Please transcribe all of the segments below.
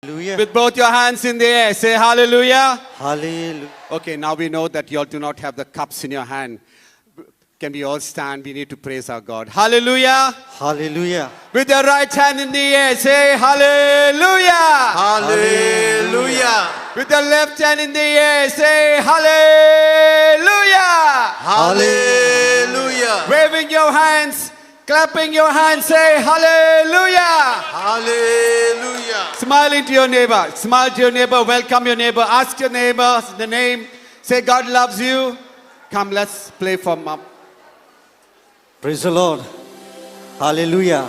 Hallelujah. With both your hands in the air, say hallelujah. Hallelujah. Okay, now we know that you all do not have the cups in your hand. Can we all stand? We need to praise our God. Hallelujah. Hallelujah. With your right hand in the air, say hallelujah. Hallelujah. With your left hand in the air, say hallelujah. Hallelujah. Waving your hands, clapping your hands, say hallelujah. Hallelujah. Smiling to your neighbor. Smile to your neighbor. Welcome your neighbor. Ask your neighbor the name. Say, God loves you. Come, let's play for mom. Praise the Lord. Hallelujah.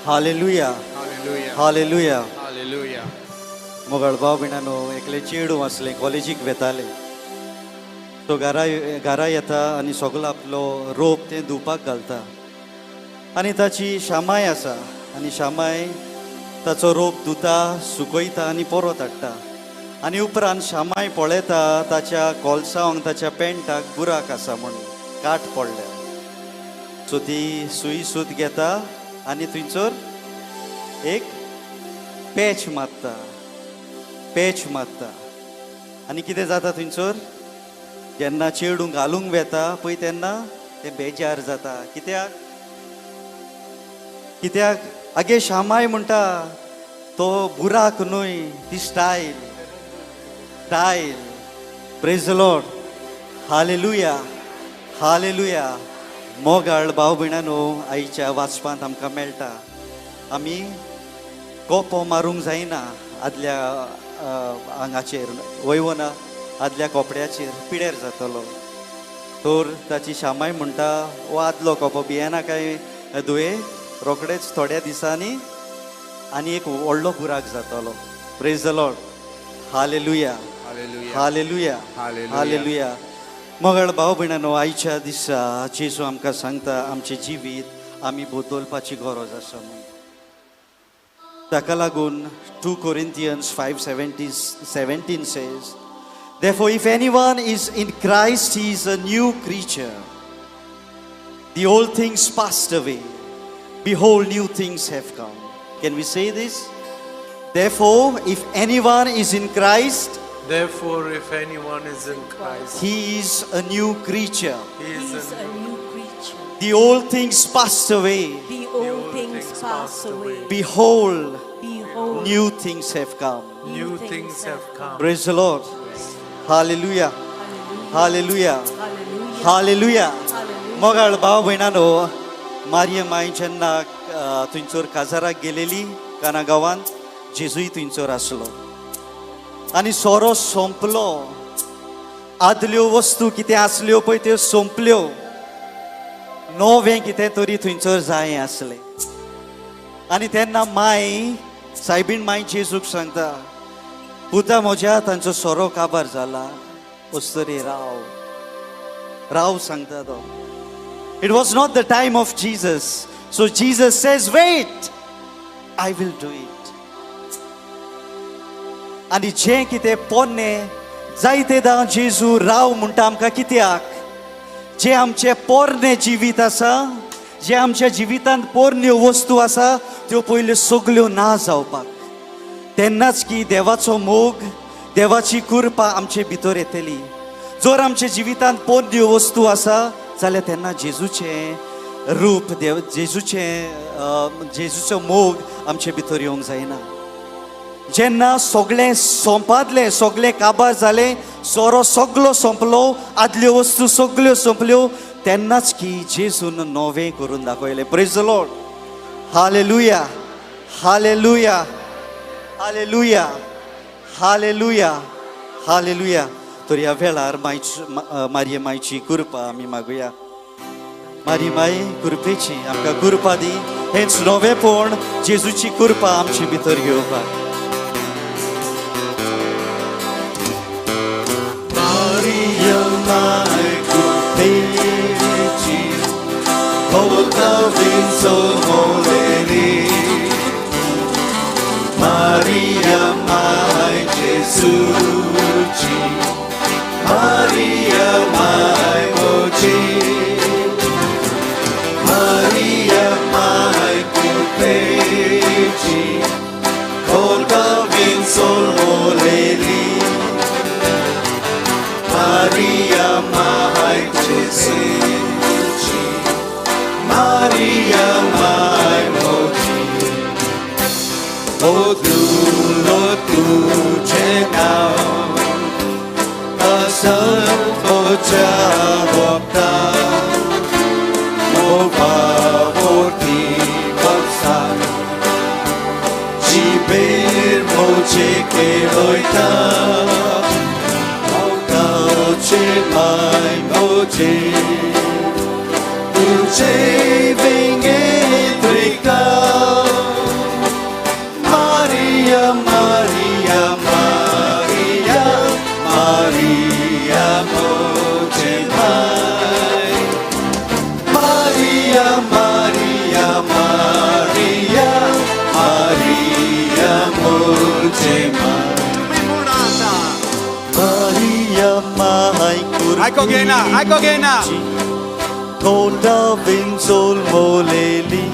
Hallelujah. Hallelujah. Hallelujah. Hallelujah. मोगाळ भाव भयणानो एकलें चेडूं आसलें कॉलेजीक वेतालें तो घरा घरा येता आनी सगलो आपलो रोप तें धुवपाक घालता आनी ताची शामाय आसा आनी शामाय ताचो रोप धुता सुकयता आनी परत हाडटा आनी उपरांत शामाय पळयता ताच्या कोलसांवांक ताच्या पेंटाक बुराक आसा म्हूण काट पडल्या. सो ती सुई सूत घेता आनी थंयसर एक पॅच मारता पॅच मारता आनी कितें जाता थंयसर जेन्ना चेडूं घालूंक वेता पळय तेन्ना तें बेजार जाता. कित्याक कित्याक आगे शामाय म्हणटा तो बुराक न्हय ती style style. Praise the Lord. Hallelujah. Hallelujah. मोगाळ भाव भयणानो आयच्या वाचपांत आमकां मेळटा आमी कोपो मारूंक जायना आदल्या आंगाचेर वयवना आदल्या कोपड्याचेर पिड्यार जातलो. तर ताची शामाय म्हणटा हो आदलो कोपो भियेना काय दुये रोखडेच थोड्या दिसांनी आनी एक व्हडलो बुराक जातलो. Praise the Lord. Hallelujah. Hallelujah. Hallelujah. Hallelujah. Hallelujah. मोगाळ भाव भयणानो आयच्या दिसा जेजू आमकां सांगता आमचें जिवीत आमी बदलपाची गरज आसा म्हूण. ताका लागून 2 Corinthians 5:17 says, Therefore, if anyone is in Christ, he is a new creature. The old things passed away. Behold, new things have come. Can we say this? Therefore, if anyone is in Christ, Therefore, if anyone is in Christ, he is a new creature. he He is is a a new new creature. The old things passed away. The old things pass away. Behold, Behold, new things have come. New things have come. Praise the Lord. Hallelujah. Hallelujah. Hallelujah. Hallelujah. Hallelujah. मोगाळ भाव भयणानो Maria माय जेन्ना थंयसर काजाराक गेलेली काना गांवांत जेजूय थंयसर आसलो आनी सोरो सोंपलो. आदल्यो वस्तू कितें आसल्यो पळय त्यो सोंपल्यो. नवें कितें तरी थंयसर जाय आसलें. आनी तेन्ना माय सायबीण माय जेजूक सांगता पुता म्हज्या तांचो सोरो काबार जाला अस्तरी राव राव सांगता तो. It was not the time of Jesus. So Jesus says, wait, I will do it. आनी जें कितें पोन्नें जायतेदां जेजू राव म्हणटा आमकां कित्याक जें आमचें पोरणें जिवीत आसा जें आमच्या जिवितांत पोरण्यो वस्तू आसा त्यो पयल्यो सगल्यो ना जावपाक तेन्नाच की देवाचो मोग देवाची कृपा आमचे भितर येतली. जर आमच्या जिवितांत पोरण्यो वस्तू आसा जाल्यार तेन्ना जेजूचें रूप देव जेजूचें जेजूचो मोग आमचे भितर येवंक जायना. जेन्ना सगळें सोंपादलें सगळें काबार जालें सोरो सगलो सोंपलो आदल्यो वस्तू सगल्यो सोंपल्यो तेन्नाच की जेजून नवें करून दाखयलें. Praise the Lord. Hallelujah. Hallelujah. Hallelujah. Hallelujah. Hallelujah. तर ह्या वेळार मायची मारये मायची कृपा आमी मागुया. मारी माय कृपेची आमकां कृपा दी हेंच नवेंपण जेजूची कृपा आमचे भितर घेवपाक. Maria mai कृपेची भोवता विंचवलेली Maria mai जेजूची Maria mai moची Maria mai कृपेची भोवता विंचवलेली. Jesuci, Maria my मोजी, ओदुलो तुझे नाव, असंतोच्या वक्ता, मोपावोती वक्सा, जिबेर मोजे केलोयता, मोगाचे my मोजे, तुझे वेंगेत रिगता. Maria, Maria, Maria, Maria मोजे my. Maria, Maria, Maria, Maria मोजे my. Maria my आयको घेना, आयको घेना. थोडा विंचोल मोलेली.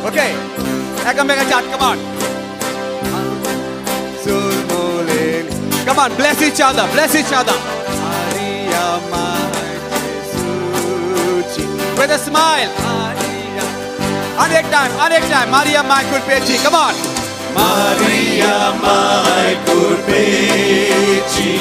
Okay, एकामेकाच्या हात, come on. Come on, bless each other, bless each other. Maria, my Jesuci. With a smile. Maria. Anek time, anek time. Maria, my Kurpechi. Come on. Maria, my Kurpechi,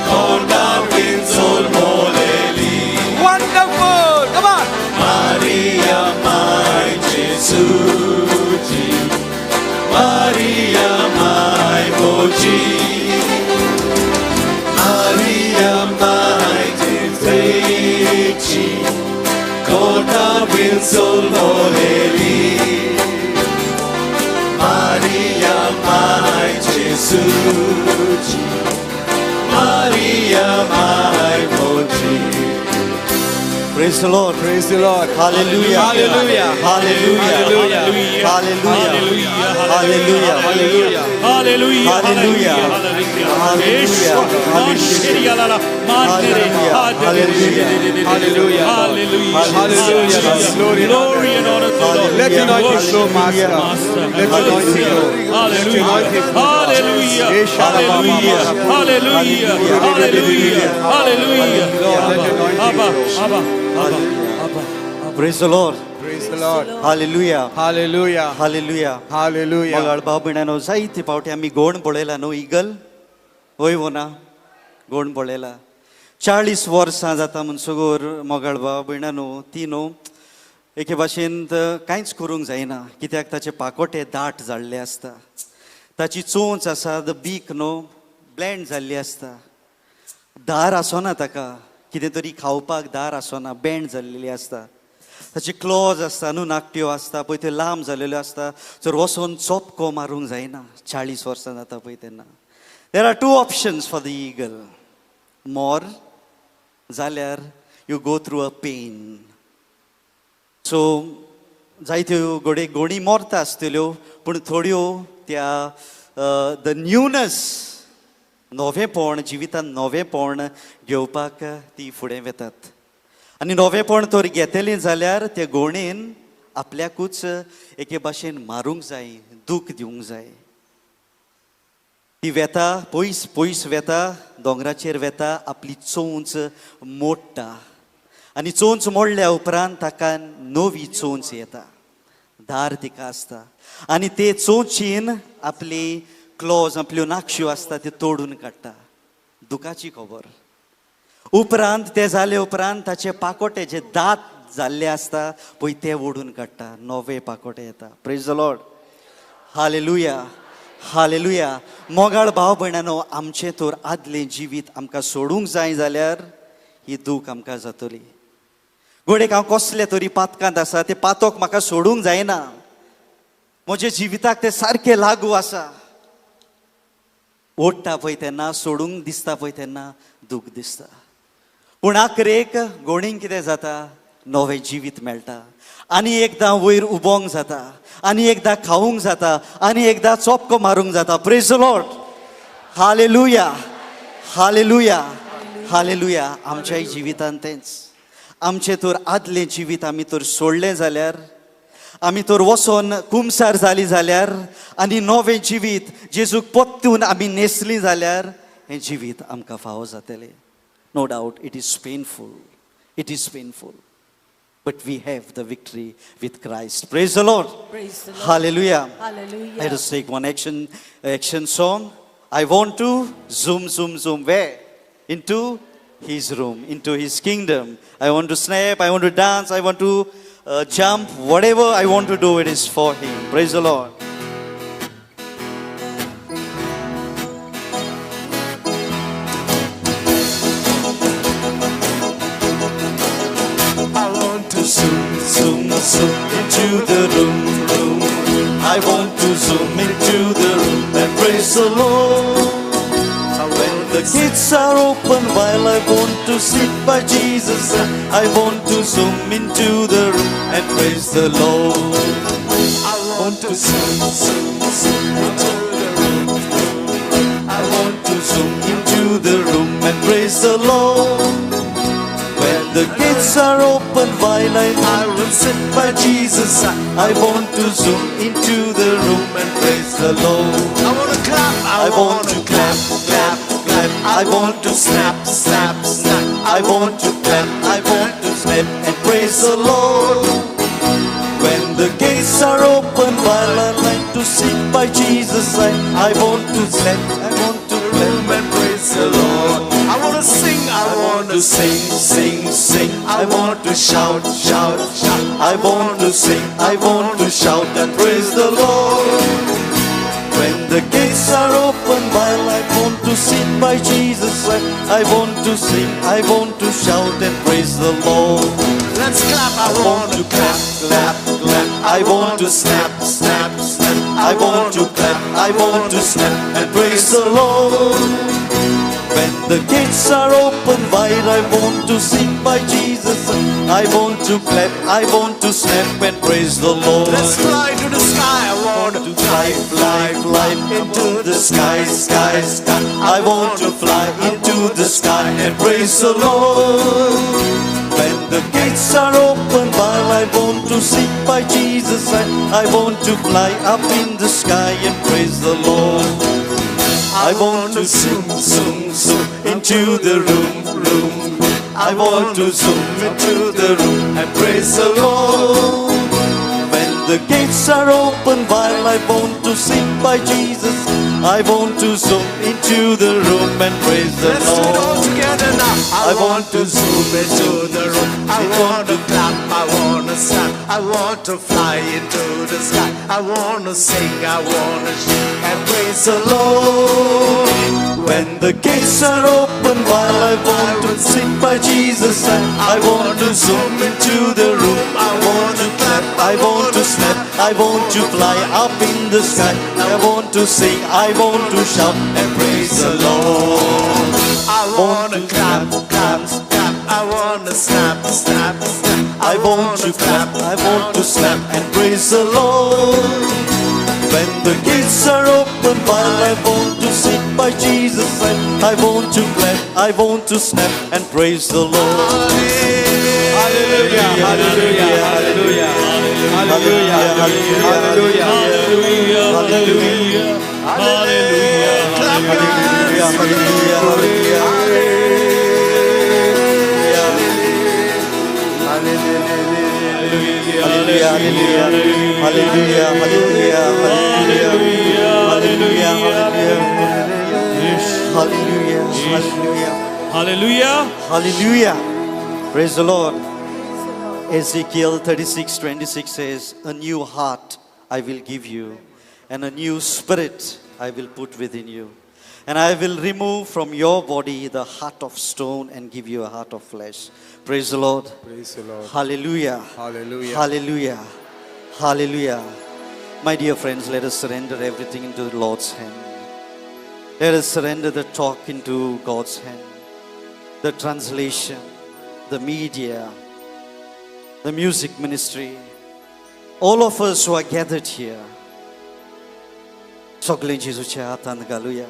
Konda Vinsol Moleli. Wonderful. Come on. Maria, my Jesuci, Maria, my Moji, Maria, my Jesuci, Konda Vinsol Moleli. Maria, my Jesuci, Maria, my Moji. Praise the Lord. Praise the Lord. Hallelujah. Hallelujah. Hallelujah. Hallelujah. Hallelujah. Hallelujah. Hallelujah. Hallelujah. Hallelujah. Hallelujah. Hallelujah. Hallelujah. Hallelujah. Hallelujah. Glory and honor. Glory and honor to the Lord. Let your anointing flow, Master. Master. Let your anointing flow. Let your Hallelujah. anointing flow. Hallelujah. Hallelujah. Hallelujah. Hallelujah. Hallelujah. Lord, let your anointing Abba, flow. Abba, Abba, Abba. Praise the Lord. Praise the Lord. Hallelujah. Hallelujah. Hallelujah. Hallelujah. मोगाळ भाव भयणांनो, जायते फावटी आमी gonna पळयला न्हू eagle, हय वो ना? गोण पळयला. 40 वर्सां जाता म्हणसगोर मोगाळ भाव भयणांनो, ती न्हू एके भाशेन कांयच करूंक जायना, कित्याक ताचे पाकोटे दाट जाल्ले आसता, ताची चोंच आसा, the beak न्हू ब्लँड जाल्ली आसता, दार आसना ताका, कितें तरी खावपाक दार आसना, बँड जाल्लेली आसता, ताचे क्लॉज आसता न्हू, नाकट्यो आसता पळय, त्यो लांब जाल्ल्यो आसता, जर वचोन चोपको मारूंक जायना. 40 वर्सां जाता पळय तेन्ना. There are two options for the eagle. मोर जाल्यार you go through a pain. So जायत्यो घोडे गोणी मोरता आसतल्यो, पूण थोड्यो त्या the न्यूनस, नवेंपण, जिवितान नवेंपण घेवपाक ती फुडें वेतात. आनी नवेंपण तर घेतली जाल्यार त्या गोणेन आपल्याकूच एके भाशेन मारूंक जाय, दूख दिवंक जाय. ती वेता पयस पयस वेता, दोंगराचेर वेता, आपली चोंच मोडटा आनी चोंच मोडल्या उपरांत ताका नवी चोंच येता, दार तिका आसता आनी ते चोंचीन आपली क्लॉज, आपल्यो नाकश्यो आसता त्यो तोडून काडटा. दुखाची खबर. उपरांत ते जाले उपरांत ताचे पाकोटे जे दांत जाल्ले आसता पळय ते ओडून काडटा, नवे पाकोटे येता. Praise the Lord. Hallelujah. Hallelujah. मोगाळ भाव भयणांनो, आमचें तर आदलें जिवीत आमकां सोडूंक जाय जाल्यार ही दूख आमकां जातली. घडयेक हांव कसले तरी पातकांत आसा, तें पातक म्हाका सोडूंक जायना, म्हज्या जिविताक तें सारकें लागू आसा. ओडटा पळय तेन्ना, सोडूंक दिसता पळय तेन्ना दूख दिसता, पूण आखरेक गोणींक कितें जाता, नवें जिवीत मेळटा आनी एकदां वयर उबोंक जाता, आनी एकदां खावूंक जाता, आनी एकदां चोपको मारूंक जाता. Praise the Lord. Hallelujah. Hallelujah. Hallelujah. आमच्याय जिवितान तेंच, आमचें तर आदलें जिवीत आमी तर सोडलें जाल्यार, आमी तर वचोन कुमसार जाली जाल्यार आनी नवें जिवीत जेजूक परतून आमी न्हेसलीं जाल्यार हें जिवीत आमकां फावो जातलें. No doubt it is painful, it is painful, but we have the victory with Christ. Praise the Lord. Praise the Lord. Hallelujah. Hallelujah. Let us take one action song. I want to zoom, zoom, zoom. Where? Into his room, into his kingdom. I want to snap, I want to dance, I want to jump. Whatever I want to do, it is for him. Praise the Lord. I want to zoom, zoom, zoom into the room, room. I want to zoom into the room and praise the Lord. When the gates are open, while I want to sit by Jesus, I want to zoom into the room and praise the Lord. I want to zoom, zoom, zoom into the room, room. I want to zoom into the room and praise the Lord. When the gates are open, while I will sit by Jesus, I want to zoom into the room and praise the Lord. I want to clap, I want to clap, clap, clap. I want to snap, snap, snap. I want to clap, I want to snap and praise the Lord. When the gates are open, while I like to sit by Jesus, I want to snap, I want to clap and praise the Lord. I want to sing, I want to sing, sing, sing. I want to shout, shout, shout. I want to sing, I want to shout and praise the Lord. When the gates are open, while I want to sit by Jesus, I want to sing, I want to shout and praise the Lord. Let's clap, I want to clap, clap, clap. I want to snap, snap, snap. I want to clap, I want to snap and praise the Lord. When the gates are open wide, I want to sing by Jesus. I want to clap, I want to snap and praise the Lord. Let's fly to the sky. I want to fly, fly, fly into the sky, sky, sky. I want to fly into the sky and praise the Lord. When the gates are open wide, I want to sing by Jesus. I want to fly up in the sky and praise the Lord. I want to zoom, zoom, zoom into the room, room. I want to zoom into the room and praise the Lord. When the gates are open while I want to sing by Jesus, I want to zoom into the room and praise the Let's do it all Lord. together now. I want to zoom into the room. I want to clap, I want to snap, I want to fly into the sky. I want to sing, I want to shout and praise the Lord. When the gates are open while I want to sing by Jesus, I want to zoom into the room. I want to clap, I want to snap, I want to fly up in the sky. I want to sing, I want to shout and praise the Lord. I want to clap, clap, clap. I want to snap, snap, snap. I want to clap, I want to snap and praise the Lord. When the gates are open while I want to sit by Jesus, I want to clap, I want to snap and praise the Lord. Hallelujah, hallelujah, hallelujah, hallelujah, hallelujah, Hallelujah, hallelujah, Clap your hands for the Hallelujah, Lord. hallelujah. Hallelujah, hallelujah, hallelujah, hallelujah, hallelujah, hallelujah, hallelujah. hallelujah. Praise the Lord. Ezekiel 36:26 says, "A new heart I will give you, and a new spirit I will put within you. And I will remove from your body the heart of stone and give you a heart of flesh." Praise the Lord. Praise the Lord. Hallelujah. Hallelujah. Hallelujah. Hallelujah. My dear friends, let us surrender everything into the Lord's hand. Let us surrender the talk into God's hand. The translation, the media, the music ministry, all of us who are gathered here. सगळे जेजूच्या हातांत घालुया.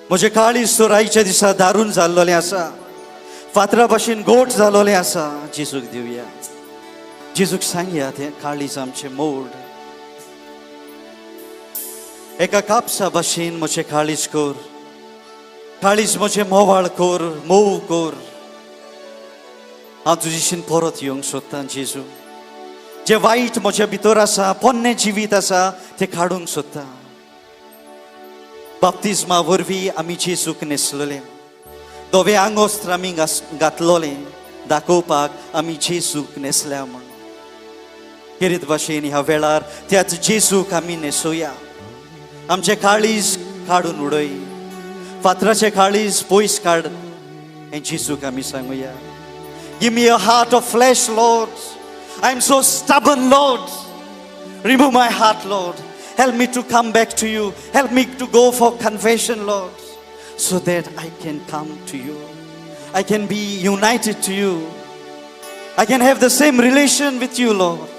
म्हजें काळीज तर आयच्या दिसा दारून जाल्लें आसा. फातरा भाशेन गोट जालोलें आसा जेजूक दिवया. जेजूक सांगया तें काळीज आमचें मोड. एका कापसा भाशेन म्हजें काळीज कर, काळीज म्हजें मोवाळ कर, मोव कर. हांव तुजेशीन परत येवंक सोदतां जेजू. जें वायट म्हज्या भितर आसा, पोन्नें जिवीत आसा तें काडूंक सोदता. बाप्तिज्मा वरवीं आमी जेजूक न्हेसलेले, धवें आंगोस्त्र आमी घातलोलें दाखोवपाक आमी जेजूक न्हेसल्या म्हूण. खेरीत भाशेन ह्या वेळार त्याच जेजूक आमी न्हेसोया. आमचें काळीज काडून उडय, फातराचें काळीज पयस काड हें जेजूक आमी सांगुया. Give me a heart of flesh, Lord. I am so stubborn, Lord. Remove my heart, Lord. Help me to come back to you. Help me to go for confession, Lord, so that I can come to you. I can be united to you. I can have the same relation with you, Lord.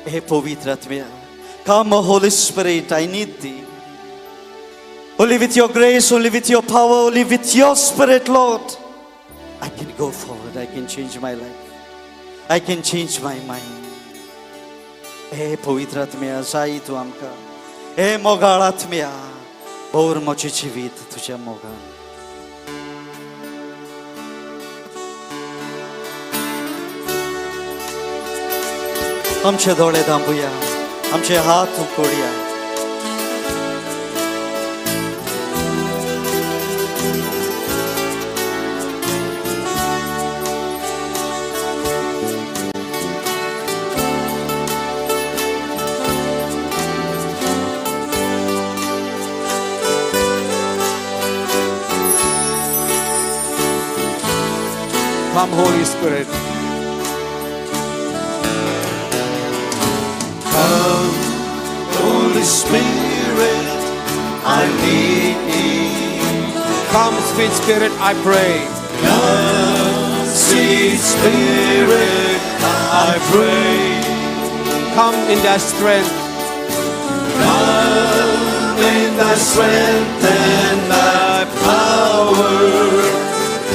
Hey, Pavitra Atmya, come, O Holy Spirit, I need thee. Only with your grace, only with your power, only with your Spirit, Lord, I can go forward. I can change my life. I can change my mind. हे पवित्र आत्म्या जाय तूं आमकां. हे मोगाळ आत्म्या भोर म्हजें जिवीत तुज्या मोगान. आमचे दोळे दांबुया, आमचे हात उकोडया. Come, Holy Spirit. Come, Holy Spirit, I need thee. Come, sweet Spirit, I pray. Come, sweet Spirit, I pray. Come in thy strength. Come in thy strength and thy power.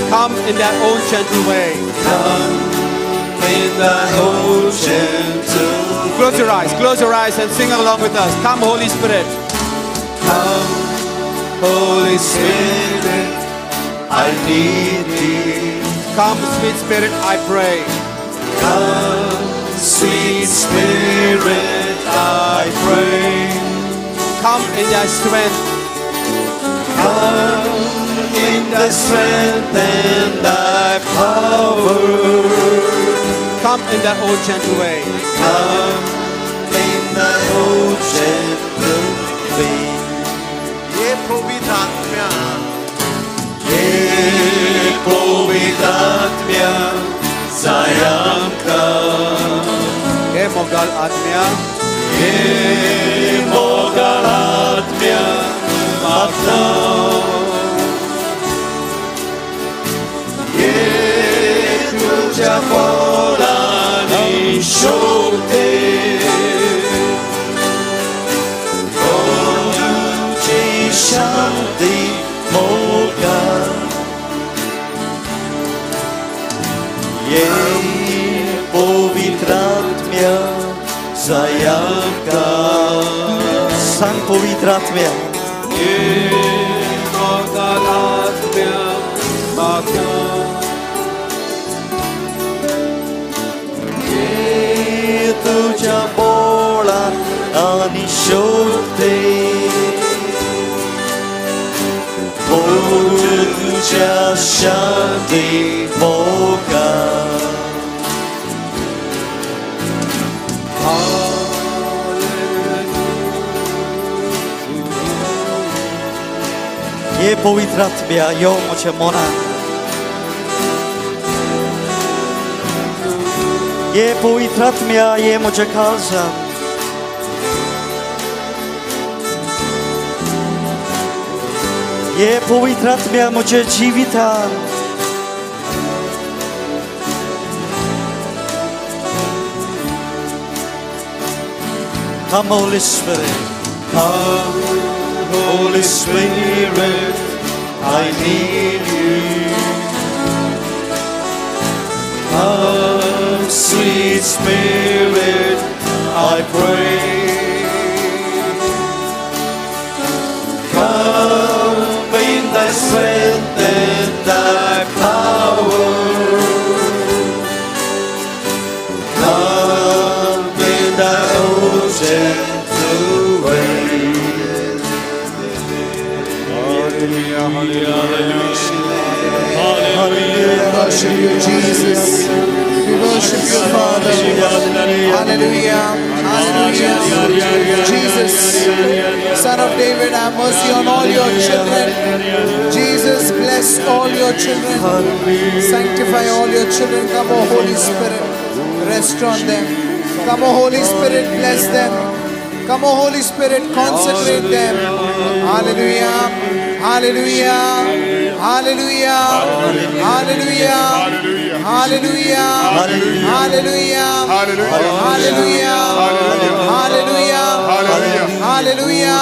Come in thy own gentle way. Come in thy own gentle way. Close your eyes and sing along with us. Come, Holy Spirit. Come, Holy Spirit, I need thee. Come, sweet Spirit, I pray. Come, sweet Spirit, I pray. Come in thy strength. Come in thy strength and thy power. Come in thy own gentle way. Come in thy own gentle way. Ye पवित्र आत्म्या, ये पवित्र आत्म्या जाय आमकां. हे मोगाळ आत्म्या, हे मोगाळ आत्म्या म्हाका. तुझ्या बोलांनी शोभते, तुझी शांती मोगा. ये पवित्र आत्म्या जाय आमकां. सांग पवित्र आत्म्या, ये मोगाळ आत्म्या म्हाका. तुझ्या बोळान आनी शोधते, तुझ्या शांती मोगा. हे पवित्र आत्म्या यो म्हज्या मनान. ये पवित्र आत्म्या ये म्हज्या काळजान. ये पवित्र आत्म्या म्हज्या जिवितान. Come, Holy Spirit. Come, Holy Spirit, I need you. Come, sweet Spirit, I pray. Come in thy strength and thy power. Come in thy own gentle way. Hallelujah, hallelujah. We worship you, Jesus. We worship you, Father. Hallelujah. Hallelujah. Jesus, Son of David, have mercy on all your children. Jesus, bless all your children. Sanctify all your children. Come, O Holy Spirit, rest on them. Come, O Holy Spirit, bless them. Come, O Holy Spirit, consecrate them. Hallelujah. Hallelujah. Hallelujah. Hallelujah. Hallelujah. Hallelujah. Hallelujah. Hallelujah. Hallelujah.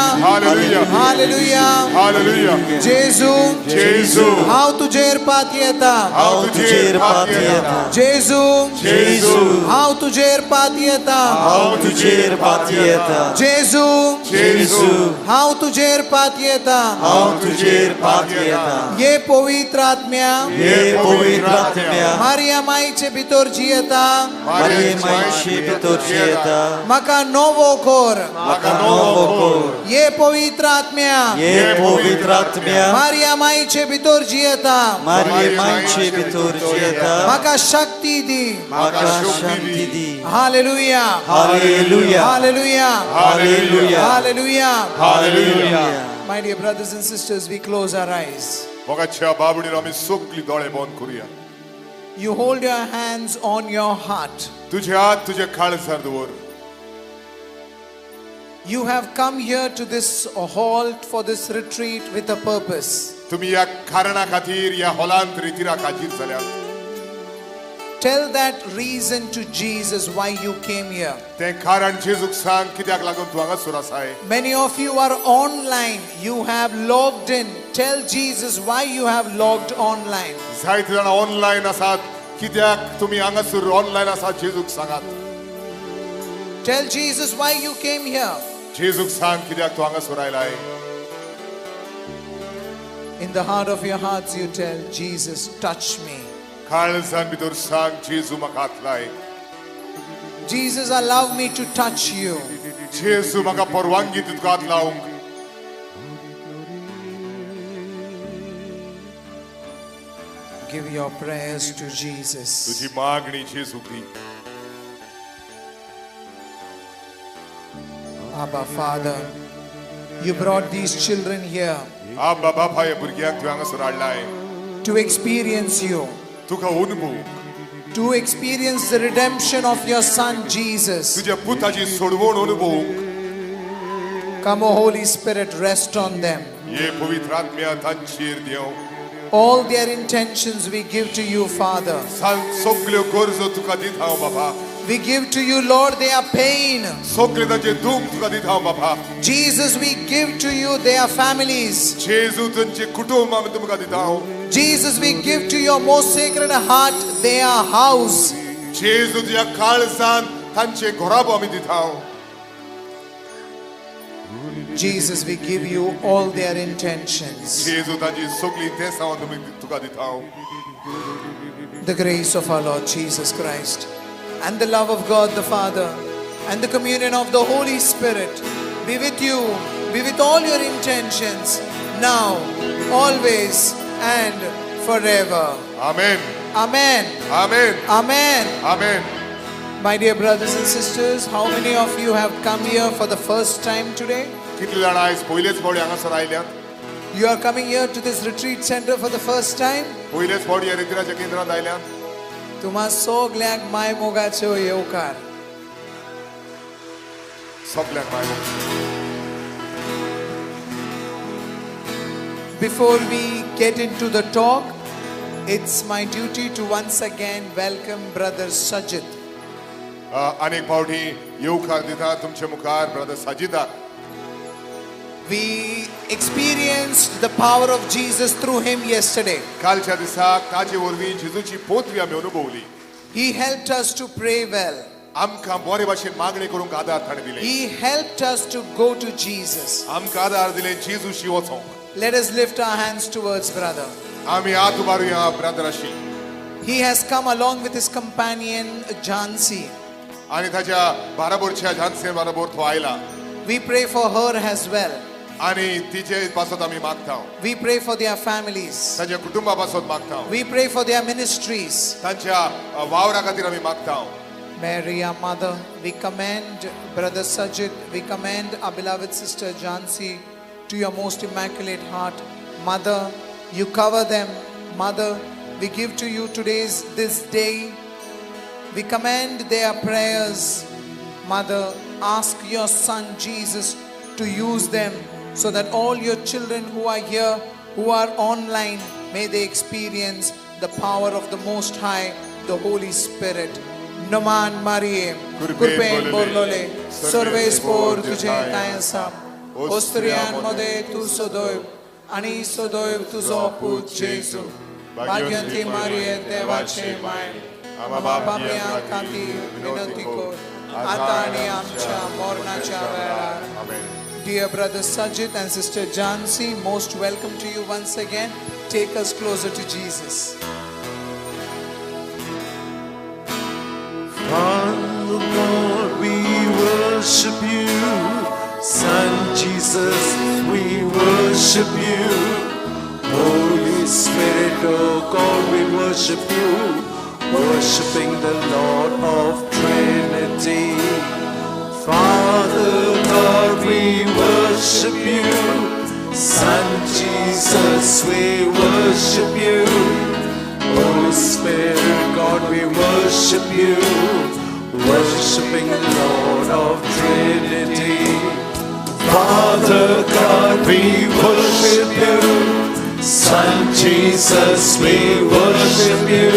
Hallelujah. Hallelujah. जेजू, जेजू, हांव तुजेर पातयेता. हांव तुजेर पातयेता. जेजू, जेजू, हांव तुजेर पातयेता. हांव तुजेर पातयेता. जेजू, जेजू, हांव तुजेर पातयेता. हांव तुजेर पातयेता. ये पवित्र आत्म्या, हे पवित्र आत्म्या, मारिया माईचे भितर जियेता, मारिये माईचे भितर जियेता, म्हाका नवो कर. म्हाका नवो कर. ये पवित्र आत्म्या, हे पवित्र आत्म्या, मारिया माईचे भितर जियेता, मारिये माईचे भितर जियेता, म्हाका शक्ती दी. म्हाका शांती दी. Hallelujah. Hallelujah. Hallelujah. Hallelujah. Hallelujah. Hallelujah. My dear brothers and sisters, we close our eyes. मोगाच्या बाबडीर आमी सगळी दोळे बंद करुया. You hold your hands on your heart. तुझे हात तुझ्या काळजार दवर. You have come here to this hall for this retreat with a purpose. तुमी ह्या कारणा खातीर ह्या हॉलांत रितिराक हाजीर जाल्यात. Tell that reason to Jesus why you came here. तें कारण जेजूक सांग कित्याक लागून तूं हांगासर आसाय. Many of you are online. You have logged in. Tell Jesus why you have logged online. जायते जाण ऑनलायन आसात, कित्याक तुमी हांगासर ऑनलायन आसात जेजूक सांगात. Tell Jesus why you came here. जेजूक सांग कित्याक तूं हांगासर आयलाय. In the heart of your hearts, you tell Jesus, touch me. काळजान भितर सांग जेजू म्हाका हात लाय. Jesus, allow me to touch you. जेजू म्हाका परवानगी दी तुका हात लावंक. Give your prayers to Jesus. तुजी मागणी जेजूक दी. Abba, Father, you brought these children here आबा बाबा, ह्या भुरग्यांक तुवें हांगासर हाडलाय to experience you, तुका अनुभवूंक, to experience the redemption of your Son Jesus. तुज्या पुताची सोडवण अनुभवूंक. Come, O Holy Spirit, rest on them. हे पवित्र आत्म्या तांचेर देव. All their intentions we give to you, Father. सगल्यो गरजो तुका दिता हांव बाबा. We give to you, Lord, their pain. सगळे तांचे दूख तुका दिता हांव बाबा. Jesus, we give to you their families. जेजू तांचे कुटुंब आमी तुमकां दिता हांव. Jesus, we give to your most sacred heart their house. जेजू तुज्या काळजान तांचे घराबो आमी दिता हांव. Jesus, we give you all their intentions. जेजू तांची सगळी तेसां हांव तुका दिता हांव. The grace of our Lord Jesus Christ and the love of God the Father and the communion of the Holy Spirit be with you, be with all your intentions, now, always, and forever. Amen. Amen. Amen. Amen. Amen. My dear brothers and sisters, how many of you have come here for the first time today? कितले जाण आयज पयलेच फावटी हांगासर आयल्यात? You are coming here to this retreat center for the first time? पयलेच फावटी ह्या रितिराच्या केंद्रांत आयल्यात? तुम्हा सगळ्यांक my मोगाचो येवकार. सगळ्यांक my mog. Before we get into the talk, it's my duty to once again welcome Brother Sajid. अनेक फावटी येवकार दिता तुमच्या मुखार brother साजिदाक. We experienced the power of Jesus through him yesterday. कालच्या दिसाक ताजे वरवीं जेजूची पोतवी आमी अनुभवली. He helped us to pray well. आमकां बरे भाशेन मागणी करूंक आदार ताणें दिले. He helped us to go to Jesus. आमकां आदार दिले जेजूशी वचोंक. Let us lift our hands towards brother. आमी हात उबारुया ब्रदराशी. He has come along with his companion Jansi. आनी ताच्या बाराबोरच्या झांसी बाराबोर तो आयला. We pray for her as well. आनी तिचे पासत आमी मागता. We pray for their families. ताच्या कुटुंबा पासत मागता. We pray for their ministries. तांच्या वावरा खातीर आमी मागता. Mary, our mother, we commend Brother Sajid, we commend our beloved sister Jansi to your most immaculate heart. Mother, you cover them. Mother, we give to you today's this day. We commend their prayers. Mother, ask your son Jesus to use them so that all your children who are here, who are online, may they experience the power of the Most High, the Holy Spirit. Naman Marie, Kurpen Borlole, Sarves por tujhe kayasam, Ostriyan mode tu sodoiv, ani sodoiv tuzo put Jesu, Bhagyanti Marie devache mai, Ama papya kati vinoti kor, आता आणि आमच्या मरणाच्या वेळार. Dear brother Sajid and sister Jansi, most welcome to you once again. Take us closer to Jesus. Father God, we worship you. Son Jesus, we worship you. Holy Spirit, oh God, we worship you. Worshipping the Lord of Trinity. Father God, we worship you. Son Jesus, we worship you. Holy Spirit, God, we worship you. Worshipping the Lord of Trinity. Father God, we worship you. Son Jesus, we worship you.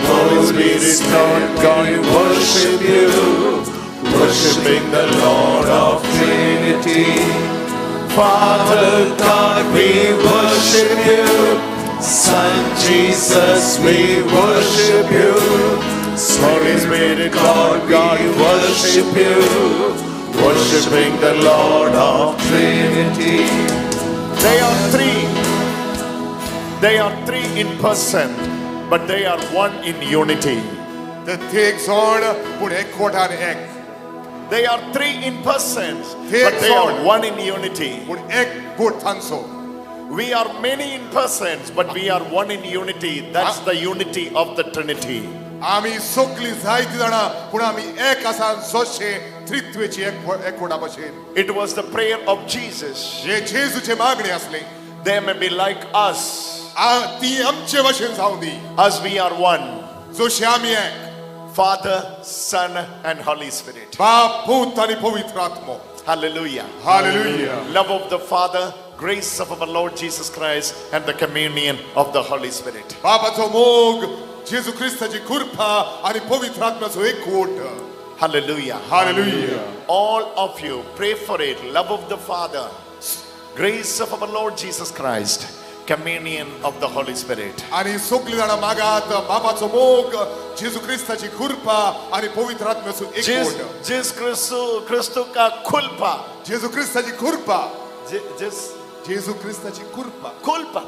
Holy Spirit, God, we worship you. Worshipping the Lord of Trinity. Father God, we worship you. Son Jesus, we worship you. Holy Spirit, God, we worship you. Worshipping the Lord of Trinity. They are three. They are three in person, but they are one in unity. ते एक जण पूण एकवटान एक. They are three in person, but they are one in unity. पूण एक गोट तांचो. We are many in persons, but we are one in unity. That's the unity of the Trinity. आमी सगळीं जायतीं जाणां पूण आमी एक आसा जशें त्रित्वेची एकवटा भशेन. It was the prayer of Jesus. हे जेजूचे मागणें आसलें. They may be like us. ती आमचे भशेन जावं दी. As we are one. जशें आमी एक. Father, Son, and Holy Spirit. बाप, पूत आनी पवित्र आत्मो. Hallelujah. Hallelujah. Love of the Father, grace of our Lord Jesus Christ, and the communion of the Holy Spirit. बापाचो मोग, जेजू क्रिस्ताची कृपा आनी पवित्र आत्म्याचो एकवट. Hallelujah. Hallelujah. All of you, pray for it. Love of the Father, grace of our Lord Jesus Christ, communion of the Holy Spirit. आनी सगळीं जाणां मागात बापाचो मोग, जेजू क्रिस्ताची कृपा आनी पवित्र आत्म्याचो एकवट. जिस क्रिस्तु का खुलपा. जेजू क्रिस्ताची कृपा. जिस जेजू क्रिस्ताची कृपा. खुलपा.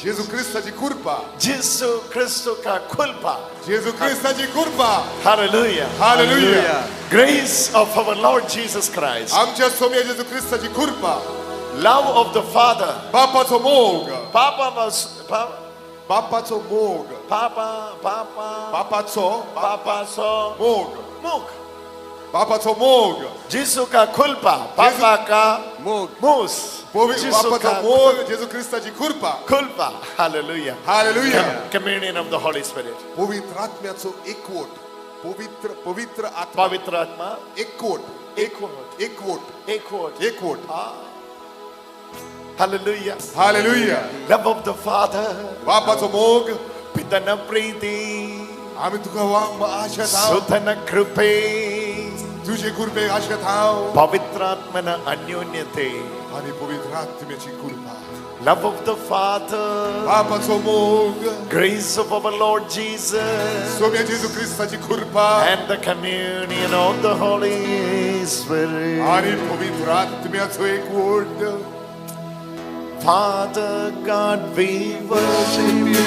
जेजू क्रिस्ताची कृपा. जेसु क्रिस्तु का खुलपा. जेजू क्रिस्ताची कृपा. Hallelujah. Hallelujah. Grace of our Lord Jesus Christ. आमच्या सोम्या जेजू क्रिस्ताची कृपा. Love of the Father. बापाचो मोग. बापाचो मोग. बापाचो मोग. मोग. बापाचो मोग. जेसु का खुलपा. पापा का मोग. मोस. बापाचो मोग, जेजू क्रिस्ताची कृपा. खुलपा. Hallelujah. Hallelujah. Communion of the Holy Spirit. पवित्र आत्म्याचो एकवट. पवित्र आत्मा. पवित्र आत्मा. एकवट. एकवट. एकवट. एकवट. एकवट. Hallelujah. Hallelujah. Love of the Father. बापाचो मोग. पितन प्रीती. आमी तुका आशेत हांव. सुतन कृपे. तुजे कृपेक आशेत हांव. पवित्रात्मन अन्योन्यते. आनी पवित्र आत्म्याची कृपा, Love of the Father, बापाचो मोग, grace of our Lord Jesus, Saumya जेजू क्रिस्ताची कृपा and the communion of the Holy Spirit. आनी पवित्र आत्म्याचो एकवट. Father God, we worship you.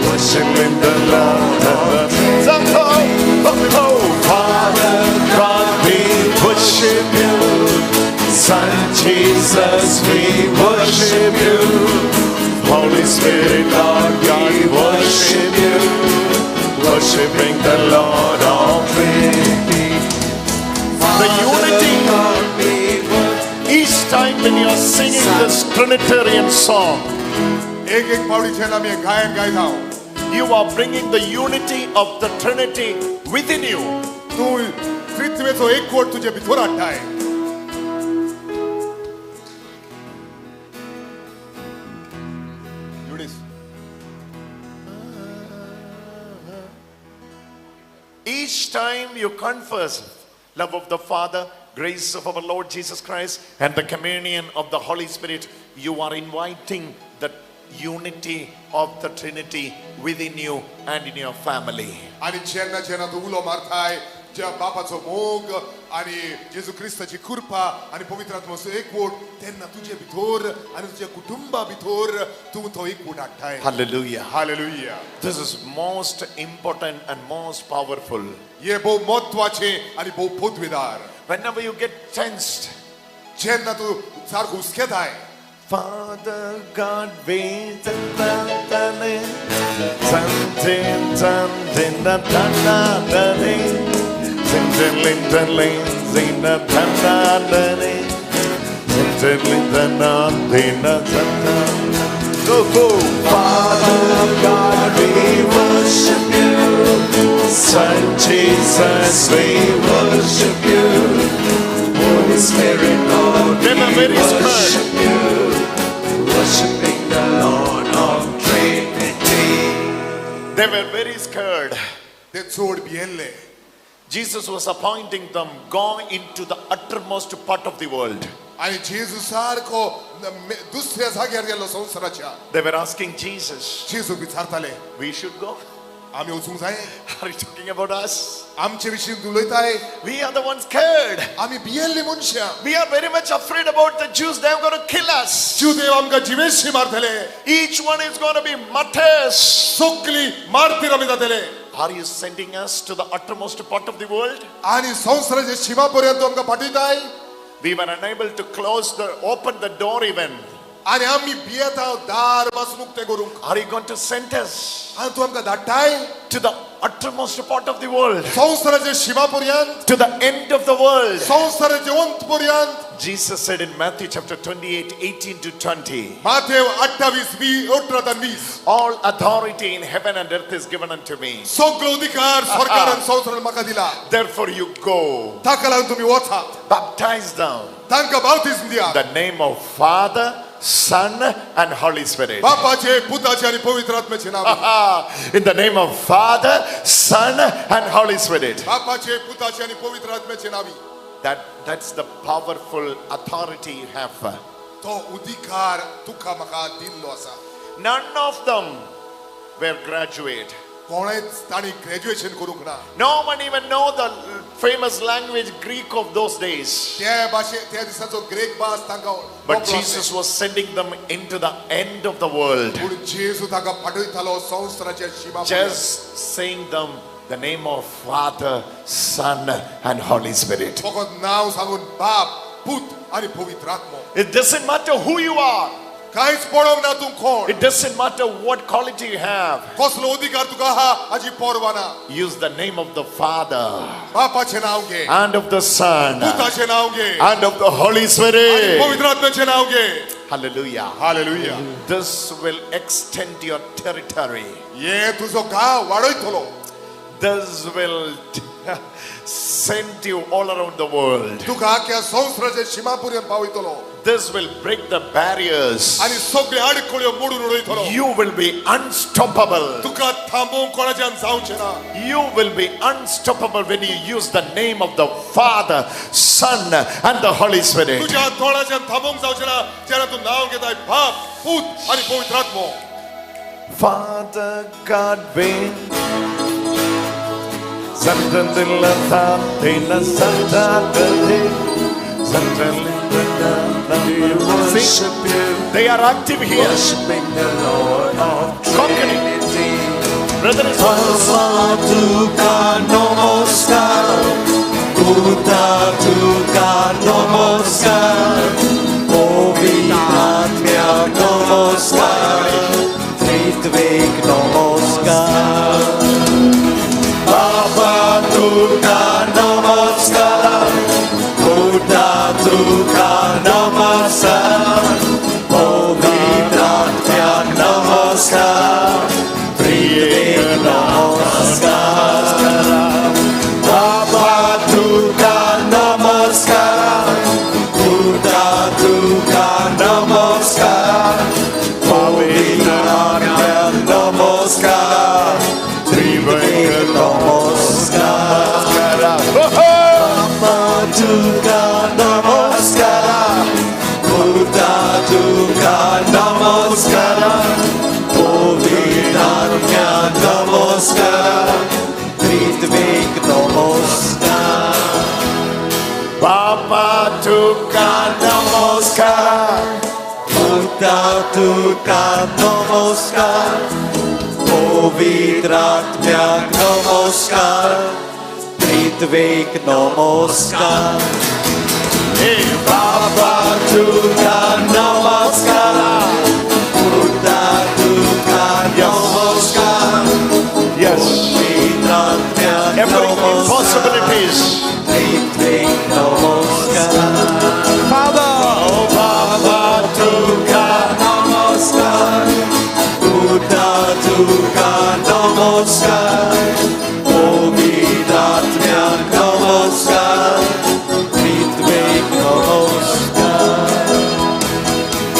Worshiping the Lord. Father God, we worship you. Son Jesus, we worship you. Holy Spirit, Lord, we worship you. Worshiping the Lord of Trinity. The unity. Each time when you are singing this Trinitarian song, एक एक पावटी जेन्ना आमी हें गायन गायता, you are bringing the unity of the Trinity within you. तूं त्रित्वेचो एकवट तुजे भितर हाडटाय. Judas. Each time you confess love of the Father, grace of our Lord Jesus Christ, and the communion of the Holy Spirit, you are inviting the unity of the Trinity within you and in your family. आनी जेन्ना जेन्ना तूं उलो मारताय, ज्या बापाचो मोग आनी जेजू क्रिस्ताची कृपा आनी पवित्र आत्म्याचो एकवट, तेन्ना तुजे भितर आनी तुज्या कुटुंबा भितर तूं तो एकवट हाडटाय. Hallelujah. Hallelujah. This is most important and most powerful. हे भोव म्हत्वाचें आनी भोव पदवीदार. Whenever you get tensed, जेन्ना तूं सारको हुस्केताय, Father God, we go go. Father God, we worship you. Son Jesus, we worship you. Holy Spirit, Lord, They were we very scared. worship you. Worshiping the Lord of Trinity. They were very scared. ते चड भियेल्ले. Jesus was appointing them, go into the uttermost part of the world. आनी जेजू सारको दुसऱ्या जाग्यार गेल्लो संवसाराच्या. They were asking Jesus, जेजू विचारताले, we should go? आमी वचूंक जाय? Are you talking about us? आमचे विशीं तूं उलयताय? We are the ones scared. आमी भियेल्ली मनशां. We are very much afraid about the Jews. They are going to kill us. ज्यूदेव आमकां जिवेशी मारतले. Each one is going to be martyrs. सगळीं मार्तीर आमी जातले. Are you sending us to the uttermost part of the world? आनी संवसाराच्या शिमा पर्यंत तूं आमकां पाठयताय? We were unable to open the door even. आनी आमी भियेता दार पासून उक्तें करूंक. Are you going to send us आनी तूं आमकां धाडटाय to the uttermost part of the world? संवसाराच्या शिमा पर्यंत, To the end of the world? संवसाराच्या अंत पर्यंत. Jesus said in Matthew chapter 28, 18 to 20, Matthew 28 18 20, all authority in heaven and earth is given unto me. सगळो अधिकार सरकारान संवसारान म्हाका दिला. Therefore you go, ताका लागून तुमी वचात, baptize them तांकां बावतीज्म दियात, in the name of Father, Son, and Holy Spirit. बापाचे, पुताचे आनी पवित्र आत्म्याचे नांव. In the name of Father, Son, and Holy Spirit. बापाचे, पुताचे आनी पवित्र आत्म्याचे नांवी. That's the powerful authority you have. तो अधिकार तुका म्हाका दिल्लो आसा. None of them were graduate. कोणेच तांणी ग्रॅज्युएशन करूंक ना. No one even know the famous language Greek of those days. त्या भाशे त्या दिसाचो ग्रीक भास तांकां But Jesus was sending them into the end of the world. पूण जेजू तांकां पाठयतालो संवसाराच्या शिमा पर्यंत. Just saying them the name of Father, Son, and Holy Spirit. फकत नांव सांगून बाप, पूत आनी पवित्र आत्मो. It doesn't matter who you are. कांयच पळोवंक ना तूं कोण. It doesn't matter what quality you have. कसलो अधिकार तुका आहा हाची पर्वा ना. Use the name of the Father बापाचें नांव घे, and of the Son पुताचें नांव घे, and of the Holy आनी Spirit. पवित्र आत्म्याचें नांव घे. Hallelujah. Hallelujah. This will extend your territory. हे तुजो गांव वाडयतलो. This will send you all around the world. तुका आख्या संवसाराच्या शिमा पर्यंत पावयतलो. This will break the barriers. You will be unstoppable. You will be unstoppable when you use the name of the Father, Son, and the Holy Spirit. Father God, we worship you. They are active here. Worshiping the Lord of Trinity. Brother is Tuka namaskar, Povitratmyak namaskar, Tritvek namaskar. Hey Baba Tuka namaskar, Buddha Tuka namaskar. Yes. Povitratmyak Every namaskar, impossibilities. Tritvek namaskar. Father, Oh Baba Tuka namaskar, Buddha Tuka namaskar, Povitratmyak namaskar, Tritvek namaskar.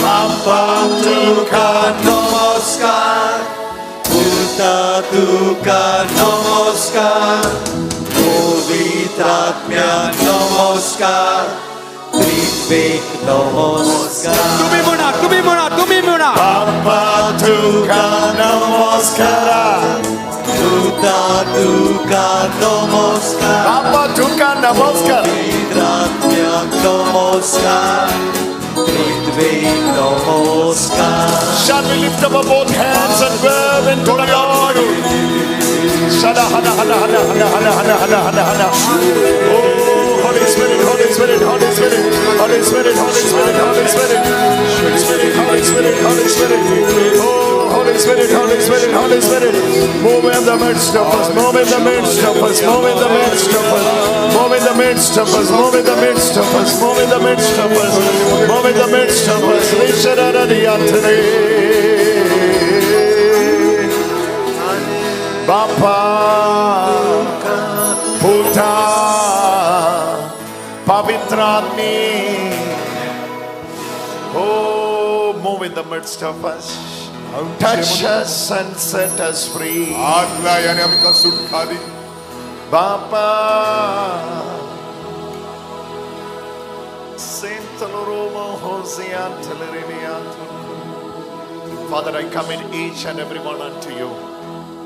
Baba Tuka namaskar, Buddha Tuka namaskar, Povitratmyak namaskar, Tritvek namaskar. तुम्ही म्हणा, तुम्ही म्हणा, तुम्ही म्हणा. Baba Tuka namaskar, Buddha Tuka namaskar, Baba Tuka namaskar, Povitratmyak namaskar, Tritvek namaskar. Shall we lift up our both hands and wave into the Lord? Shada hada hada hada hada hada hada hada hada hada. Oh, Holy Spirit, Holy Spirit, Holy Spirit, Holy Spirit, Holy Spirit, Holy Spirit, Holy Spirit, Holy Spirit, Holy Spirit. Oh, Holy Spirit, Holy Spirit, Holy Spirit. Move in the midst of us, move in the midst of us, move in the midst of us, move in the midst of us, move in the midst of us, move in the midst of us, move in the midst of us. Bapa, Puta, Pavitratmi. Oh, move in the midst of us. Touch us and set us free. Bapa, Father, I commit each and every one unto you.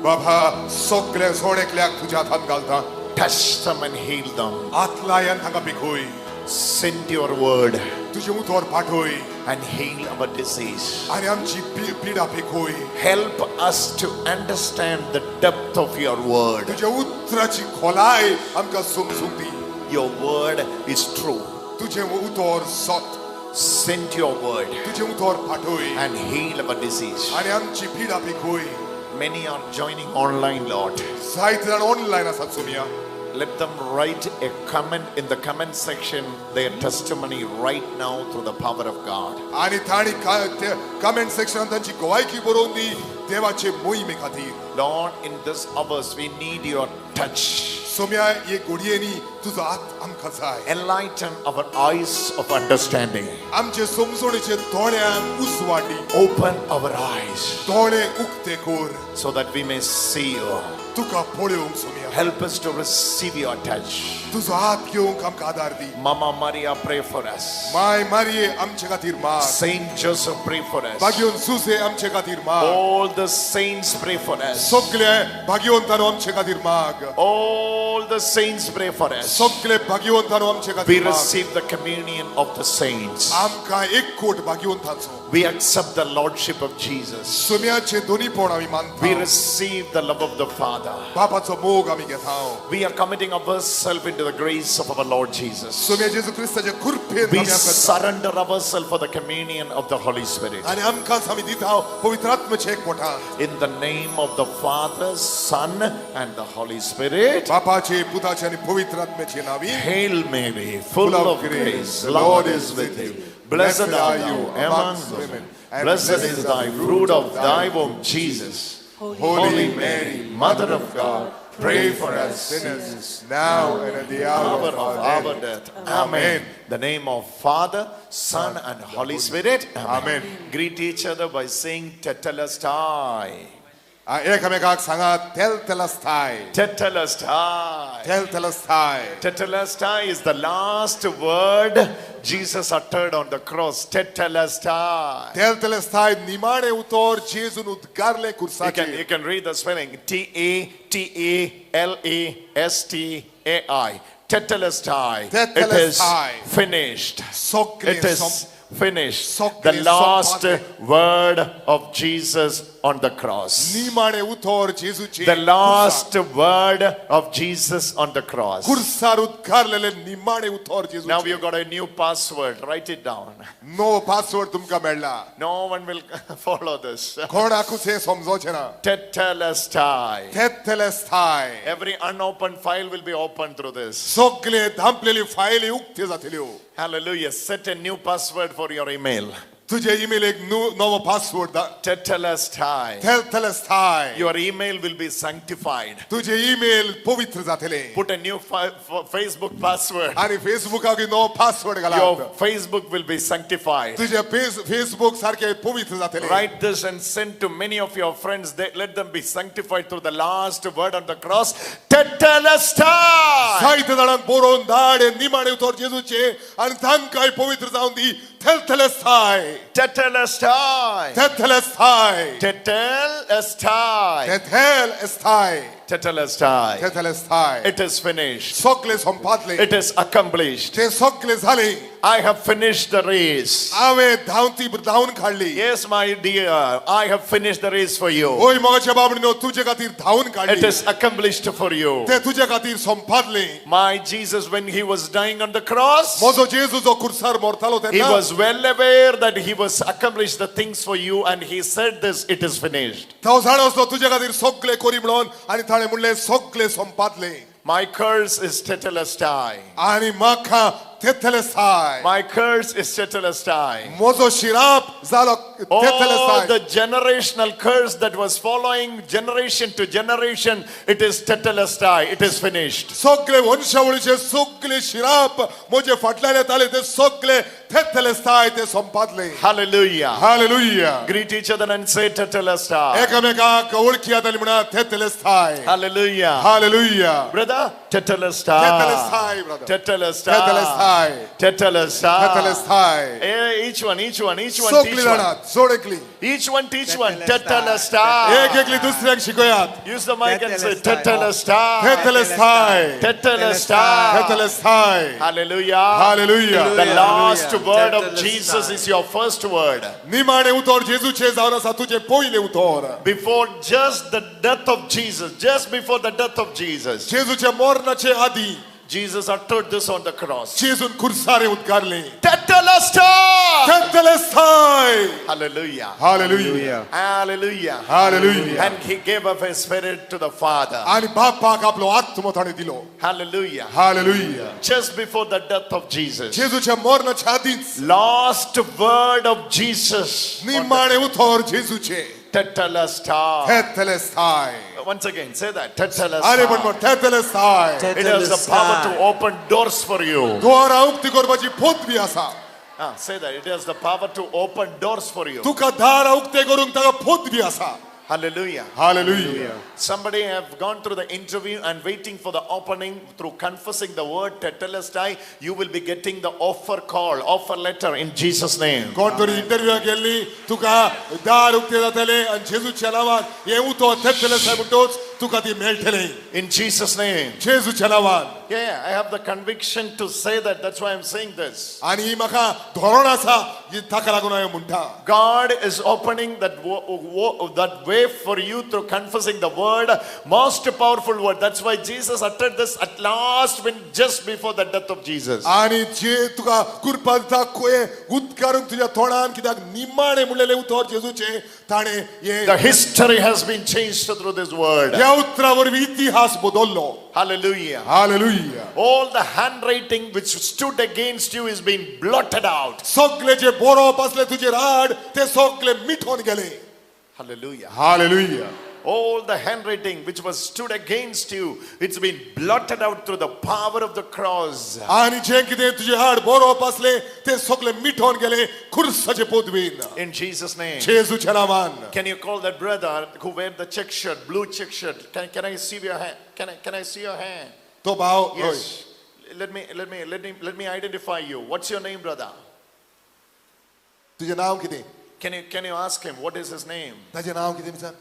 Baba सगळे सोडेकल्याक तुझ्या हातांत घालता. Touch them and heal them. आतलायन तांकां पिकोय. Send your word तुझे उतर पाठोय and heal our disease. आनी आमची पिडा पिकोय. Help us to understand the depth of your word. तुझ्या उतराची खोलाय आमकां समजूंक दी. Your word is true. तुझे उतर सत. Send your word तुझे उतर पाठोय and heal our disease. आनी आमची पिडा पिकोय. Many are joining online, Lord. जायते जाण ऑनलायन आसात सोमिया. Let them write a comment in the comment section, their testimony right now through the power of God. आनी तांणी कमेंट सेक्शनान तांची गवायकी बरोवन दी देवाचे मोहिमे खातीर. Lord, in this hours we need your touch. Saumya हे घडयेनी तुजो हात आमकां जाय. Enlighten our eyes of understanding. आमचे समजणेचे दोळ्यांक उजवाड दी. Open our eyes दोळे उक्ते कर so that we may see you. तुका पळोवंक Saumya. Help us to receive your touch. तुजो हात घेवंक आमकां आदार दी. Mama Maria, pray for us. My मारिये आमचे खातीर माग. Saint Joseph, pray for us. भाग्यवंत सुसे आमचे खातीर माग. All the saints, pray for us. सगळे भाग्यवंतांनो आमचे खातीर माग. All the saints, pray for us. सगळे भाग्यवंतांनो आमचे We खातीर माग. receive the communion of the saints. आमकां एकवट भाग्यवंताचो. We accept the lordship of Jesus. सोम्याचे दोनीपण आमी We मानता. receive the love of the Father. बापाचो मोग आमी घेता. We are committing ourselves into the grace of our Lord Jesus. Saumya जेजू क्रिस्ताचे कृपेन We आमी आमकां surrender ourselves for the communion of the Holy Spirit. आनी आमकांच आमी दिता पवित्र आत्म्याचे एकवटान. In the name of the Father, Son, and the Holy Spirit. बापाचे पुताचे आनी पवित्र आत्म्याचे नावी. Hail Mary, full of grace, the Lord is with thee. Blessed art thou amongst women. Blessed is thy fruit of thy womb, Jesus. Holy Mary, Mother of God, pray for us sinners, now and at the hour hour of our death. Amen. The name of Father, Son, and Holy Spirit. Amen. Greet each other by saying Tetelestai. एकामेकाक सांगा तेलतेलस्थाय. Tetelestai. तेलतेलस्थाय. Tetelestai is the last word Jesus uttered on the cross. Tetelestai. तेलतेलस्थाय निमाणे उतर जेजून उद्गारले You can, कुर्साचेर. you can read the spelling. T-A-T-E-L-E-S-T-A-I. Tetelestai. It is Tetelestai. finished. सगळे It is finished. सगळे The last संपादले. word of Jesus on the cross. निमाणे उतर जेजूचे The last word of Jesus on the cross. कुर्सार उद्गारलेले निमाणे उतर Now जेजूचे. you got a new password. Write it down. नवो password तुमकां मेळ्ळा. No one will follow this. कोणाकूच हें समजोचें ना. Tetelestai. तेलतेलस्थाय. Every unopened file will be opened through this. सगळे धांपलेली फायली उक्त्यो जातल्यो. Hallelujah. Set a new password for your email. तुजे ईमेल एक नवो password Tetelestai. तेलतेलस्थाय. Your email will be sanctified. तुजे ईमेल पवित्र जातले. Put a new Facebook password. आनी फेसबुकाक नवो पासवर्ड Your घाला. Facebook will be sanctified. तुजे फेसबुक सारखे पवित्र जातले. Write this and send to many of your friends. Let them be sanctified through the last word on the cross. Tetelestai. जायते जाणांक बरोवन धाड हे निमाणे उतर जेजूचे आनी तांकांय पवित्र जावन दी. तेलतेलस्थाय. Tetelestai. तेलतेलस्थाय. Tetelestai. तेथेलस्थाय. Tetelestai. तेथेलस्थाय. It is finished. सगळे संपादले. It is accomplished. ते सगळे झाले. I have finished the race. हांवें धांवती धांवन काडली. Yes, my dear, I have finished the race for you. ओय मोगाच्या बाबणीनो तुजे खातीर धांवन It काडली. is accomplished for you. ते तुजे खातीर संपादले. My Jesus, when he was dying on the cross, म्हजो जेजू जो कुर्सार मरतालो he तेन्ना was well aware that he was accomplished the things for you, and he said this, it is finished. तो जाणा आसलो तुजे खातीर सगळे करी म्हणून आनी ताणें म्हणलें सगळे संपादले. My curse is tetelestai. आनी म्हाका तेथेलस्थाय. My curse is tetelestai. म्हजो शिराप जालो All तेथेलस्थाय. the generational curse that was following generation to generation, it is tetelestai. It is finished. सगळे वंशावळीचे सगळे शिराप म्हजे फाटल्यान येताले ते सगळे तेथेलस्थाय ते संपादले. Hallelujah. Hallelujah. Greet each other and say tetelestai. एकामेकाक वळखियात आनी म्हणा तेथेलस्थाय. Hallelujah. Hallelujah. Brother, tetelestai. Tetelestai, brother. Tetelestai. Tetelestai. Tetelestai. तेथेलस्थाय. Each one, each one, each one, सगळी teach जाणां one. जोड एकली. Each one, teach one. Tetelestai. एक Tetelestai. एकली दुसऱ्याक शिकयात. Use the mic and say Tetelestai. tetelestai. तेथेलस्थाय. Tetelestai. तेथेलस्थाय. Hallelujah. Hallelujah. The last word of Tetelestai. Jesus is your first word. निमाणे उतर जेजूचे जावन आसा तुजें पयलें उतर. Before just the death of Jesus, just before the death of Jesus, जेजूच्या मरणाचे आदी Jesus uttered this on the cross. जेजून कुर्सारे उद्गारले. Tetelestai! तेथेलस्थाय. Hallelujah. Hallelujah. Hallelujah. Hallelujah. And he gave up his spirit to the Father. आनी बापाक आपलो आत्मो ताणें दिलो. Hallelujah. Hallelujah. Just before the death of Jesus, जेजूच्या मरणाच्या आदींच last word of Jesus. निमाणे उतर जेजूचे Tetelestai. तेथेलस्थाय. Once again, say that. आरे पण Tetelestai. Tetelestai. It has the power to open doors for you. द्वारा उक्ती करपाची पोतवी आसा. Say that. It has the power to open doors for you. तुका दारां उक्ते करूंक ताका पोतवी आसा. Hallelujah. Hallelujah. Somebody have gone through the interview and waiting for the opening through confessing the word tetelestai. You will be getting the offer call, offer letter in Jesus' name. कोण तरी इंटरव्यूआक गेल्ली तुका दार उक्ते जातले आनी जेजूच्या नांवान हें उतर तेतलेस्ताय म्हणटोच तुका ती मेळटली. In Jesus' name. जेजूच्या नांवान. Yeah, I have the conviction to say that. That's why I'm saying this. आनी ही म्हाका धोरण आसा ही ताका लागून हांवें म्हणटा. God is opening that that way for you through confessing the word, most powerful word. That's why Jesus uttered this at last, when just before the death of Jesus. आनी जे तुका कृपा दिता उदकारूंक तुज्या तोंडान कित्याक निमाणें म्हणलेलें उतर जेजूचें ताणें हें The history has been changed through this word. ह्या उतरा वरवीं इतिहास बदल्लो. Hallelujah. Hallelujah. All the handwriting which stood against you is being blotted out. सगळे जे बरोवप आसले तुजेर आड ते सगळे मिठोन गेले. Hallelujah. Hallelujah. All the handwriting which was stood against you, it's been blotted out through the power of the cross. आनी जे कितें तुजे आड बरोवप आसले ते सगळे मिठोन गेले खुर्साचे पदवीन. In Jesus' name. जेजूच्या नांवान. Can you call that brother who wear the check shirt, blue check shirt? Can I see your hand? Can I see your hand? तो भाव. Yes. Let me identify you. What's your name, brother? तुजें नांव कितें? Can you ask him what is his name? ताजें नांव कितें विचार.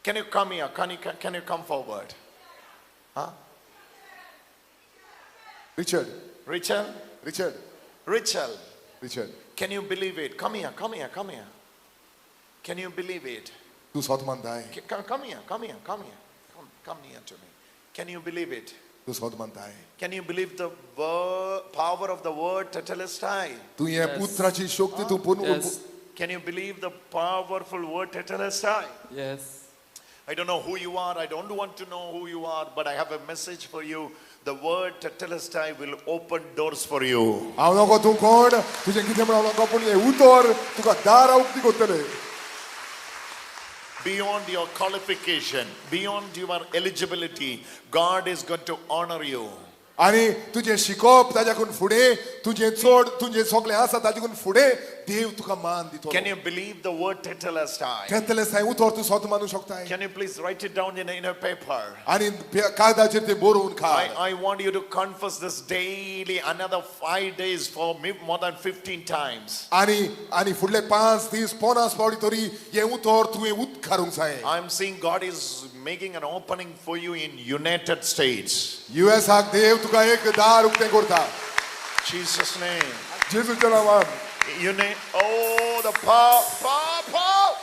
Can you come here? Can you come forward? Huh? Richard. Richard? Richard. Richard. Richard. Can you believe it? Come here, come here, come here. Can you believe it? तूं स्वत मानताय. Come here, come here, come here. Come near to me. Can you believe it? तूं स्वत मानताय. Can you believe the power of the word tetelestai? तूं हे पुत्राची शक्ती तूं पुर्ण. Can you believe the powerful word tetelestai? Yes. I don't know who you are. I don't want to know who you are, but I have a message for you. The word tetelestai will open doors for you. हांव नको तूं कोण तुजें कितें म्हण हांव नको पूण हें उतर तुका दारां उक्ती करतलें. Beyond your qualification, beyond your eligibility, God is going to honor you. आनी तुजें शिकोवप ताज्याकून फुडें तुजें चड तुजें सगळें आसा ताजेकून फुडें देव तुका मान दितलो. Can you believe the word tetelestai? तेतलेस्ताय उतर तूं स्वता मानूंक शकताय. Can you please write it down in a paper? आनी कागदाचेर तें बरोवन काड. I want you to confess this daily, another 5 days for more than 15 times. आनी आनी फुडले 5 दीस 50 फावटी तरी हें उतर तुवें उदकारूंक जाय. I'm seeing God is making an opening for you in United States. युएसाक देव तुका एक दार उक्तें करता. Jesus' name. जेजूच्या नांवान. You name. Oh, the power, power, power.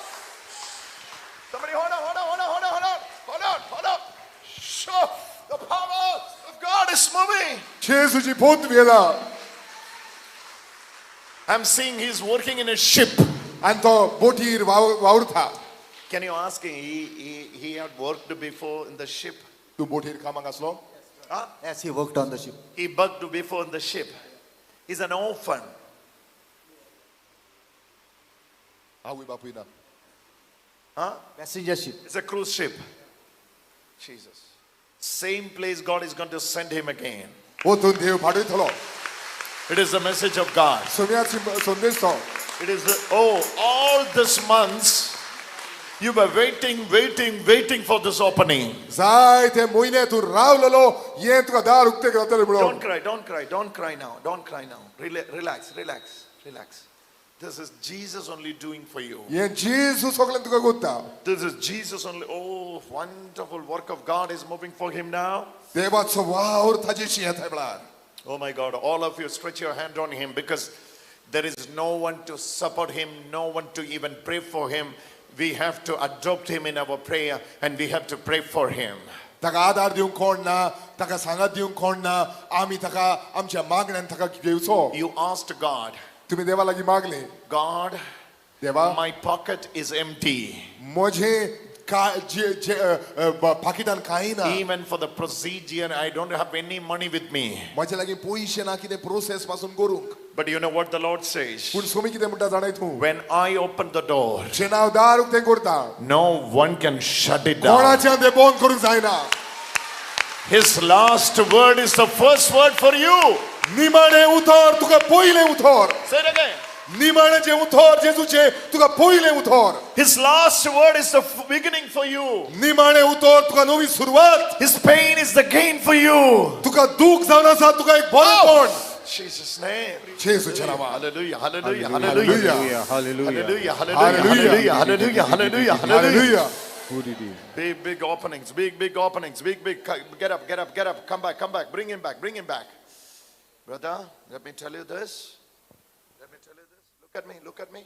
Somebody hold on, hold on, hold on, hold on, hold on, hold on, hold on. Sure, the power of God is moving. जेजूची पोत येला. I'm seeing He's working in a ship. आनी तो बोटीर वावुरता. Can you ask him? He had worked before in the ship. तूं बोटीर कामाक आसलो? Huh? Yes, he worked on the ship. He worked before in the ship. He's an orphan. आवय बापूय ना. Huh? Passenger ship. It's a cruise ship. Jesus. Same place God is going to send him again. वचून देव पाठयतलो. It is the message of God. सोम्याची संदेश तो. It is the, all these months you were waiting, waiting, waiting for this opening. जायते म्हयने तूं रावलेलो हें तुका दार उक्तें जातलें म्हणून. Don't cry, don't cry, don't cry now, don't cry now. Relax, relax, relax. This is Jesus only doing for you. हें जेजू सगळें तुका करता. This is Jesus only. Oh, wonderful work of God is moving for him now. देवाचो वावर ताजेशी येता वेळार. Oh my God, all of you stretch your hand on him, because there is no one to support him, no one to even pray for him. We have to adopt him in our prayer and we have to pray for him. ताका आधार दिवंक कोण ना, ताका सांगात दिवंक कोण ना, आमी ताका आमच्या मागण्यान ताका घेवचो. You asked God. तुम्ही देवा लागीं मागले. God, देवा, my pocket is empty. म्हजें पाकिटान कांय ना. Even for the procedure, I don't have any money with me. म्हजे लागीं पयशे ना कितें प्रोसेस पासून करूंक. But you know what the Lord says? पूण स्वामी कितें म्हणटा जाणाय तूं? When I open the door, जेन्ना हांव दार उक्तें करता, no one can shut it down. कोणाच्यान तें बंद करूंक जायना. His last word is the first word for you. निमाणें उतर तुका पयलें उतर. Say it again. निमाणें जें उतर जेजूचें तुका पयलें उतर. His last word is the beginning for you. निमाणें उतर तुका नवी सुरवात. His pain is the gain for you. तुका दुःख जावन आसा तुका एक बरेपण. Jesus' name. जेजूच्या नांवान. Hallelujah, hallelujah, hallelujah. Hallelujah. Hallelujah, hallelujah, hallelujah, hallelujah, hallelujah. Hallelujah. Big, big openings, big, big openings, big, big. Get up, get up, get up. Come back, come back. Bring him back, bring him back. Brother, let me tell you this. Let me tell you this. Look at me, look at me.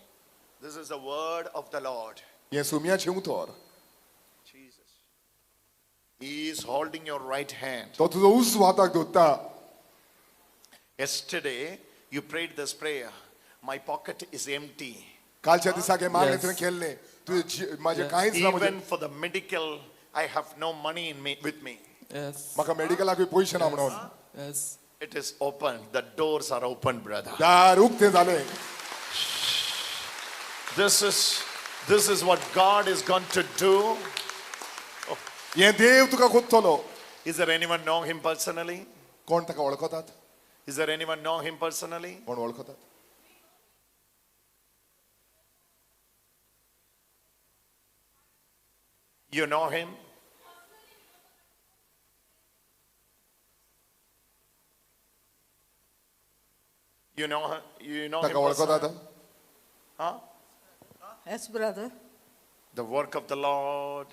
This is the word of the Lord. हें सुम्याचें उतर. Jesus. He is holding your right hand. तो तुजो उजवो हाताक दोत्ता. Yesterday, you prayed this prayer. My pocket is empty. कालच्या दिसाक हें मागणें तुवें केल्लें. तुजें म्हाजें कांयच ना. Even for the medical, I have no money in me, with me. Yes. म्हाका मेडिकलाकूय पयशे ना म्हणून. Yes. It is open. The doors are open, brother. दार उक्तें जालें. This is what God is going to do. हें देव तुका कोत्तलो. Is there anyone know him personally? कोण ताका वळखतात? Is there anyone know him personally? कोण वळखतात? You know him? You know her? You know him ताका वळखतात? personally? Huh? Yes, brother. The work of the Lord.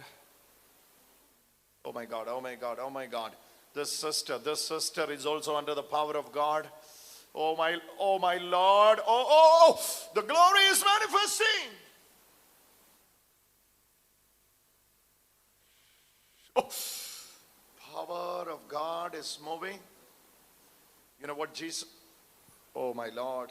Oh my God, oh my God, oh my God. This sister is also under the power of God. Oh my Lord. Oh, oh, oh, the glory is manifesting. Oh, power of God is moving. You know what Jesus, oh my Lord.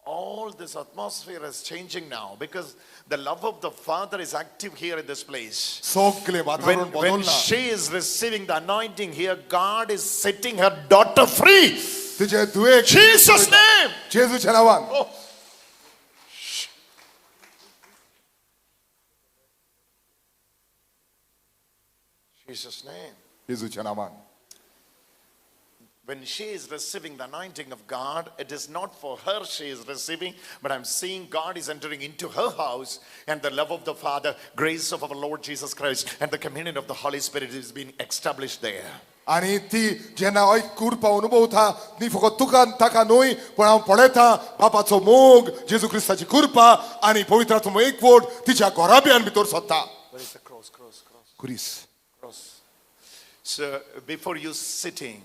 All this atmosphere is changing now because the love of the Father is active here in this place. When she is receiving the anointing here, God is setting her daughter free. Jesus' name. Oh. Jesus' name. When she is receiving the anointing of God, it is not for her she is receiving, but I'm seeing God is entering into her house, and the love of the Father, grace of our Lord Jesus Christ, and the communion of the Holy Spirit is being established there. आनी ती जेन्ना कृपा अनुभवता ती फकत तुका ताका न्हय पण हांव पळयता बापाचो मोग जेजू क्रिस्ताची कृपा आनी पवित्र आत्मो एकवट तिच्या घराब्यान भितर सोदता. खुरीस. So before you sitting,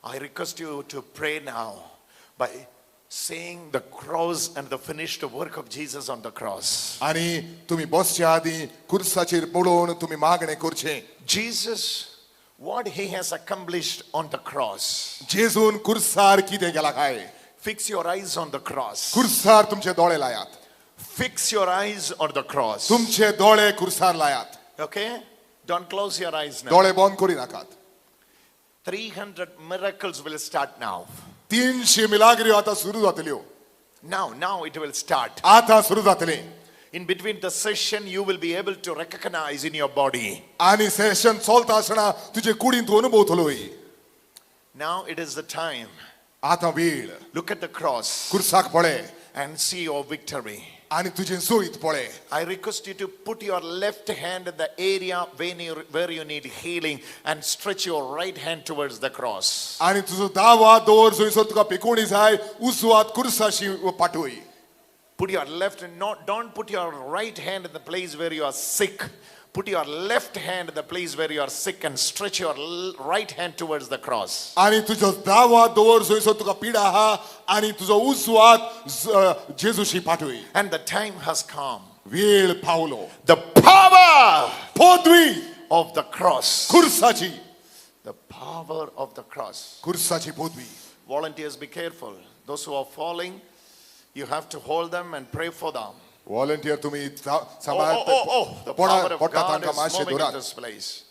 I request you to pray now by saying the cross and the finished work of Jesus on the cross. आनी तुम्ही बसच्या आदी खुर्साचेर पळोवन तुम्ही मागणें करचें. Jesus, what he has accomplished on the cross. जेजून खुर्सार कितें केलां काय? Fix your eyes on the cross. खुर्सार तुमचे दोळे लायात. Fix your eyes on the cross. तुमचे दोळे खुर्सार लायात. Okay? Don't close your eyes now. दोळे बंद करी नाकात. 300 miracles will start now. 300 मिलाग्र्यो आता सुरू जातल्यो. Now it will start. आता सुरू जातले. In between the session, you will be able to recognize in your body. आनी सेशन चलता आसतना तुजे कुडींत तूं अनुभवतलोय. Now it is the time. आता वेळ. Look at the cross. खुर्साक पळय. And see your victory. आनी तुजें जोयत पळय. I request you to put your left hand in the area where you need healing and stretch your right hand towards the cross. आनी तुजो दावो हात दवर जंयसर तुका पिकोवणी जाय उजवो हात खुर्साशी पाठोय. Put your left, don't put your right hand in the place where you are sick. Put your left hand in the place where you are sick and stretch your right hand towards the cross. आनी तुजो दावो हात दवर जंयसर तुका पिडा आहा आनी तुजो उजवो हात जेजूशी पाठोय. And the time has come. वेळ पावलो. The power पदवी of the cross. खुर्साची. The power of the cross. खुर्साची पदवी. Volunteers, be careful. Those who are falling, You have to hold them and pray for them. Volunteer तुम्ही Oh, the power of God is moving in this place.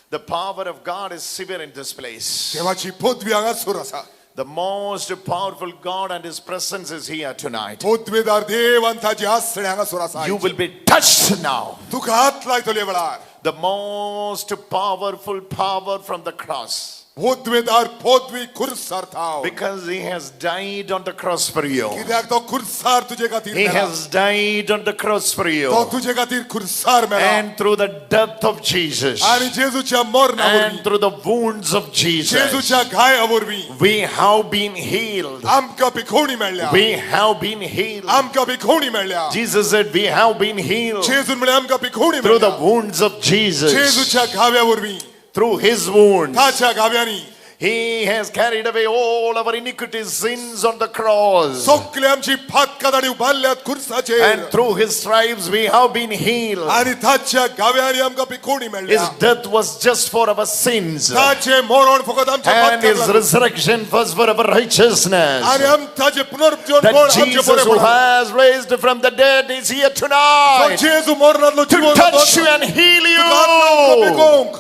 The power of God is severe in this place. देवाची पदवी हांगासर आसा. The most powerful God and His presence is here tonight. पदवेदार देव आनी ताची आसणे हांगासर आसा. You will be touched now. तुका हात लायतले वेळार. The most powerful power from the cross. पदवेदार पदवी खुर्सार थाव. Because He has died on the cross for you. कित्याक तो खुर्सार तुजे खातीर He मेला. has died on the cross for you. तो तुजे खातीर खुर्सार मेला. And through the death of Jesus. आनी जेजूच्या मरणा And वरवीं. through the wounds of Jesus. जेजूच्या घाया वरवीं. We have been healed. आमकां पिकोवणी मेळ्ळ्या. We have been healed. आमकां पिकोवणी मेळ्ळ्या. Jesus said, we have been healed. जेजून म्हळें आमकां पिकोवणी Through the मेळ्ळ्या. wounds of Jesus. जेजूच्या घाव्या वरवीं. Through His wounds. ताच्या घाव्यांनी. He has carried away all our iniquities, sins on the cross. सगळे आमची फातकां ताणी उबारल्यात खुर्साचेर. And through His stripes we have been healed. आनी ताच्या घाव्यांनी आमकां पिकोवणी His मेळ्ळ्या. death was just for our sins. ताचें मरण फकत आमच्या And फातकांक His लागून. resurrection was for our righteousness. आनी ताचें पुनर्जीवन That कोण आमचें Jesus who बरेपण. has raised from the dead is here तो tonight जेजू मरणांतलो to Jeevan touch you and heal तुका हात लावन you. पिकोवंक.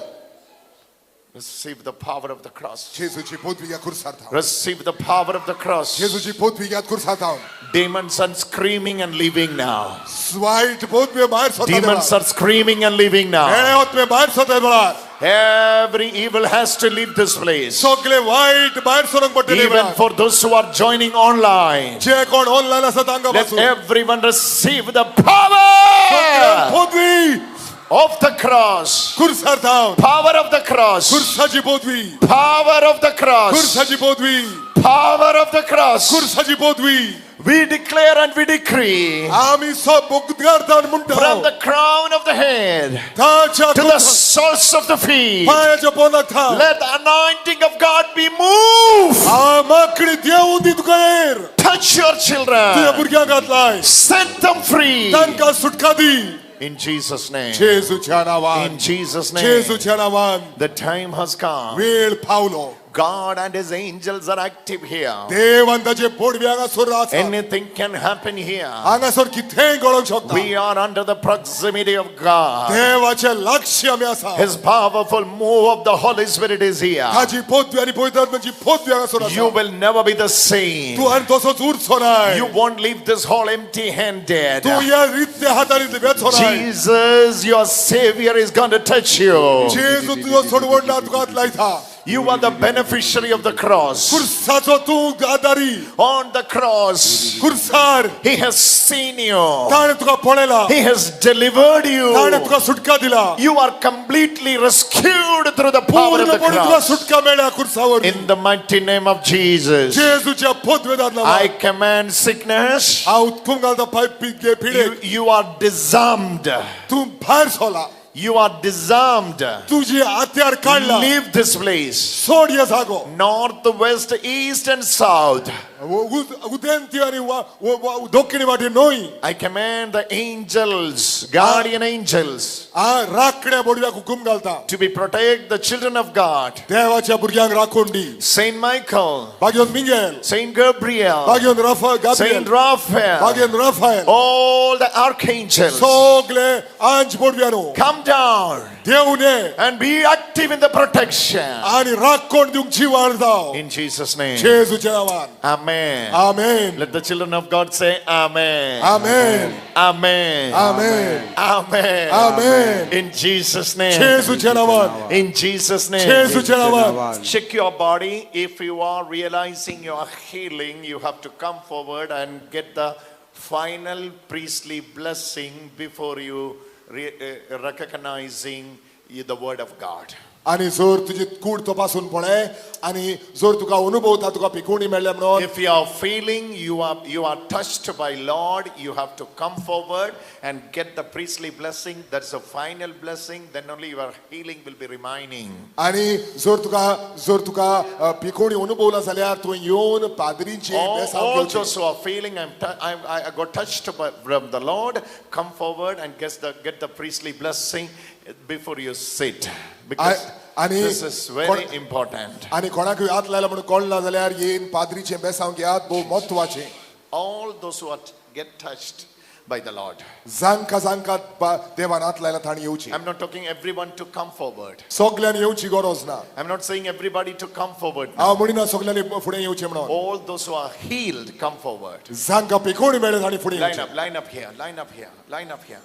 Receive the power of the cross. जेजूची पदवी घ्या खुर्सार थावन. Receive the power of the cross. जेजूची पदवी घ्यात खुर्सार थावन. Demons are screaming and leaving now. वायट पदवी भायर सरता Demons are screaming and leaving now. वेळे आत्मे भायर सरता वेळार. Every evil has to leave this place. सगळे वायट भायर सरूंक पडटले Even वेळार. for those who are joining online. जे कोण ऑनलायन आसा तांकां Let पासून. everyone receive the सगळ्यांक power पदवी of the cross. खुर्सार थावन. Power of the cross. खुर्साची पदवी. Power of the cross. खुर्साची पदवी. Power of the cross. खुर्साची पदवी. We declare and we decree आमी सब उद्गारता आनी म्हणटा from the crown of the head ताच्या to the soles of the feet. पांयाच्या पोंदाक थाव. Let the anointing of God be moved. माकडी देव दी तुका येर. Touch your तुज्या children. भुरग्यांक हात लाय. Set them free. तांकां सुटका दी. In Jesus' name. जेजूच्या नांवान. In Jesus' name. जेजूच्या नांवान. The time has come. वेळ पावलो. God and His angels are active here. देव आनी ताचे बोडवे हांगासर आसा. Anything can happen here. हांगासर कितेंय घडोवंक शकता. We are under the proximity of God. देवाचे लागशी आमी आसा. His powerful move of the Holy Spirit is here. ताची पदवी आनी पवित्र आत्म्याची पदवी हांगासर You आसा. will never be the same. तूं आनी तसोच उरचो नाय. You won't leave this hall empty-handed. तूं ह्या रित्या हातांनी वेचो नाय. Jesus, your Savior, is going to touch you. जेजू तुजो सोडवणदार तुका हात लायता. You are the beneficiary of the cross. खुर्साचो तूं आदारी. On the cross, खुर्सार He has seen you. ताणें तुका पळयला. He has delivered ताणें you. तुका सुटका दिला. You are completely rescued through the power of the पूर्णपणे तुका cross. सुटका मेळ्ळ्या खुर्सा वरवीं. In the mighty name of Jesus, जेजूच्या पदवेदार I नांवान command sickness. हांव हुकूम घालता पाय पिडेक. You are disarmed. तूं भायर सरला. You are disarmed. तुजी हत्यार काडला. Leave this place. सोड हे जागो. North, west, east, and south. उदेंती आनी दक्षिण वाटे न्हय. I command the angels, guardian angels, राखण्या बोडव्याक हुकूम घालता. to be protect the children of God. देवाच्या भुरग्यांक राखून दी. Saint Michael, भाग्योन Miguel, Saint Gabriel, भाग्योन Rafa Saint Gabriel, Raphael, भाग्योन Raphael, all the archangels, सगळे आंज बोडव्यानो come down देव ये and be active in the protection. आनी राखण दिवंक जिवाळ जाव. In Jesus' name. जेजूच्या नांवान. Amen. Amen. Let the children of God say Amen. Amen. Amen. Amen. Amen. Amen. In Jesus' name. जेजूच्या नांवान. In Jesus' name. जेजूच्या नांवान. Check your body. If you are realizing your healing, you have to come forward and get the final priestly blessing before you recognizing the word of God. आनी जर तुजी कूड तपासून पळय आनी जर तुका अनुभवता तुका पिकोवणी मेळ्ळ्या म्हणून If you are feeling you are touched by Lord, you have to come forward and get the priestly blessing. That's a final blessing. Then only your healing will be remaining. आनी जर तुका पिकोवणी अनुभवला जाल्यार तुवें येवन पाद्रींची बेसांव All घेवची. those who are feeling I got touched from the Lord, come forward and get the priestly blessing before you sit, because this is very important. आनी कोणाकूय हात लायला म्हणून कळना जाल्यार येवन पाद्रीचें बेसांव घेयात, भोव म्हत्वाचें. All those who are get touched by the Lord. जांकां जांकां देवान हात लायला तांणी येवची. I'm not talking everyone to come forward. सगल्यांनी येवची गरज ना. I'm not saying everybody to come forward. हांव म्हणिना सगल्यांनी फुडें येवचें म्हणून. All those who are healed, come forward. जांकां पिकोवणी मेळ्ळें तांणी फुडें Line येवचें. up, line up here, line up here, line up here.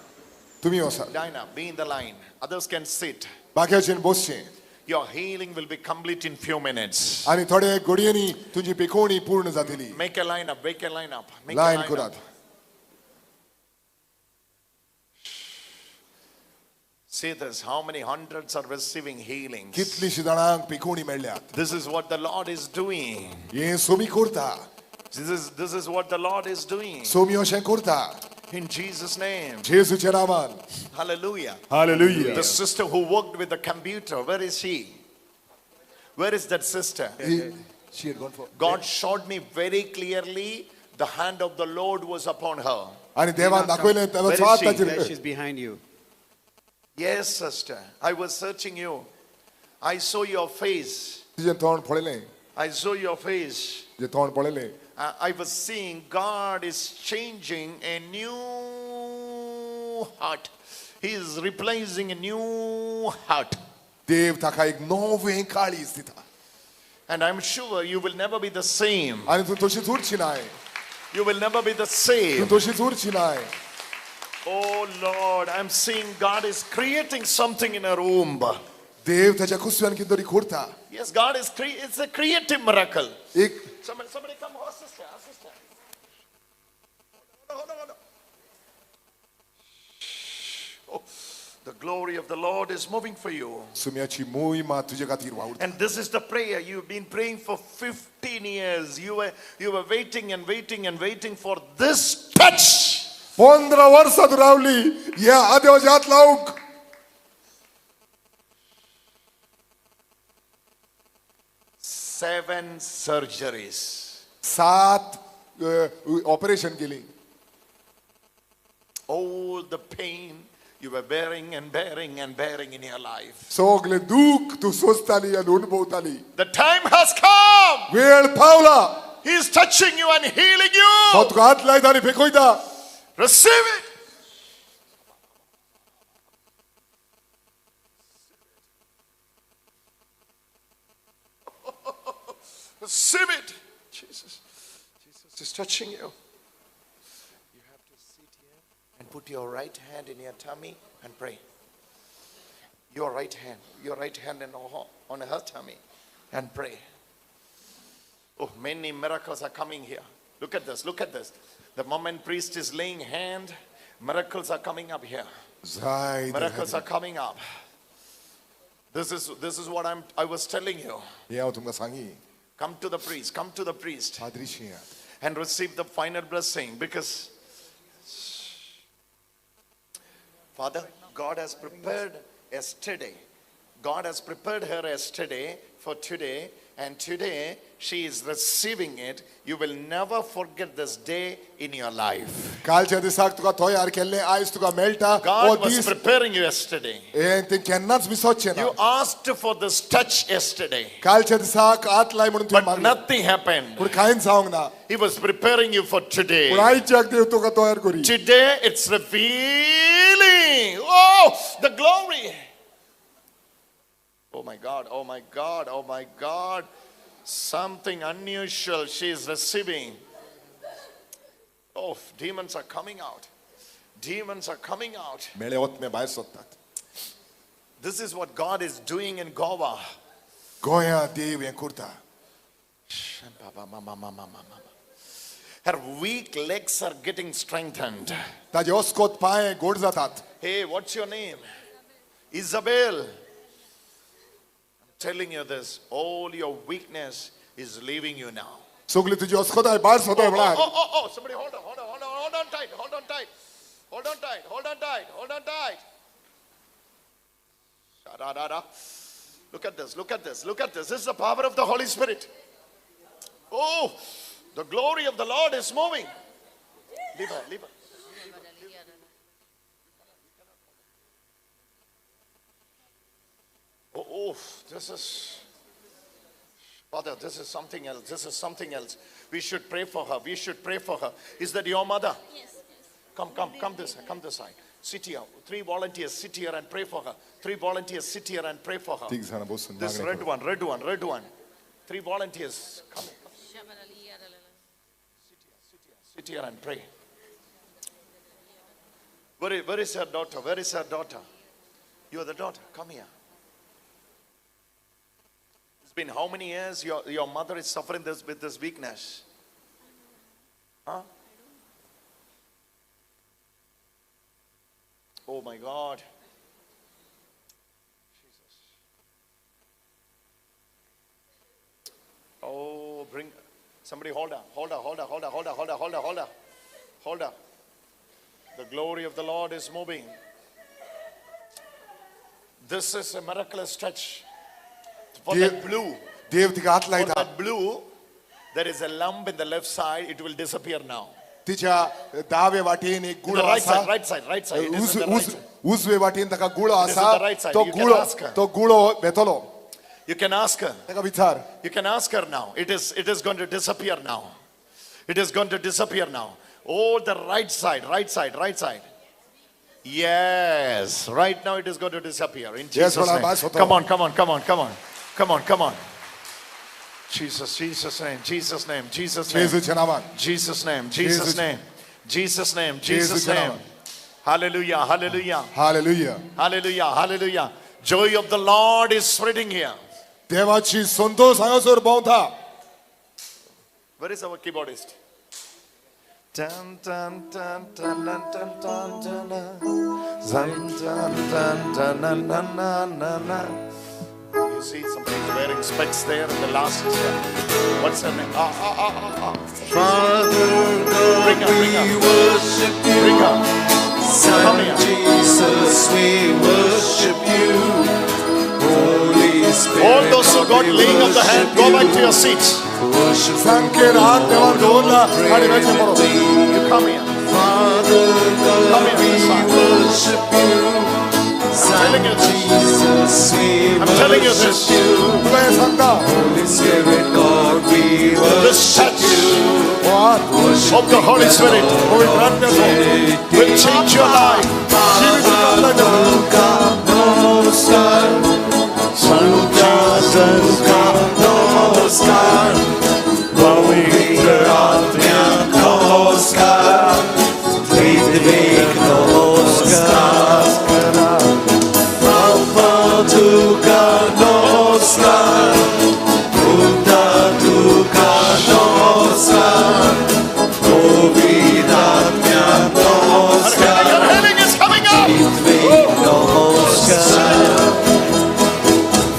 तुमी वसात. Line up, be in the line. Others can sit. बाकीच्यांनी बसचें. Your healing will be complete in few minutes. आनी थोडे घडयेंनी तुजी पिकोवणी पूर्ण जातली. Make a line up, make a line up. Make a line line करात. up. See this, how many hundreds are receiving healings. कितलीशी जाणांक पिकोवणी मेळ्ळ्यात. This is what the Lord is doing. हें सोमी करता. This is what the Lord is doing. Somi अशें करता. In Jesus' name. जेजूच्या नांवान. Hallelujah. Hallelujah. The sister who worked with the computer, where is she? Where is that sister? She had gone for. God showed me very clearly the hand of the Lord was upon her. आनी देवान दाखयलें Where is ताचो हात she? ताचेर. She's behind you. Yes, sister. I was searching you. I saw your face. तुजें तोंड पळयलें. I saw your face. तुजें तोंड पळयलें. I was seeing God is changing a new heart. He is replacing a new heart. देव ताका एक नवें काळीज दिता. And I'm sure you will never be the same. आनी तूं तशीच उरची नाय. You will never be the same. तूं तशीच उरची नाय. Oh Lord, I'm seeing God is creating something in a room. देव ताच्या कुसव्यान कितें तरी करता. Yes, God is it's a creative miracle. एक Somebody come, oh sister, oh sister. Hold on, hold on. Oh, the glory of the Lord is moving for you. सुम्याची मोहिमा तुजे खातीर वावुरता. And this is the prayer you've been praying for 15 years. You were waiting and waiting and waiting for this touch. 15 वर्सां तूं रावली ह्या आदेवाचे हात लावंक. 7 surgeries. 7 operation केली. All the pain you were bearing and bearing and bearing in your life. सगळे दुःख तूं सोंसताली आनी अनुभवताली. The time has come. वेळ पावला. He is touching you and healing you. तो तुका हात लायता आनी फेकयता. Receive it. Receive it. Jesus. Jesus is touching you. You have to sit here and put your right hand in your tummy and pray. Your right hand and on her tummy and pray. Oh, many miracles are coming here. Look at this, look at this. The moment priest is laying hand, miracles are coming up here. Miracles are coming up. This is what I was telling you. Come to the priest, come to the priest and receive the final blessing, because Father, God has prepared yesterday. God has prepared her yesterday for today, and today she is receiving it. You will never forget this day in your life. God was preparing you yesterday. You asked for this touch yesterday, but nothing happened. He was preparing you for today. Today it's revealing. Oh, the glory. Oh my God, oh my God, oh my God. Something unusual she is receiving. Oh, demons are coming out. Demons are coming out. This is what God is doing in Goa. Her weak legs are getting strengthened. Hey, what's your name? Isabel. Telling you this, all your weakness is leaving you now. Oh, somebody hold on, hold on, hold on, hold on tight, hold on tight, hold on tight, hold on tight, hold on tight. Look at this, look at this, look at this. This is the power of the Holy Spirit. Oh, the glory of the Lord is moving. Leave her, leave her. Oh, this is Father, this is something else. This is something else. We should pray for her. We should pray for her. Is that your mother? Yes. Yes. Come, come, come this, come this side. Sit here. 3 volunteers sit here and pray for her. 3 volunteers sit here and pray for her. तीग जाणां बसून This मागणें red करूं. one, red one, red one. 3 volunteers. Come. Sit here and pray. Where is her daughter? Where is her daughter? You are the daughter. Come here. It's been how many years your mother is suffering this with this weakness? Huh? Oh my God. Jesus. Oh, bring somebody, hold her, hold her, hold her, hold her, hold her, hold her, hold her, hold her, hold her. The glory of the Lord is moving. This is a miraculous touch. For that blue, देव तिका हात for लायता. that blue, there is a lump in the left side. It will disappear now. तिच्या दावे वाटेन एक In गुळो the right आसा. side, right side, right side. It is in the right side. उजवे वाटेन ताका गुळो It is आसा. in the right side. तो You can गुळो ask her. तो गुळो वेतलो. You can ask her. ताका विचार. You can ask her now. It is going to disappear now. It is going to disappear now. Oh, the right side, right side, right side. Yes, right now it is going to disappear in Yes, Jesus' Lord, name. I ask Come on, come on, come on, come on, come on, come on. Jesus, Jesus' name, Jesus' name, Jesus' name, जेजूच्या नांवान. Jesus' name, Jesus' Jesus. name, Jesus' name, Jesus' जेजूच्या name. नांवान. Hallelujah, hallelujah, hallelujah. hallelujah, hallelujah. Joy of the Lord is spreading here. देवाची संतोष हांगासर भोंवता. Where is our keyboardist? Dun, dun, dun, dun, dun, dun, dun, dun, dun. Dun, dun, dun, dun, dun, dun, dun, dun, dun. You see somebody's wearing specs there in the last. What's her name? Ah, ah, ah, ah, ah. Father God, Bring her, bring her. we worship you. Bring her. Come Son here. Jesus, we worship you. Holy Spirit, All those who got we laying of the hand, worship go back you. to your seats. Worship सामकेर हात देवान दवरला आनी वेचें पडो. You come here. Father God, Come here, we son. worship you. Son telling you this. Jesus, we I'm telling you worship this. you. तुका हें सांगता. Holy Spirit, God, we This worship touch you. हो हात of the Holy Spirit पवित्र आत्म्याचो will change your life. जिवीत बदलता. Namaskar, Son Jesus, Namaskar, Pavitra Atma, Namaskar, Tritvik Namaskar, Papa Tuka Namaskar, Buddha Tuka Namaskar, Govindatma Namaskar. Your healing is coming up.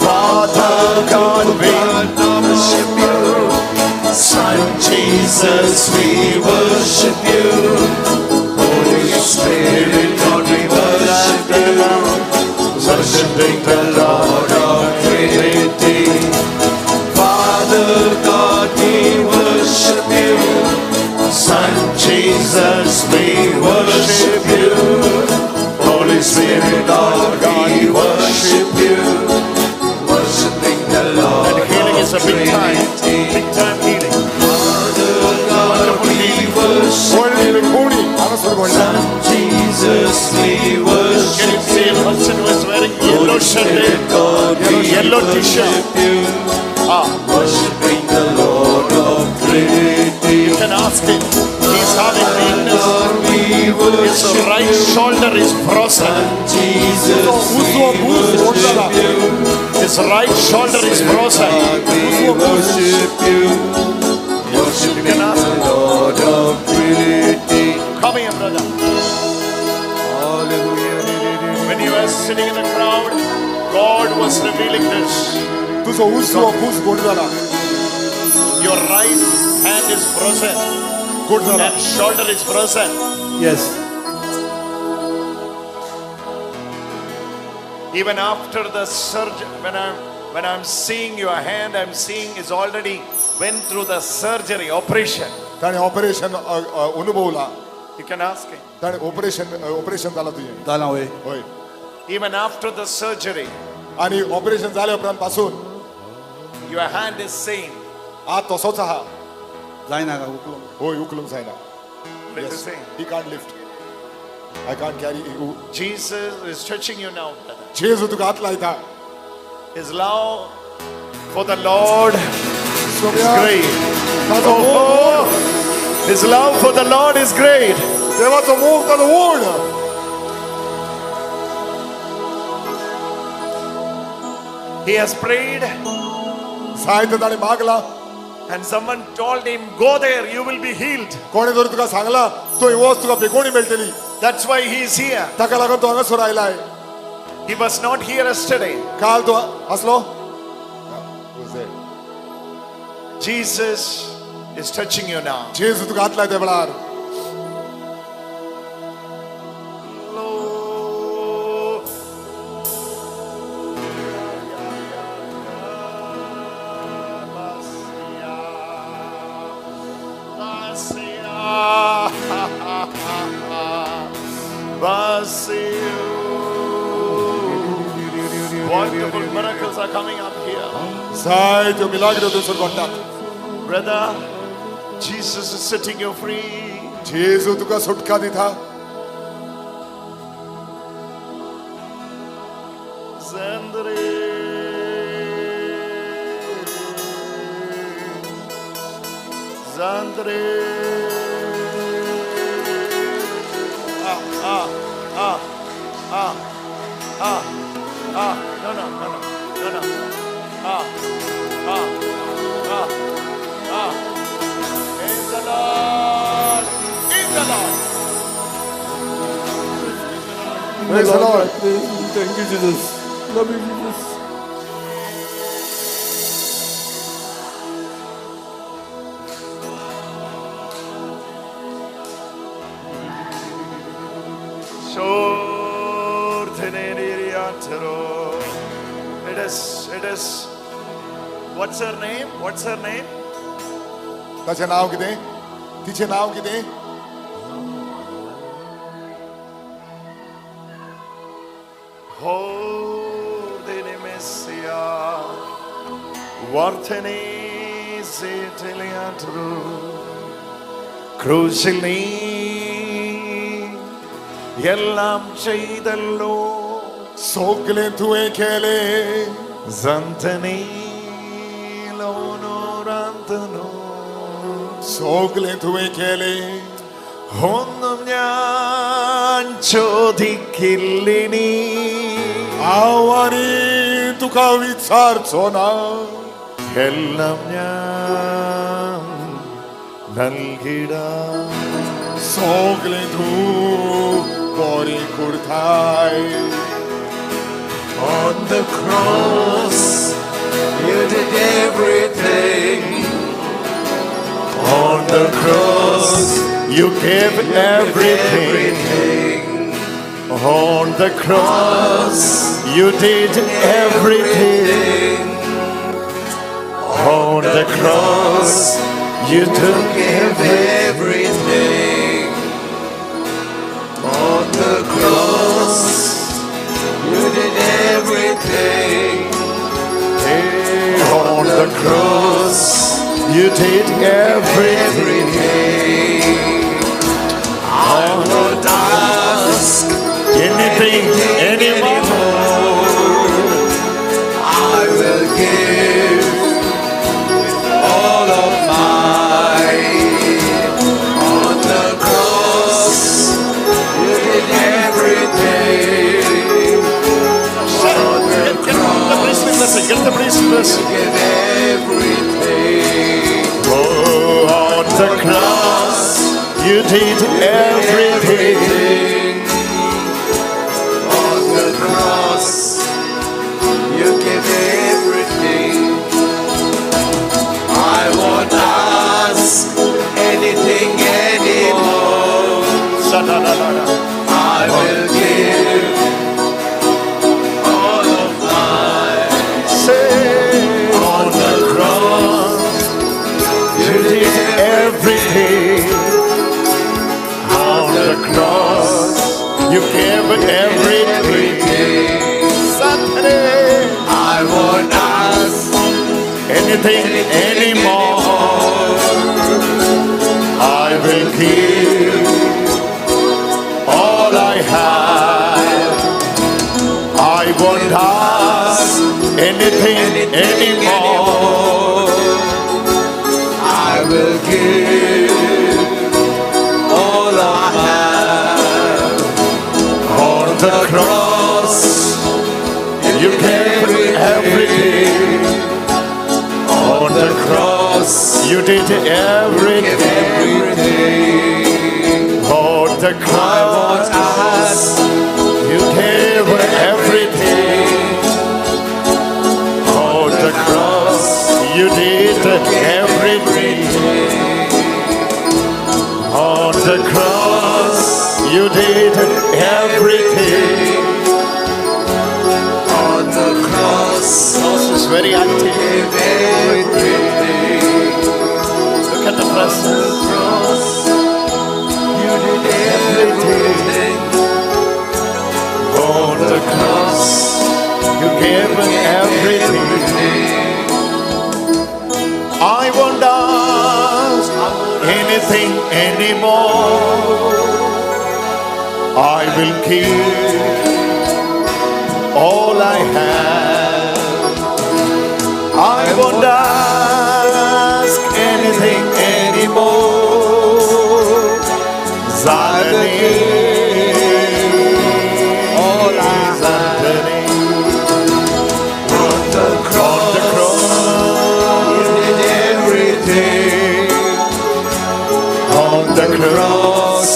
Father God, we worship you. Son Jesus, we worship you. Holy Spirit, God, we worship you. Worshiping the Lord of Trinity. Father God, we worship you. Son Jesus, we worship you. Holy Spirit, God, we worship you. Worshiping the Lord. And healing is a big time. Trinity. Big time healing. Father God, we worship व्हडली कोणी हांगासर व्हडली. Son Jesus, we Can worship you see a person who is wearing yellow shirt? Spirit, God, we Yellow t-shirt. worship you. Ah, Worshiping the Lord of Trinity. you can ask him. He's having weakness. God, we His worship right you. shoulder is frozen. Jesus, उजवो we Bhuj worship जाला. you. His right shoulder is frozen. God, we worship you. Worshiping You can ask the Lord of Trinity. Come here, brother. When you were sitting in the crowd, God was revealing this. तुजो उजवो भूज गोड जाला. Your right hand is frozen गोड जाला. and shoulder is frozen. Yes. Even after the surgery, when I'm seeing your hand, I'm seeing is already went through the surgery operation. ताणें operation अनुभवला. You can ask him. ताणें operation जाला तुजें. जालां वय. हय. Even after the surgery, आनी operation जाल्या उपरांत पासून Your hand is same. हात तसोच आहा. जायना उखलूंक. होय, उखलूंक जायना. It's the same. He can't lift. I can't carry. Jesus is touching you now, brother. जेजू तुका हात लायता. His love for the Lord is great. ताजो मोग. Oh, his love for the Lord is great. देवाचो मोग ताजो व्हड. He has prayed जायते ताणें मागला. and someone told him, go there, you will be healed. कोणें जर तुका सांगला थंय वच, तुका बेगोणी मेळटली. That's why he is here. ताका लागून तो हांगासर आयलाय. He was not here yesterday. काल तो आसलो. Jesus is touching you now. जेजू तुका हात लायता वेळार. Wonderful miracles are coming up here. जायत्यो मिलाग्रो थंयसर घडटात. Brother, Jesus is setting you free. जेजू तुका सुटका दिता. Zandre. Zandre. Ah, ah, ah, ah, ah, ah. No, no, no, no, no, no. Ah, ah, ah, ah. In the Lord. In the Lord. Praise the Lord. Thank you, Jesus. Love you, Jesus. It is. What's her name? What's her name? ताचें नांव कितें? तिचें नांव कितें? Hordene Messia, Vartene Zeteliatru, ക്രൂശിൽ നീ എല്ലാം ചെയ്തല്ലോ. सगळें तुवें केलें. സന്തനീലോനോരാന്തനോ. सगळें तुवें केलें. ഒന്നും ഞാൻ ചോദിക്കില്ലിനി. हांव आनी तुका विचारचो ना. എല്ലാം ഞാൻ നൽകിടാം. सगळें तूं बरें करताय. On the cross, you did everything. On the cross, you gave everything. On the cross, you did everything. On the cross, you took everything. On the cross, you did everything. On the cross, you did everything. I won't ask anything anymore. I will give all of mine. On the cross, you did everything. On the cross, Get the priest blessing. you give everything. Oh, on the cross, you did everything. On the cross, you give everything. I won't ask anything anymore. I will give all of mine. Say, On the cross, you did everything. On the cross, anything anymore. I will give all I have. I won't ask anything anymore. I will give all I have. On the cross, you gave everything. On the cross, you did everything. On the cross, you gave everything. On the cross, you did everything. On the cross, you did everything. On the cross, Cross is very active. Give everything. Look at the presence. Cross, you did everything. On the cross, you gave everything. I won't ask anything anymore. I will give all I have. I won't ask anything anymore. I will give all I have. On the cross, you did everything. On the cross,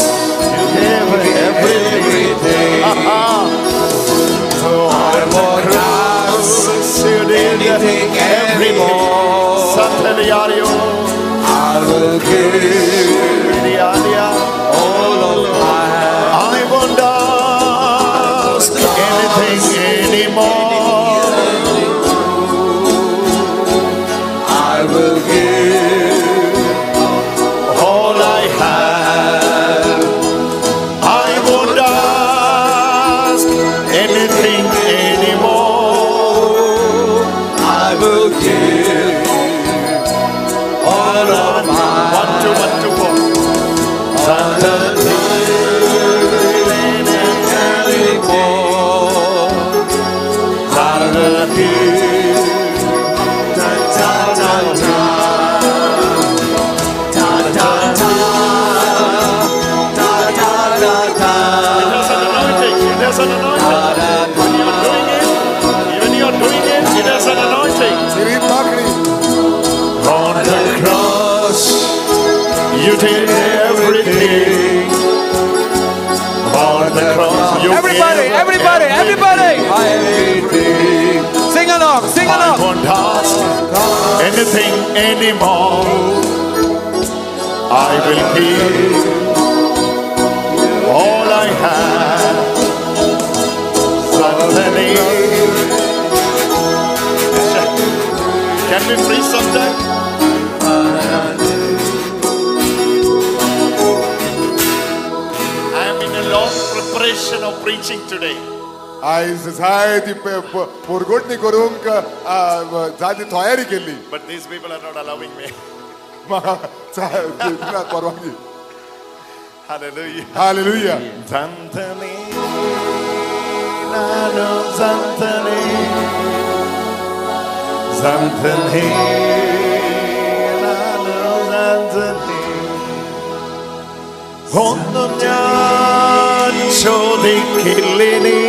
you gave everything. I won't ask You did anything anymore. I will give all of my I won't ask anything anymore. I will give all I have. I won't ask anything anymore. I will give all of my 1, 2, 1, 2, 4. I will give da da da da da da da da da da. It has an anointing. It has an anointing. When you're doing it, when you're doing it, it has an anointing. On the cross, you did everything. On the cross, you Everybody, gave everybody, everybody! Everything. Sing along, sing I along. won't ask anything anymore. I will give all I have. Suddenly, can we free sometime? I am in a long preparation of preaching today. आयज जायती पोरगोटणी करूंक जायती तयारी केल्ली. But these people are not allowing me. म्हाका दिनात परवानगी. Hallelujah. Hallelujah. Zantane, nano zantane, zantane, nano zantane. ഒന്നും ഞാൻ ചോദിക്കില്ലിനി.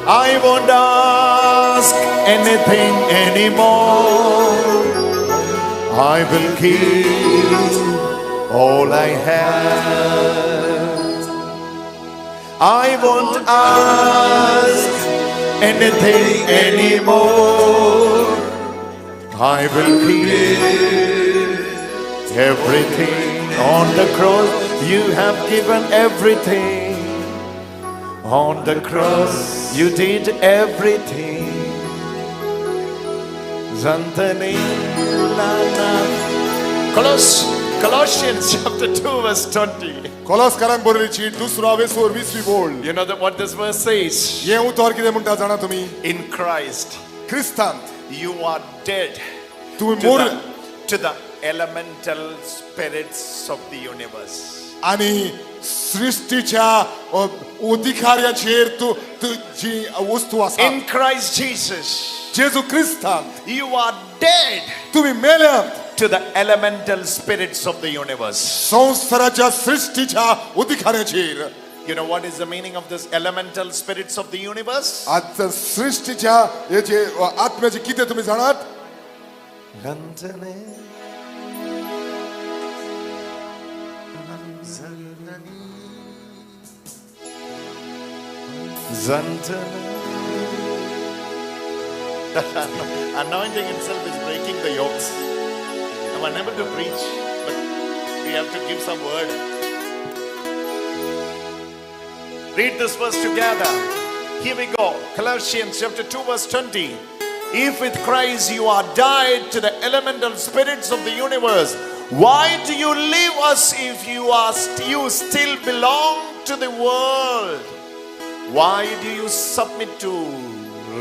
I won't ask anything anymore. I will give all I have. I won't ask anything anymore. I will give everything. On the cross, you have given everything. On the cross, you did everything. Zantane, lana. Close, Colossians chapter 2 verse 20. कोलोसकारांक बरयली चीट दुसरो वेसूर 20वी बोल. You know that what this verse says? हें उतर कितें म्हणटा जाणा तुमी? In Christ क्रिस्तांत you are dead तुमी मोर to the elemental spirits of the universe. आनी सृष्टीच्या अधिकाऱ्याचेर तूं जी वस्तू आसा. In Christ Jesus जेजू क्रिस्तांत you are dead तुमी मेल्यात to the elemental spirits of the universe. संवसाराच्या सृष्टीच्या अधिकाऱ्याचेर. You know what is the meaning of this elemental spirits of the universe? आतां सृष्टीच्या हेचे आत्म्याचे कितें तुमी जाणात? That anointing itself is breaking the yokes. I'm unable to preach, but we have to give some word. Read this verse together. Here we go. Colossians chapter 2 verse 20. If with Christ you are died to the elemental spirits of the universe, why do you live as if you still belong to the world? Why do you submit to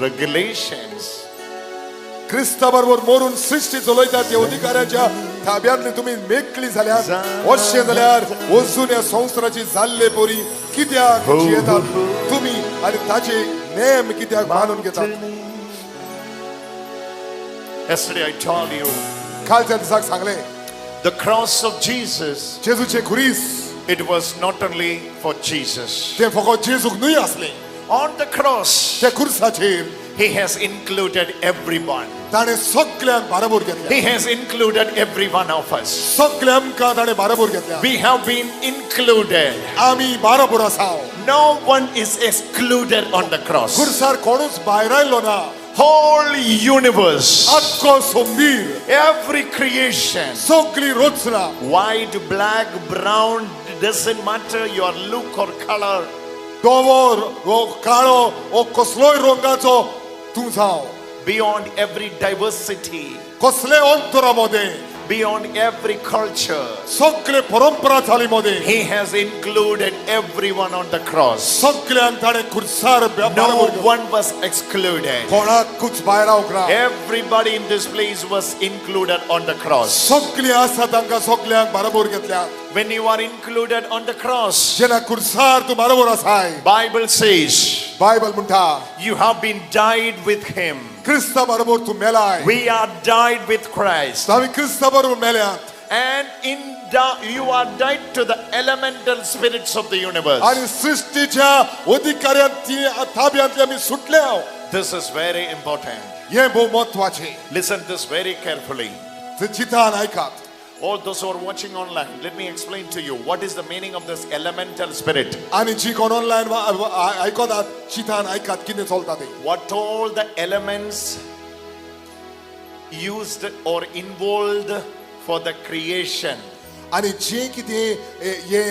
regulations? क्रिस्ता बरोबर मरून सृष्टी चलयता ते अधिकाऱ्याच्या ताब्यांतली तुमी मेकळी जाल्यार अशें जाल्यार वचून ह्या संवसाराची जाल्ले पोरी कित्याक जियेतात तुमी आनी ताचे नेम कित्याक मानून घेतात? Yesterday I told you, कालच्या दिसाक सांगलें, the cross of Jesus, जेजूचे खुरीस, it was not only for Jesus. ते फकत जेजूक न्हय आसलें. On the cross, ते खुर्साचेर He has included everyone. ताणें सगळ्यांक बाराबोर घेतल्या. He has included every one of us. सगळे आमकां ताणें बाराबोर घेतल्या. We have been included. आमी बाराबोर आसाव. No one is excluded on the cross. खुर्सार कोणूच भायर आयलो ना. Whole universe, आख्खो संबीर, every creation, सगळी रचना, white, black, brown, doesn't matter your look or color. धवो, काळो, ओ कसलोय रंगाचो तूं जाव. Beyond every diversity, कसले अंतरा मदें, beyond every culture, सगळे परंपरा चाली मदें, He has included everyone on the cross. सगळ्यांक ताणें खुर्सार No one was excluded. कोणाकूच भायर आवंक ना. Everybody in this place was included on the cross. सगळीं आसा तांकां सगळ्यांक बाराबोर घेतल्यात. When you are included on the cross, जेन्ना खुर्सार तूं बाराबोर आसाय, Bible says, Bible म्हणटा, you have been died with Him. क्रिस्ता बरोबर तूं मेलाय. We are died with Christ. आमी क्रिस्ता बरोबर मेल्यात. And you are died to the elemental spirits of the universe. आनी सृष्टीच्या अधिकाऱ्यांत ताब्यांतले आमी सुटले. This is very important. हें भोव म्हत्वाचें. Listen this very carefully. चिंतान आयकात. All those who are watching online, let me explain to you what is the meaning of this elemental spirit. आनी जी कोण ऑनलायन आयकतात चिंतान आयकात कितें चलता तें. What all the elements used or involved for the creation. आनी जे कितें हे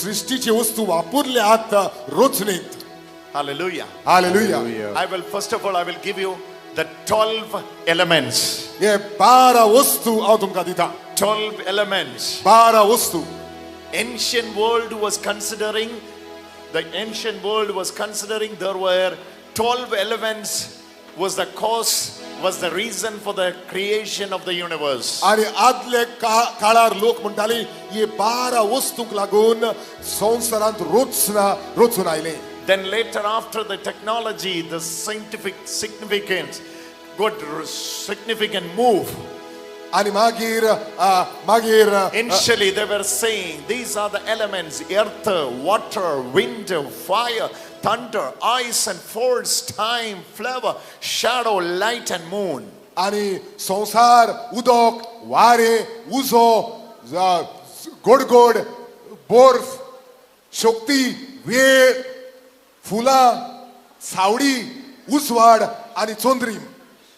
सृष्टीचे वस्तू वापरल्यात रचनेंत. Hallelujah. Hallelujah. I will first of all I will give you the 12 elements. हे 12 वस्तू हांव तुमकां दिता. 12 elements. 12 वस्तू. Ancient world was considering, the ancient world was considering there were 12 elements was the cause, was the reason for the creation of the universe. आणि आदले काळार लोक म्हणटाले हे 12 वस्तूंक लागून संवसारांत रचना रचून आयले. Then later after the technology, the scientific significance got significant move. आणि मागीर मागीर Initially they were saying these are the elements: earth, water, wind, fire, thunder, ice and force, time, flavor, shadow, light and moon. आणि संवसार उदक, वारे, उजो, गोडगोड, बर्फ, शक्ती, वेळ, फुलां, सावळी, उजवाड आणि चंद्रीम.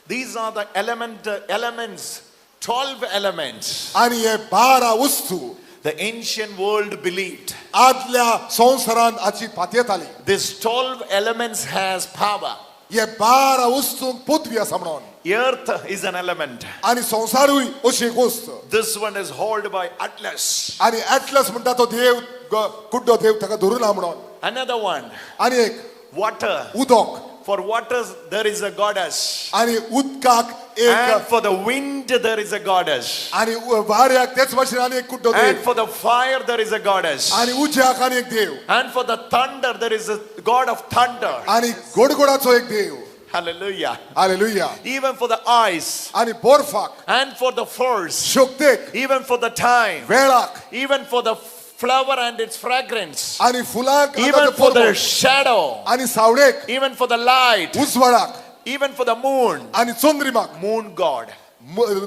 These are the elements, 12 elements. आणि हे 12 वस्तू. The ancient world believed. आदल्या संवसारांत आची पातयेताली. This 12 elements has power. हे 12 वस्तूंक पदवी आसा म्हणून. Earth is an element. आनी संवसारूय अशी एक वस्त. This one is held by Atlas. आनी ऍटलस म्हणटा तो देव कुड्डो देव ताका धरून ना म्हणून. Another one, आनी एक water. उदक. For waters there is a goddess. आनी उदकाक And एक. for the wind there is a goddess. आनी वाऱ्याक तेच भाशेन आनी एक कुड्डो And Dev. for the fire there is a goddess. आनी उज्याक आनी एक देव. And for the thunder there is a god of thunder. आनी गोडगोडाचो एक देव. Hallelujah. Hallelujah. Even for the ice. आनी बर्फाक. And for the force. शक्तेक. Even for the time. वेळाक. Even for the flower and its fragrance. आनी फुलांक. Even for the shadow. आनी सावळेक. Even for the light. उजवाडाक. Even for the moon. आनी चंद्रिमाक. Moon god.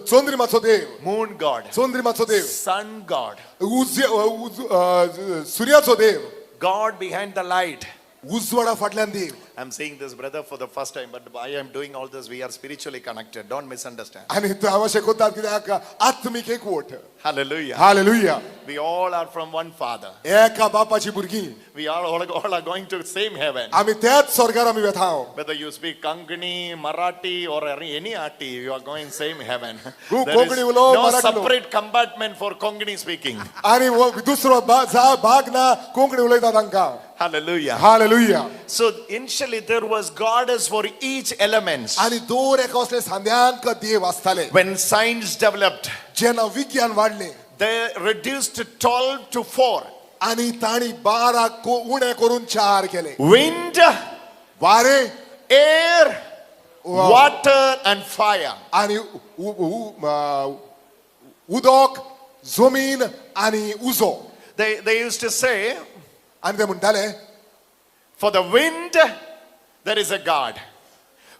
चंद्रिमाचो Dev. Moon god. चंद्रिमाचो Dev. Sun god. सुर्याचो Dev. God behind the light. उजवाडा फाटल्यान देव. I'm saying this, brother, for the first time, but I am doing all this. We are spiritually connected. Don't misunderstand. आनी हांव अशें करतात कित्याक आत्मीक एकवट. Hallelujah. Hallelujah. We all are from one Father. एका बापाची भुरगीं. We are all are going to the same heaven. आमी त्याच स्वर्गार आमी वेता. Whether you speak Konkani, Marathi, or any Ati, you are going same heaven. There is Konkani उलो, no Marathi उलो. separate compartment for Konkani speaking. आनी दुसरो भाग ना कोंकणी उलयता तांकां. Hallelujah. Hallelujah. So initially there was goddess for each element. आनी दर एका असले सांद्यांक देव आसताले. When science developed, जेन्ना विज्ञान वाडलें, they reduced to 12 to 4. आनी तांणी 12 उणें करून 4 केले. Wind, वारें, air, water and fire. आनी उदक, जमीन आनी उजो. They used to say, आनी ते म्हणटाले, for the wind there is a God.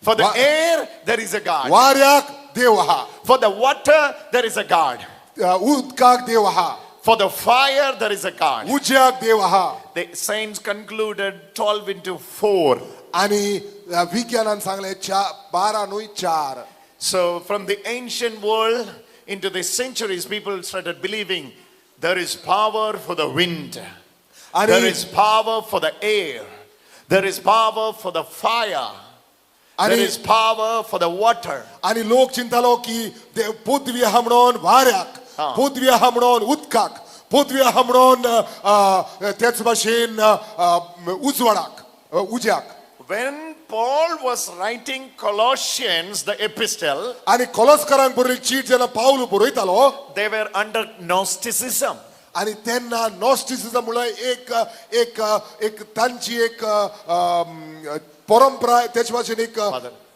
For the air there is a God. वाऱ्याक देव आहा. For the water there is a God. उदकाक देव आहा. For the fire there is a God. उज्याक देव आहा. The saints concluded 12 into 4. आनी विज्ञानान सांगलें 12 न्हय 4. So from the ancient world into the centuries, people started believing there is power for the wind. There is power for the air. There is power for the fire. There is power for the water. आनी लोक चिंतालो की पृथ्वी आहा म्हणून वाऱ्याक, पृथ्वी आहा म्हणून उदकाक, पृथ्वी आहा म्हणून तेच भाशेन उजवाडाक, उज्याक. When Paul was writing Colossians, the epistle, आनी कोलोस्करांक बरोवपी चीट जेन्ना पावल बरयतालो, they were under Gnosticism. आनी तेन्ना नॉस्टिसिझम म्हळ्यार एक एक एक तांची एक परंपरा, तेच भाशेन एक.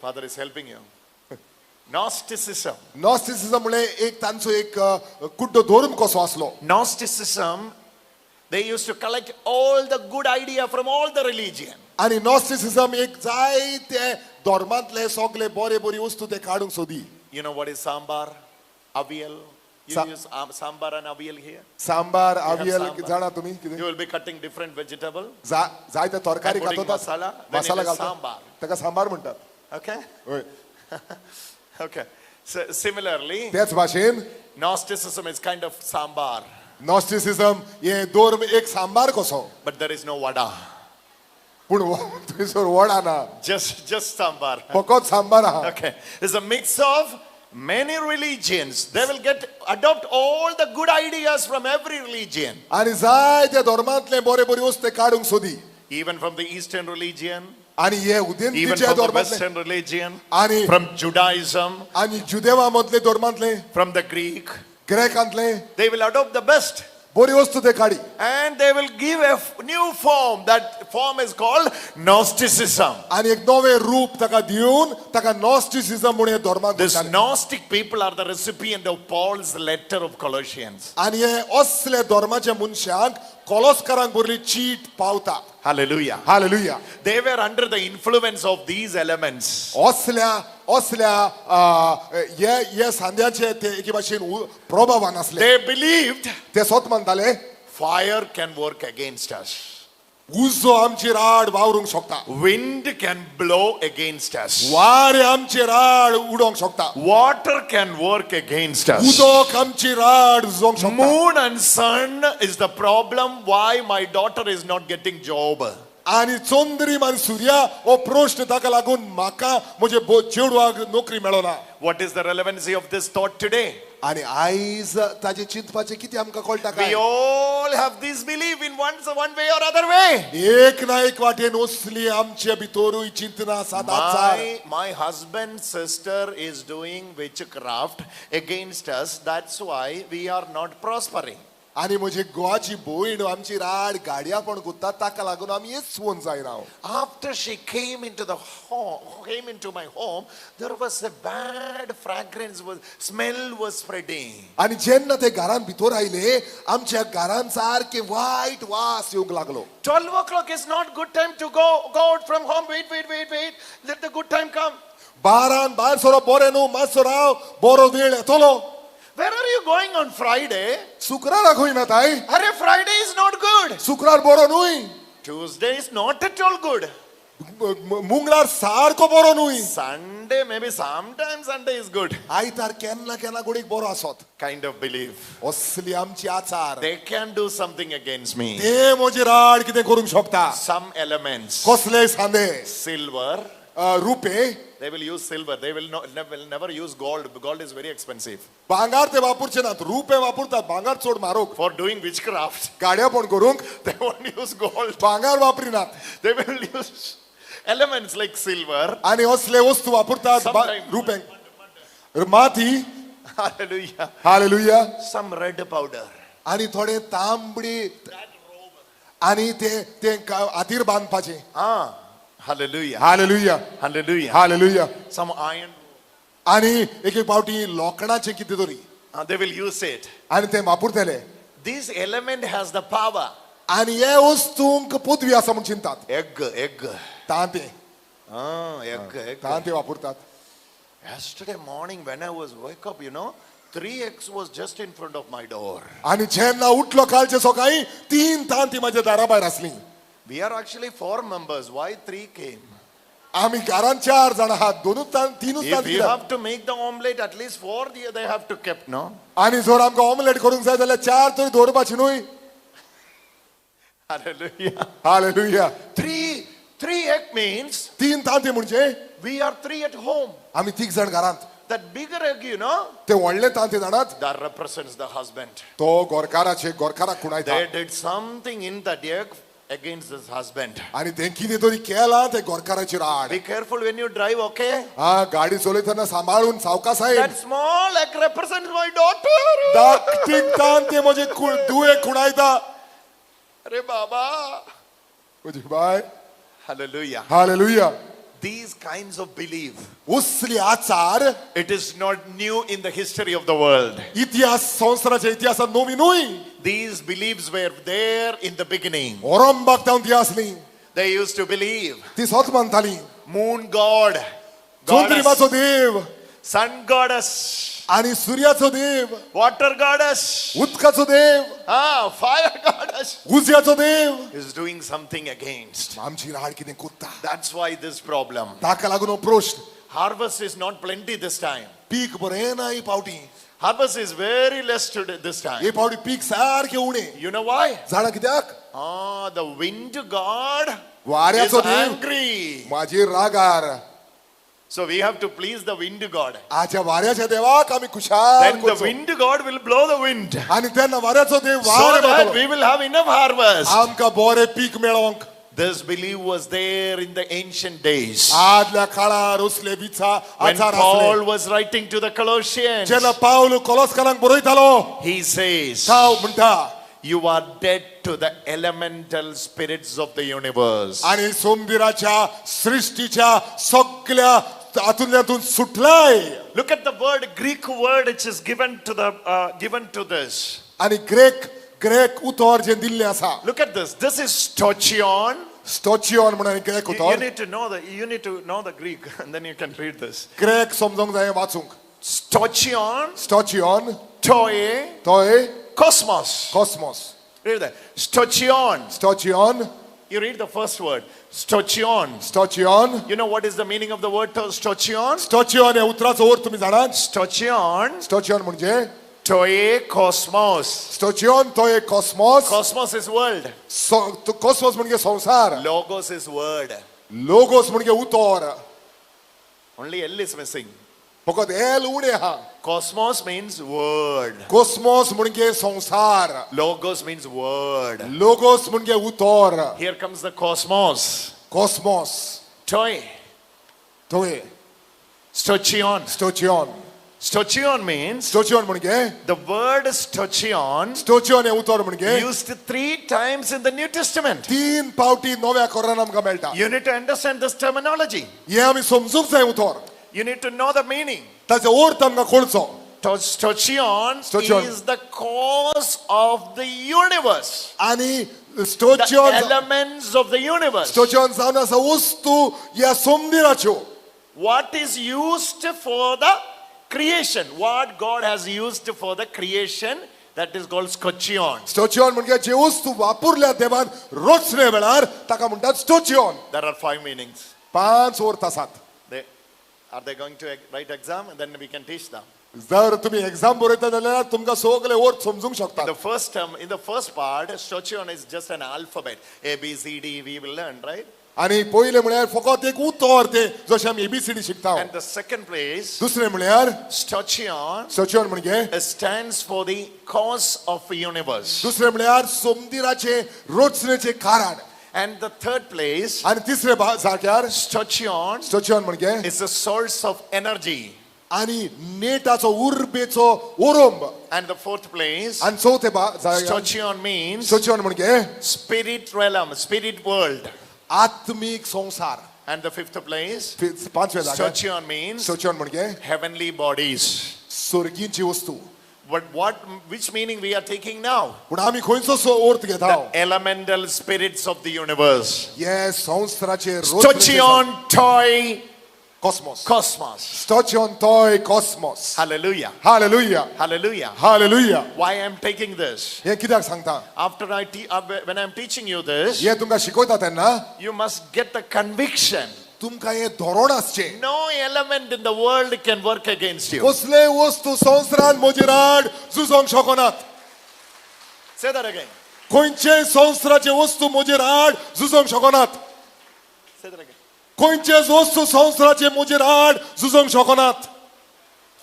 Father is helping you. Gnosticism. Gnosticism म्हळ्यार एक तांचो एक कुड्डो धर्म कसो आसलो. Gnosticism, they used to collect all the good idea from all the religion. आनी नॉस्टिसिझम एक जायते धर्मांतले सगळे बरे बरी वस्तू ते काडूंक सोदी. You know what is sambar, avial? You use sambar and avial here? Sambar, avial, जाणा तुम्ही कितें? You will be cutting different vegetable. जायते तरकारी काततात, masala, masala घालतात, sambar. ताका सांबार म्हणटात. Okay? हय. Okay. So similarly, तेच भाशेन Gnosticism is kind of sambar. Gnosticism हे धर्म एक सांबार कसो. But there is no vada. पूण थंयसर वडा ना. Just sambar. फकत सांबार आहा. Okay. It's a mix of many religions. They will adopt all the good ideas from every religion. आनी जायते धर्मांतले बरे बरी वस्तू काडूंक सोदी. Even from the Eastern religion. आनी हे Even उदेंतीच्या from the धर्मांतले. Western religion. आनी from Judaism. आनी जुदेवा मदले धर्मांतले. From the Greek. ग्रेकांतले. They will adopt the best. बरी वस्तू ते काडी. And they will give a new form. That form is called Gnosticism. आनी एक नवे रूप ताका दिवन ताका नॉस्टिसिझम म्हणून हे धर्माक. This Gnostic people are the recipient of Paul's letter of Colossians. आनी हे असले धर्माच्या मनशांक कोलोस्करांक बरली चीट पावता. Hallelujah. Hallelujah. They were under the influence of these elements. असल्या असल्या हे सांद्याचे ते एके भाशेन प्रभावान आसले. They believed ते स्वत मानताले fire can work against us. उजो आमची राड वावरूंक शकता. Wind can blow against us. वारें आमची राड उडोवंक शकता. Water can work against us. उदक आमची राड उजोवंक शकता. Moon and sun is the problem why my daughter is not getting job. आनी चंद्रीम आनी सूर्या हो प्रश्न ताका लागून म्हाका म्हजे चेडवाक नोकरी मेळना. What is the relevancy of this thought today? आनी आयज ताजे चिंतपाचें कितें आमकां कळटा काय? We all have this belief in one way or other way. एक ना एक वाटेन असली आमचे भितरूय चिंतना आसात. My husband's sister is doing witchcraft against us. That's why we are not prospering. आनी म्हजी गोवाची भयण आमची राड गाडया पण गुत्ता ताका लागून आमी येसवून जायना. After she came into the home, came into my home, there was a bad fragrance was smell was spreading. आनी जेन्ना ते घरान भितर आयले आमच्या घरान सारके वायट वास येवंक लागलो. 12 o'clock is not good time to go out from home. Wait, wait, wait, wait. Let the good time come. बारान भायर सरप बरें न्हू, मातसो राव, बरो वेळ येतलो. Where are you going on Friday? शुक्रारा खंय वताय? Arre, Friday is not good. शुक्रार बरो न्हय. Tuesday is not at all good. मंगळार सारको बरो न्हय. Sunday, maybe sometimes Sunday is good. आयतार केन्ना केन्ना गोडीक बरो आसत. Kind of belief. असली आमची आचार. They can do something against me. ते म्हजे राड कितें करूंक शकता. Some elements. कसले सांदे? Silver. RuPay. They will use silver. They will never use gold. Gold is very expensive. भांगार ते वापरचे नात, रुपे वापरतात. भांगार चड म्हारग. For doing witchcraft. गाड्या पण करूंक. They won't use gold. भांगार वापरिनात. They will use elements like silver. आणि असले वस्तू वापरतात रुपे. माती. Hallelujah. Hallelujah. Some red powder. आणि थोडे तांबडी. आणि ते ते हातीर बांदपाचे. Ah. Hallelujah. Hallelujah. Hallelujah. Hallelujah. Some iron. आणि एक एक पावटी लोखणाचे कितें तरी. They will use it. आणि ते वापरतले. This element has the power. आणि हे वस्तूंक पदवी आसा म्हूण चिंतात. Egg, egg. तांते. Egg, egg. तांते वापरतात. Yesterday morning when I was wake up, you know, 3 eggs was just in front of my door. आणि जेन्ना उठलो कालचे सकाळी 3 तांती माझ्या दारा भायर आसली. We are actually 4 members. Why 3 came? आम्ही घरान 4 जण आहात, दोनूच तीनूच. If you have to make the omelette, at least 4 they have to keep, no? आणि जर आमकां ऑमलेट करूंक जाय जाल्यार 4 तरी दवरपाची न्हय. Hallelujah. Hallelujah. 3 egg means 3 तांती म्हणजे we are 3 at home. आम्ही 3 जण घरांत. That bigger egg, you know, ते व्हडले तांती जाणात. That represents the husband. तो गोरकाराचे गोरकाराक खुणायता. They did something in that egg against his husband. आणि ते कितें तरी केलां ते गोरकाराची rod. Be careful when you drive, okay? हा गाडी चलयतना सांबाळून सावकासायेन. That small egg represents my daughter. धाकटी तांती म्हजे दुये खुणायता. अरे बाबा. म्हजी बाय. Hallelujah. Hallelujah. These kinds of belief. उसली आचार. It is not new in the history of the world. इतिहास संवसाराच्या इतिहासात नवी न्हय. These beliefs were there in the beginning. ओरंबाक तावन ती आसली. They used to believe. ती सत मानताली. Moon god. चंद्रिमाचो देव. Sun goddess. आणि सूर्याचो देव. Water goddess. उदकाचो देव. Fire goddess. उज्याचो देव. Is doing something against. आमची राड कितें कोत्ता. That's why this problem. ताका लागून हो प्रश्न. Harvest is not plenty this time. पीक बरें ना ही पावटी. Harvest is very less today this time. हे पावटी पीक सारकें उणें. You know why? जाणा कित्याक? The wind god वाऱ्याचो is देव angry. माझी रागार. So we have to please the wind god. आजच्या वाऱ्याच्या देवाक आमी खुशाल Then the करचो. wind god will blow the wind. आनी तेन्ना वाऱ्याचो देव So वारें that मारतलो. we will have enough harvest. आमकां बरें पीक मेळोंक. This belief was there in the ancient days. आदल्या काळार उसले विचा When आचार Paul आसले. was writing to the Colossians, जेन्ना पावल कोलोसकारांक बरयतालो, he says, तो म्हणटा, you are dead to the elemental spirits of the universe. आनी सोमदिराच्या सृष्टीच्या सगळ्या हातूंतल्यातून सुटलाय. Look at the word, Greek word which is given to the given to this. आनी Greig उतर जें दिल्लें आसा. Look at this. This is stoichion. स्टोचियन म्हणून Greig You उतर. need to know the you need to know the Greek and then you can read this. Greek समजूंक जाय वाचूंक. Stoichion, स्टोचियन, toe, तोय, cosmos. Cosmos. Read that. Stoichion. स्टोचियन. You read the first word. Stoichion. स्टोचियन. You know what is the meaning of the word stoichion? स्टोचियन ह्या उतराचो अर्थ तुमी जाणात? Stoichion. स्टोचियन म्हणजे Toe cosmos. स्टोचियन तो एक cosmos. Cosmos is world. Cosmos म्हणजे संवसार. Logos is word. Logos म्हणजे उतर. Only L is missing. फकत एल उणें आहा. Cosmos means word. Cosmos म्हणजे संवसार. Logos means word. Logos म्हणजे उतर. Here comes the cosmos. Cosmos. Toi. Toi. Stochion. Stochion. Stochion means. Stochion म्हणजे the word stochion. Stochion हे उतर म्हणजे used 3 times in the New Testament. 3 पावटी नव्या कोरान आमकां मेळटा. You need to understand this terminology. हे आमी समजूंक जाय उतर. You need to know the meaning. ताचो अर्थ आमकां कळचो. Stochion is the cause of the universe. आणि stochion, the elements of the universe. Stochion जावन आसा वस्तू ह्या संदिराच्यो. What is used for the creation? What God has used for the creation, that is called stochion. Stochion म्हणजे जे वस्तू वापरल्या देवान रचणे वेळार ताका म्हणटात stochion. There are 5 meanings. 5 अर्थ आसात. Are they going to write exam? And then we can teach them. जर तुम्ही एक्झाम बरयता जाल्यार तुमकां सगळे अर्थ समजूंक शकतात. The first term, in the first part, stochion is just an alphabet. A, B, C, D, we will learn, right? आणि पयलें म्हळ्यार फकत एक उतर तें जशें आमी ABCD शिकता. And the second place, दुसरें म्हळ्यार stochion, stochion म्हणजे stands for the cause of the universe. दुसरें म्हळ्यार संदिराचें रचनेचें कारण. And the third place, आणि तिसरे जाग्यार stochion, stochion म्हणजे is the source of energy. आणि नेटाचो उर्बेचो ओरंब. And the fourth place, आणि चौथे जाग्यार stochion means stochion म्हणजे spirit realm, spirit world. आत्मिक संसार. And the fifth place, पांचवे जाग्यार stochion means stochion म्हणजे heavenly bodies. स्वर्गींची वस्तू. But which meaning we are taking now? पूण आमी खंयचो अर्थ घेता? The elemental spirits of the universe. Yes, संवसाराचे Stochion, toi, cosmos. Cosmos. Stochion, toi, cosmos. Hallelujah. Hallelujah. Hallelujah. Hallelujah. Why I am taking this? हे कित्याक सांगता? After when I am teaching you this, हे तुमकां शिकयता तेन्ना, you must get the conviction. तुमकां हें धोरण आसचें. No element in the world can work against you. कसले वस्तू संवसारान म्हजेर आड झुजोंक शकनात. Say that again. खंयचे संवसाराचे वस्तू म्हजेर आड झुजोंक शकनात. Say that again. खंयचेच वस्तू संवसाराचे म्हजेर आड झुजोंक शकनात.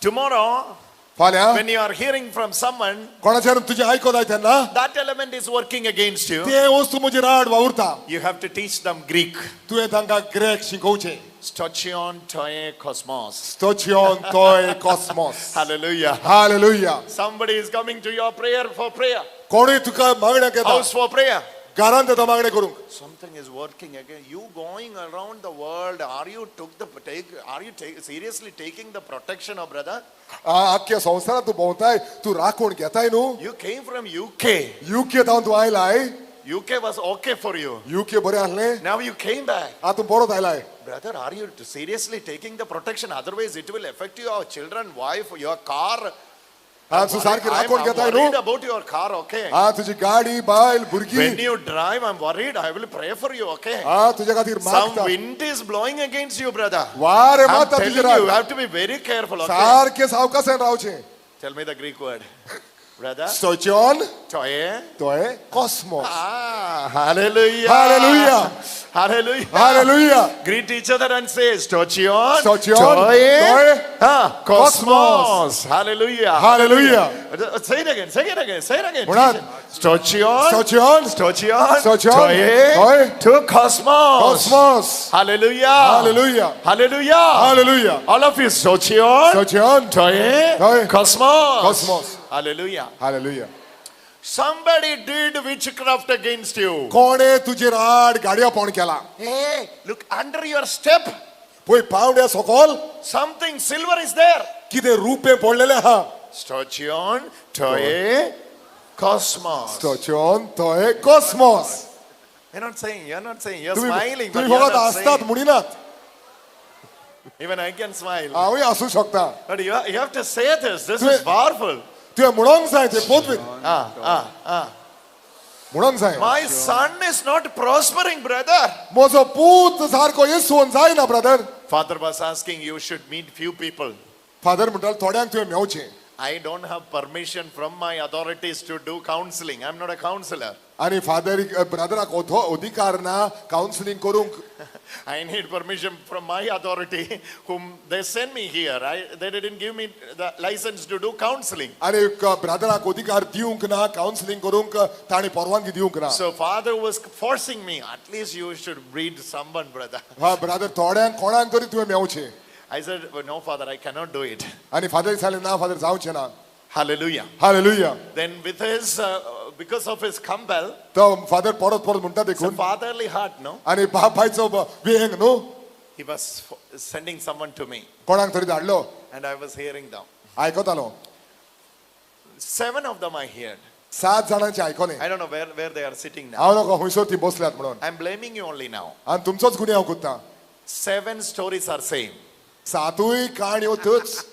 Tomorrow, फाल्यां when you are hearing from someone, कोणाच्यान तुजें आयकत आय तेन्ना, that element is working against you. ते वस्तू म्हजेर आड वावुरता. You have to teach them Greek. तुवें तांकां ग्रेक शिकोवचें. Stochion, toi, cosmos. Stochion, toi, cosmos. Hallelujah. Hallelujah. Somebody is coming to your prayer for prayer. कोणूय तुका मागण्या येता. House for prayer. घरांत येता मागणें करूंक. Something is working again. You going around the world. Are you seriously taking the protection of brother? आख्या संवसारांत तूं भोंवताय, तूं राखण घेताय न्हू. You came from UK. UK तावन तूं आयलाय. UK was okay for you. UK बरें आसलें. Now you came back. आतां परत आयलाय. Brother, are you seriously taking the protection? Otherwise, it will affect your children, wife, your car. I'm worried about your car, okay? तुझी गाडी, बायल, भुरगीं. When you drive, I'm worried. I will pray for you, okay? Some wind is blowing against you, brother. I'm telling you, you have to be very careful, okay? सारकें सावकासान रावचें. Tell me the Greek word. Brother. Stochion. Toe. Toe. Cosmos. Ah, hallelujah. Hallelujah. Hallelujah. Hallelujah. Greet each other and say, Stochion. Stochion. Toe. Toe. Cosmos. Hallelujah. Hallelujah. Say it again. Say it again. Say it again. Stochion. Stochion. Stochion. Stochion. Toe. Toe. To cosmos. Cosmos. Hallelujah. Hallelujah. Hallelujah. Hallelujah. All of you. Stochion. Stochion. Toe. Toe. Cosmos. Cosmos. Hallelujah. Hallelujah. Somebody did witchcraft against you. कोणे तुजेर आड गाडयापण केला. Hey, look under your step. पळय पावड्या सकल. Something silver is there. कितें रुपें पडलेलें आहा. Stochion, toe, cosmos. Stochion, toe, cosmos. You're not saying, you're not saying, you're smiling, but तुम्ही you're फकत not आसतात saying. म्हणिनात. Even I can smile. हांवूय आसूं शकता. But you have to say this. This is powerful. तुवें म्हणोंक जाय तें पोतवीत. म्हणोंक जाय. My son is not prospering, brother. म्हजो पूत सारको येसोवन जायना, brother. Father was asking you should meet few people. Father म्हणटालो थोड्यांक तुवें मेवचें. I don't have permission from my authorities to do counseling. I'm not a counselor. आनी फादर ब्रदराक अधिकार ना कावन्सिलींग करूंक. I need permission from my authority whom they send me here. They didn't give me the license to do counseling. आनी ब्रदराक अधिकार दिवंक ना counselling करूंक, ताणें परवानगी दिवंक ना. So father was forcing me, at least you should read someone, brother. हा ब्रदर, थोड्यांक कोणाक तरी तुवें मेवचें. I said, no, father, I cannot do it. आनी फादर सांगलें, ना फादर, जावचें ना. Hallelujah. Hallelujah. Then with his, because of his compel, तो फादर परत परत म्हणटा it's a देखून, fatherly heart, no? आनी बापायचो वेंग न्हू, He was sending someone to me कोणाक तरी धाडलो. and I was hearing them. आयकतालो. 7 of them I heard. 7 जाणांचे आयकलें. I don't know where they are sitting now. हांव नको खंयसर ती बसल्यात म्हणून. I'm blaming you only now. आनी तुमचोच गुन्यांव करता. 7 stories are same. 7 काणयो त्योच.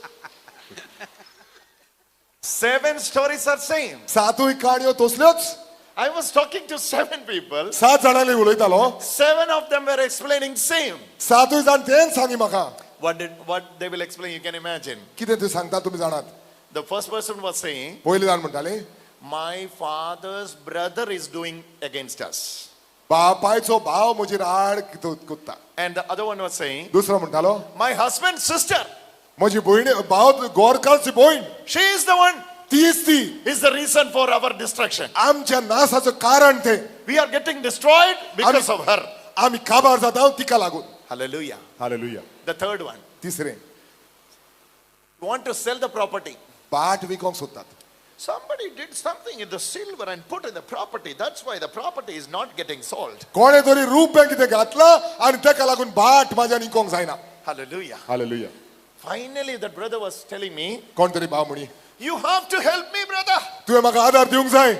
7 stories are same. 7 काणयो तसल्योच. I was talking to 7 people. 7 जाणांनी उलयतालो. 7 of them were explaining same. 7 जाण तेंच सांगी म्हाका. What they will explain, you can imagine. कितें ते सांगता तुमी जाणात. The first person was saying, पयले जाण म्हणटाले, my father's brother is doing against us. बापायचो भाव म्हजेर आड कोत्ता. And the other one was saying, दुसरो म्हणटालो, my husband's sister, म्हजी भयण, भाव गोरकारची भयण, she is the one, तीच ती, is the reason for our destruction. आमच्या नासाचो कारण ते. We are getting destroyed because of her. आमी काबार जाता तिका लागून. Hallelujah. Hallelujah. The third one, तिसरें, want to sell the property. बाट विकोंक सोदतात. Somebody did something in the silver and put in the property. That's why the property is not getting sold. कोणे तरी रुपें कितें घातलां आनी ताका लागून बाट म्हाज्यान विकोंक जायना. Hallelujah. Hallelujah. Finally, that brother was telling me, कोण तरी भाव म्हणी, you have to help me, brother. तुवें म्हाका आधार दिवंक जाय.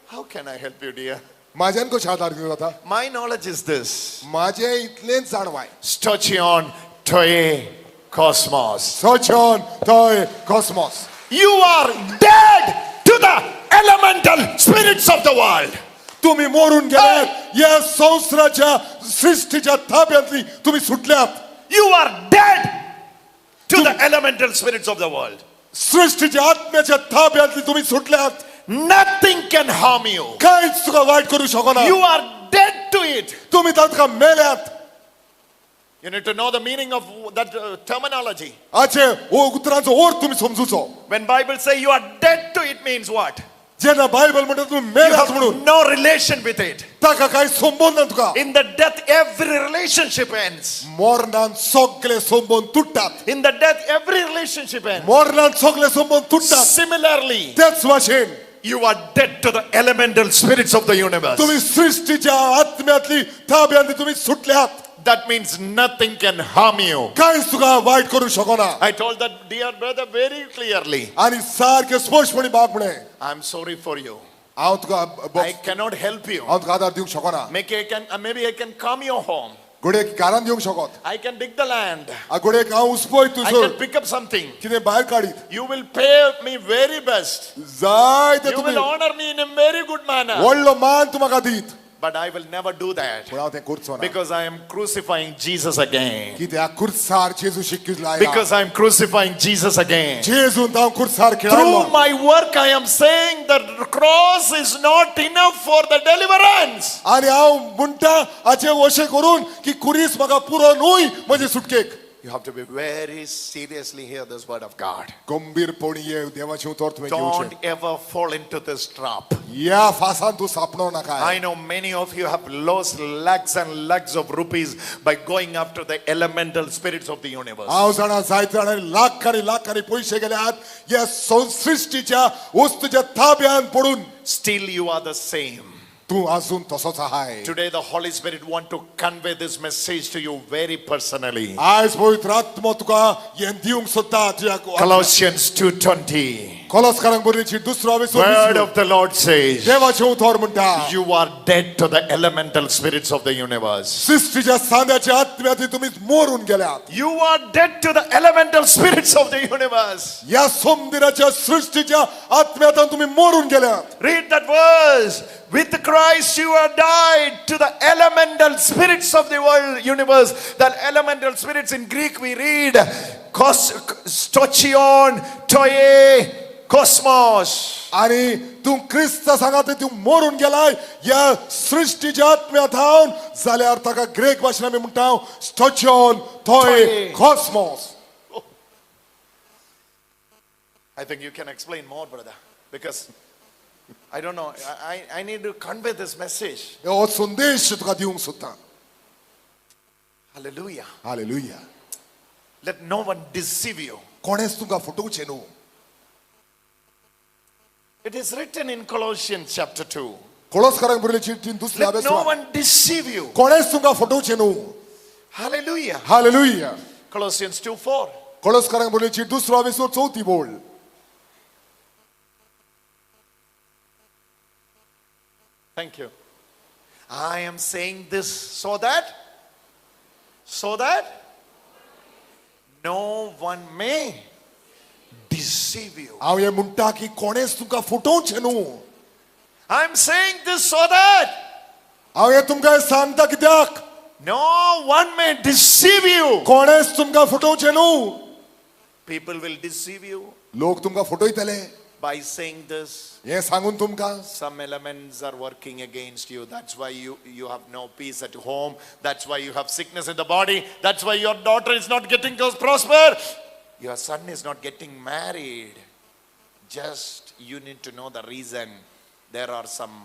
How can I help you, dear? म्हाज्यान कशें आधार दिवंक जाता? My knowledge is this. म्हाजें इतलेंच जाणवाय. Stochion toi cosmos. Stochion toi cosmos. You are dead to the elemental spirits of the world. तुम्ही मोरून गेल्यात या संसाराच्या सृष्टीच्या ताब्यांतली तुम्ही सुटल्यात. You are dead to the elemental spirits of the world. सृष्टीच्या आत्म्याच्या ताब्यांतली तुम्ही सुटल्यात. Nothing can harm you. कांयच तुका वायट करू शकना. You are dead to it. तुम्ही ताका मेल्यात. You need to know the meaning of that terminology. आचे उतरांचो अर्थ तुम्ही समजूचो. When Bible say you are dead to it means what? जेन्ना बायबल म्हणटा तुम्ही You मेल्यात have म्हणून, no relation with it. ताका कांय संबंद ना तुका. In the death every relationship ends. मरणान सगळे संबंद तुटतात. In the death every relationship ends. मरणान सगळे संबंद तुटतात. Similarly, तेच भाशेन you are dead to the elemental spirits of the universe. तुम्ही सृष्टीच्या आत्म्यातली ताब्यांतली तुम्ही सुटल्यात. That means nothing can harm you. कांयच तुका वायट करू शकना. I told that dear brother very clearly. आनी सारकें स्पश्टपणी बाप म्हळें, I'm sorry for you. हांव तुका I cannot help you. हांव तुका आधार दिवंक शकना. Maybe I can come your home. घडये घरांत येवंक शकत. I can dig the land. घडये हांव उसपय I तुजो can pick up something. कितें भायर काडीत. You will pay me very best. जाय ते You तुमी will honor me in a very good manner. व्हडलो मान तूं म्हाका दीत. But I will never do that. पूण हांव तें करचो ना. Because I am crucifying Jesus again. कित्याक खुर्सार जेजू शिक्यूज लायला. Because I am crucifying Jesus again. जेजून हांव खुर्सार खिळायलो. Through my work I am saying the cross is not enough for the deliverance. आनी हांव म्हणटा हाचें अशें करून की खुरीस म्हाका पुरो न्हय म्हजे सुटकेक. You have to be very seriously hear this word of God. गंभीरपणी हे देवाचें उतर तुवें घेवचें. Don't ever fall into this trap. ह्या फासान तूं सापडो नाका. I know many of you have lost lakhs and lakhs of rupees by going after the elemental spirits of the universe. हांव जाणा जायते जाणांनी लाखांनी लाखांनी पयशे गेल्यात ह्या संसृश्टीच्या वस्तूच्या ताब्यान पडून. Still you are the same. तूं अजून तसोच आहाय. Today the Holy Spirit want to convey this message to you very personally. आयज पवित्र आत्मो तुका हें दिवंक सोदता तुज्या. Colossians 2:20. कोलोसकारांक बरयची दुसरो Word of the Lord says, देवाचें उतर म्हणटा, you are dead to the elemental spirits of the universe. सृश्टीच्या सांद्याच्या आत्म्याती तुमी मोरून गेल्यात. You are dead to the elemental spirits of the universe. ह्या सोमदिराच्या सृश्टीच्या आत्म्यातून तुमी मोरून गेल्यात. Read that verse. With Christ you are died to the elemental spirits of the world universe. That elemental spirits in Greek we read stochion, toe, cosmos. आणि तूं क्रिस्ता सांगात तूं मरून गेलाय ह्या सृश्टीच्या आत्म्या थावन जाल्यार ताका ग्रेक भाशेन आमी म्हणटा स्टोचॉन थोय cosmos. I think you can explain more, brother, because I don't know. I need to convey this message. हो संदेश तुका दिवंक सोदता. Hallelujah. Hallelujah. Let no one deceive you. कोणेच तुमकां फटोवचें न्हू. It is written in Colossians chapter 2. कोळोसकारांक बरयल्ले चिठ्ठीन दुसऱ्या Let no one deceive you. कोणेच तुमकां फटोवचें न्हू. Hallelujah. Hallelujah. Colossians 2:4. कोळोसकारांक बरयल्ली चीट दुसरो अभ्यास चवथी बोल. Thank you. I am saying this so that no one may deceive you. हांव हें म्हणटा की कोणेच तुमकां फटोवचें न्हू. I am saying this so that हांव हें तुमकां सांगता कित्याक no one may deceive you. कोणेच तुमकां फटोवचें न्हू. People will deceive you. लोक तुमकां फटयतले. By saying this, हें सांगून तुमकां some elements are working against you. That's why you have no peace at home. That's why you have sickness in the body. That's why your daughter is not getting prosper. Your son is not getting married. Just you need to know the reason. There are some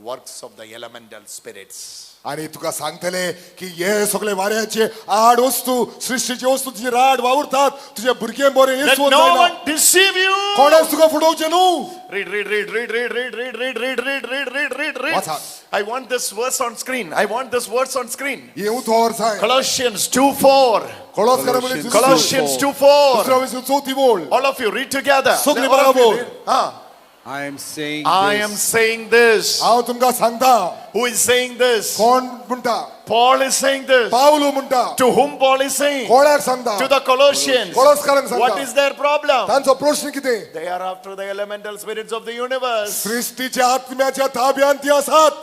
works of the elemental spirits. आणि तुका सांगतले की हे सगळे वाऱ्याचे आड वस्तू सृष्टीचे वस्तू तुझे राड वावरतात तुझे भुरगे बरे. Let no one deceive you. कोणाच तुका फटोवचें न्हू. Read, read, read, read, read, read, read, read, read, read, read, read, read, read. I want this verse on screen. I want this verse on screen. हे उतर जाय. Colossians 2:4. Colossians 2:4. चौथी बोल. All of you read together. सगळे बरोबर. हा. I am saying I am saying this. हांव तुमकां सांगता. Who is saying this? कोण म्हणटा? Paul is saying this. पावलो म्हणटा. To whom Paul is saying? कोणाक सांगता? To the Colossians. कोळोसकारांक सांगता. What is their problem? तांचो प्रश्न कितें? They are after the elemental spirits of the universe. सृष्टीच्या आत्म्याच्या ताब्यांत ती आसात.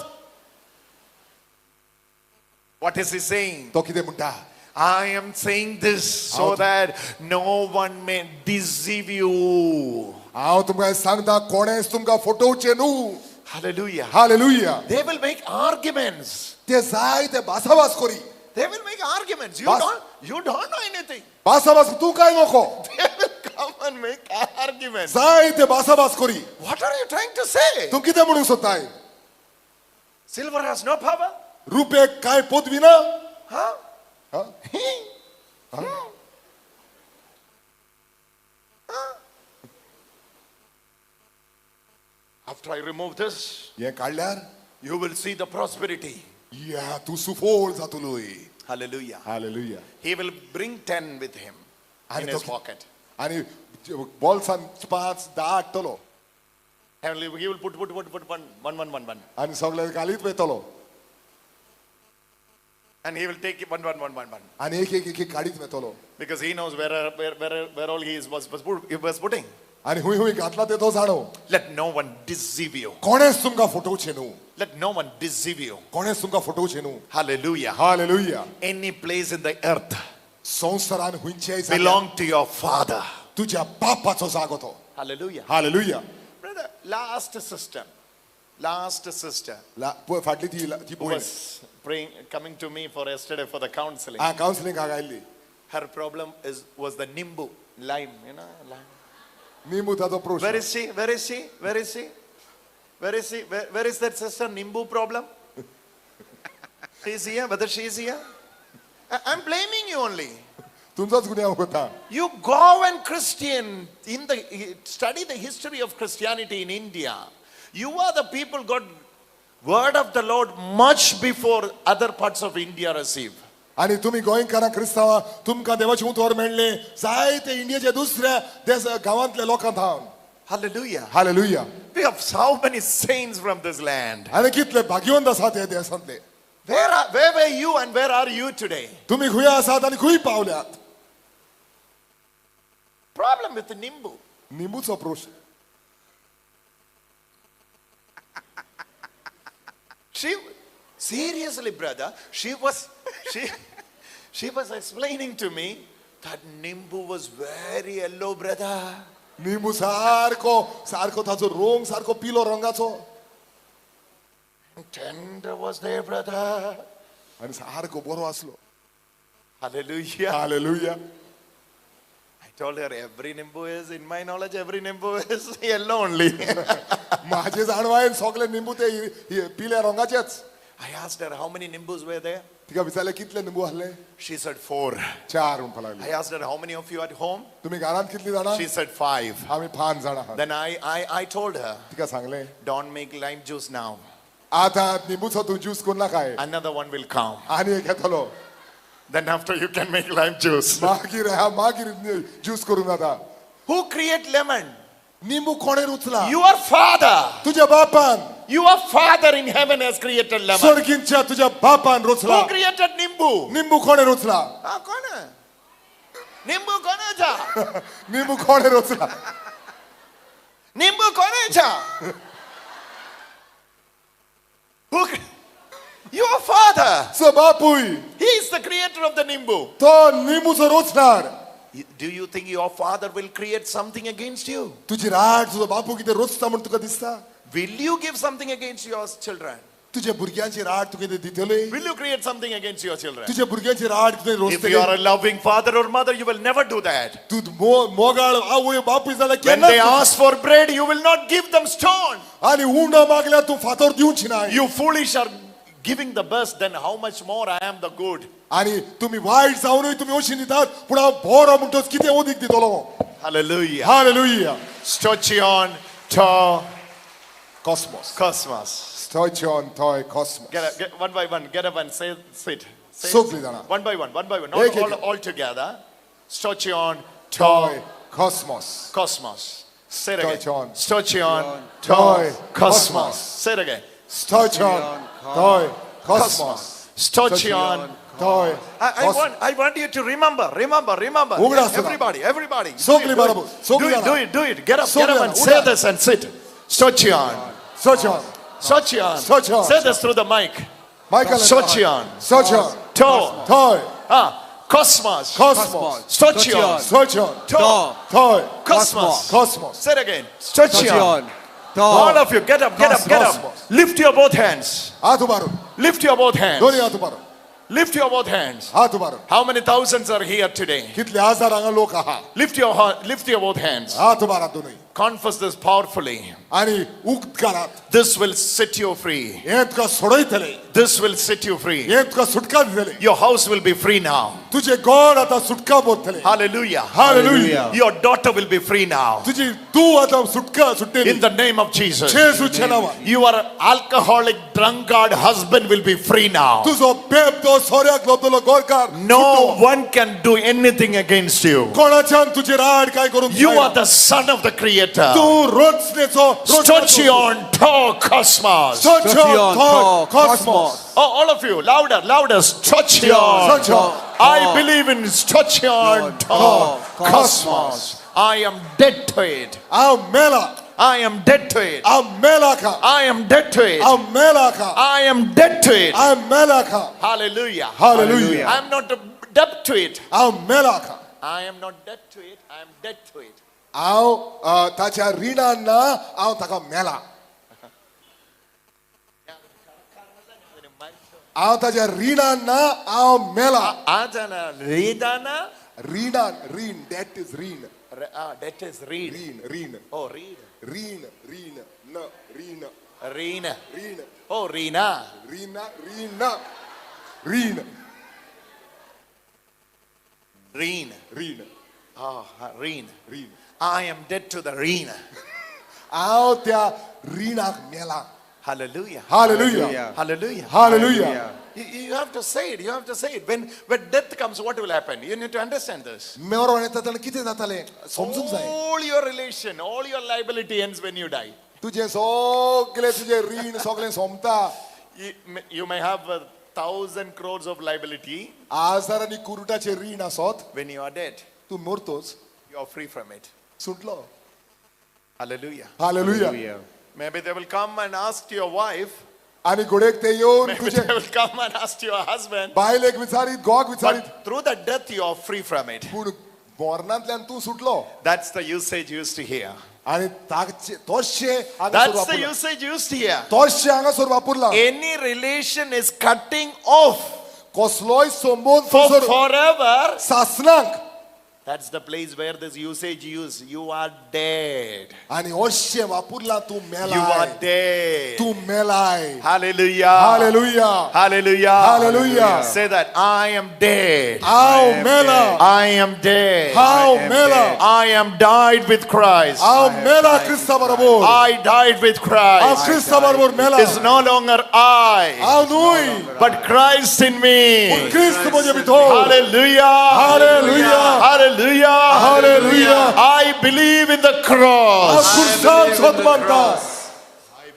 What is he saying? तो कितें म्हणटा? I am saying this so that no one may deceive you. हांव तुमकां सांगता कोणेच तुमकां फटोवचें न्हू. Hallelujah. Hallelujah. They will make arguments. ते जाय ते भासाभास करी. They will make arguments. You don't know anything. भासाभास तूं काय नको. They will come and make arguments. जाय ते भासाभास करी. What are you trying to say? तूं कितें म्हणूंक सोदताय? Silver has no power. RuPay काय पदवी ना? Huh? Huh? Huh? Huh? After I remove this, हें काडल्यार you will see the prosperity. या तूं सुफोळ जातलोय. Hallelujah. Hallelujah. He will bring 10 with him in his pocket. आनी बोल्सान 5 10 हाडटलो. Heavenly, he will put 1 1 1 1. आनी सगळे घालीत वयतलो. And he will take 1 1 1 1 1. आनी एक एक एक काडीत वयतलो. Because he knows where all he was putting. आनी हुंय हुंय घातला ते तो जाणो. Let no one deceive you. कोणेच तुमकां फटोवचें न्हू. Let no one deceive you. कोणेच तुमकां फटोवचें न्हू. Hallelujah. Hallelujah. Any place in the earth संवसारान हुंयचेय belong to your father. तुझ्या बापाचो जागो तो. Hallelujah. Hallelujah. Brother, last sister. फाटली ती who was praying, coming to me for yesterday for the counseling. Ah, counseling आयिल्ली. Her problem was the nimbu, lime, you know, lime. Nimbu ताचो प्रश्न. Where is she? Where is she? Where is she? Where is she? Where is that sister? Nimbu problem? She is here. Whether she is here? I'm blaming you only. तुमचोच गुन्यांव करता. You go and Christian in the study the history of Christianity in India. You are the people got word of the Lord much before other parts of India receive. आणि तुम्ही गोंयकारां क्रिस्तांवां तुमकां देवाचें उतर मेळ्ळें जायते इंडियाच्या दुसऱ्या देश गांवांतल्या लोकां थावन. Hallelujah. Hallelujah. We have so many saints from this land. आनी कितले भाग्यवंत आसात ह्या देशांतले. Where were you and where are you today? तुम्ही खंय आसात आनी खंय पावल्यात? Problem with the nimbu. निंबूचो प्रश्न. She, seriously, brother, she was explaining to me that nimbu was very yellow, brother. निंबू सारको सारको ताचो रंग सारको पिलो रंगाचो. Tender was there, brother. आनी सारको बरो आसलो. Hallelujah. Hallelujah. I told her every nimbu is, in my knowledge, every nimbu is yellow only. माझे जाणवायन सगळे निंबू ते पिल्या रंगाचेच. I asked her how many nimbus were there. तिका विचारले कितले निंबू आसले? She said 4. 4 म्हणपाक लागली. I asked her how many of you at home? तुम्ही घरांत कितली जाणां? She said 5. आमी 5 जाणां आहात. Then I told her, तिका सांगले, don't make lime juice now. आता निंबूचो तूं ज्यूस करून नाकाय. Another one will come. आनी एक येतलो. Then after you can make lime juice. मागीर मागीर ज्यूस करून जाता. Who create lemon? निंबू कोणे रुचला? Your father. तुझ्या बापान. Your father in heaven has created lemon. स्वर्गींच्या तुझ्या बापान रुचला. Who created nimbu? निंबू कोणे रुचला? कोण? निंबू कोणाचा? निंबू कोणे रुचला? निंबू कोणाचा? Who? Your father. So बापूय. He is the creator of the nimbu. तो निंबूचो रोचणार. Do you think your father will create something against you? तुझी राड तुझो बापू कितें रोचता म्हण तुका दिसता? Will you give something against your children? तुझ्या भुरग्यांची राड तुका कितें दितले? Will you create something against your children? तुझ्या भुरग्यांची राड कितें रोचतले? If you are a loving father or mother, you will never do that. तू मोगाळ आवय बापूय जाल्यार When केन्नाच they ask for bread, you will not give them stone. आनी उंडो मागल्यार तूं फातर दिवची ना. You foolish are giving the best, then how much more I am the good. आनी तुम्ही वायट जावनूय तुम्ही अशी दितात, पूण हांव बरो म्हणटोच कितें ओदीक दितलो. Hallelujah. Hallelujah. Stoichion to Cosmos. Cosmos. Stoichion toi cosmos. Get up, get, one by one, get up and say, sit. Say, one by one, one by one. Not all together. Stoichion toi cosmos. Cosmos. Say it again. Stoichion. Stoichion toi cosmos. Say it again. Stoichion toi cosmos. Stoichion toi. I want you to remember, remember, remember. Everybody, everybody. Do it, do it, do it. Get up, get up and say this and sit. Stoichion. Stoichion. Stoichion. Stoichion. Say this through the mic. Michael. Stoichion. Stoichion. To. Toi. Cosmos. Cosmos. Stoichion. Stoichion. To. Toi. Cosmos. Cosmos. Say it again. Stoichion. All of you, get up, get up, get up. Lift your both hands. Lift your both hands. Lift your both hands. How many thousands are here today? Lift your both hands. Confess this powerfully. This will set you free. This will set you free. Your house will be free now. Hallelujah. Hallelujah. Your daughter will be free now. In the name of Jesus. Your alcoholic drunkard husband will be free now. No one can do anything against you. You are the son of the Creator. Stoichion to cosmos. Stoichion to cosmos. Oh, all of you, louder, louder. Stoichion. I believe in Stoichion to cosmos. I am dead to it. I am dead to it. I am dead to it. I am dead to it. Hallelujah. Hallelujah. I am not dead to it. I am not dead to it. I am dead to it. हांव ताच्या रिणान ना हांव ताका मेला. हांव ताच्या रिणान ना हांव मेला. रिणान, रीण, that is रीण. That is read. रीण, रीण. Oh, read. रीण, रीण, न, रीण. Reena. रीण. Oh, Reena. Reena, Reena. रीण. Reen. रीण. Oh, Reen. रीण. I am dead to the Reena. हांव त्या रिणाक मेला. Hallelujah. Hallelujah. Hallelujah. Hallelujah. You have to say it. You have to say it. When death comes, what will happen? You need to understand this. मरण येता तेन्ना कितें जातलें समजूंक जाय. All your relation, all your liability ends when you die. तुजें सगळें तुजें रीण सगळें सोंपता. You may have 1,000 crores of liability. हजारांनी कुरुटाचें रीण आसत. When you are dead, तूं मरतोच, you are free from it. सुटलो. Hallelujah. Hallelujah. Maybe they will come and ask your wife. आनी घोडेक ते येवन Maybe they will come and ask your husband. बायलेक विचारीत, घोवाक विचारीत. But through the death you are free from it. पूण मरणांतल्यान तूं सुटलो. That's the usage used here. आणि तोशे That's the usage used here. तोशे हांगासर वापरला. Any relation is cutting off. कसलोय संबंध for forever. सासनाक. That's the place where this usage used. You are dead. आणि ओशे वापरला तू मेलाय. You are dead. तू मेलाय. Hallelujah. Hallelujah. Hallelujah. Hallelujah. Say that. I am dead. हांव मेला. I am dead. हांव मेला. I am died with Christ. हांव मेला क्रिस्ता बरोबर. I died with Christ. हांव क्रिस्ता बरोबर मेला. It's no longer I. हांव न्हय. But Christ in me. Christ म्हजे भितर. Hallelujah. Hallelujah. Hallelujah. Hallelujah. I believe in the cross. I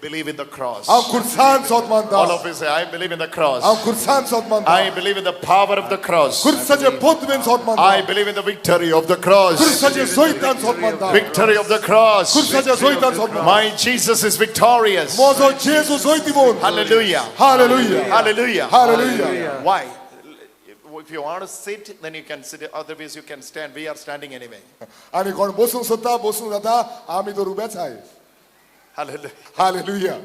believe in the cross. All of you say, I believe in the cross. I believe in the power of the cross. I believe in the victory of the cross. Victory of the cross. My Jesus is victorious. Hallelujah. Hallelujah. Hallelujah. Hallelujah. Why? If you want to sit, then you can sit. Otherwise, you can stand. We are standing anyway. आणि कोण बसूंक सोदता बसूंक जाता आमी तर उबेच आहाय. Hallelujah. Hallelujah.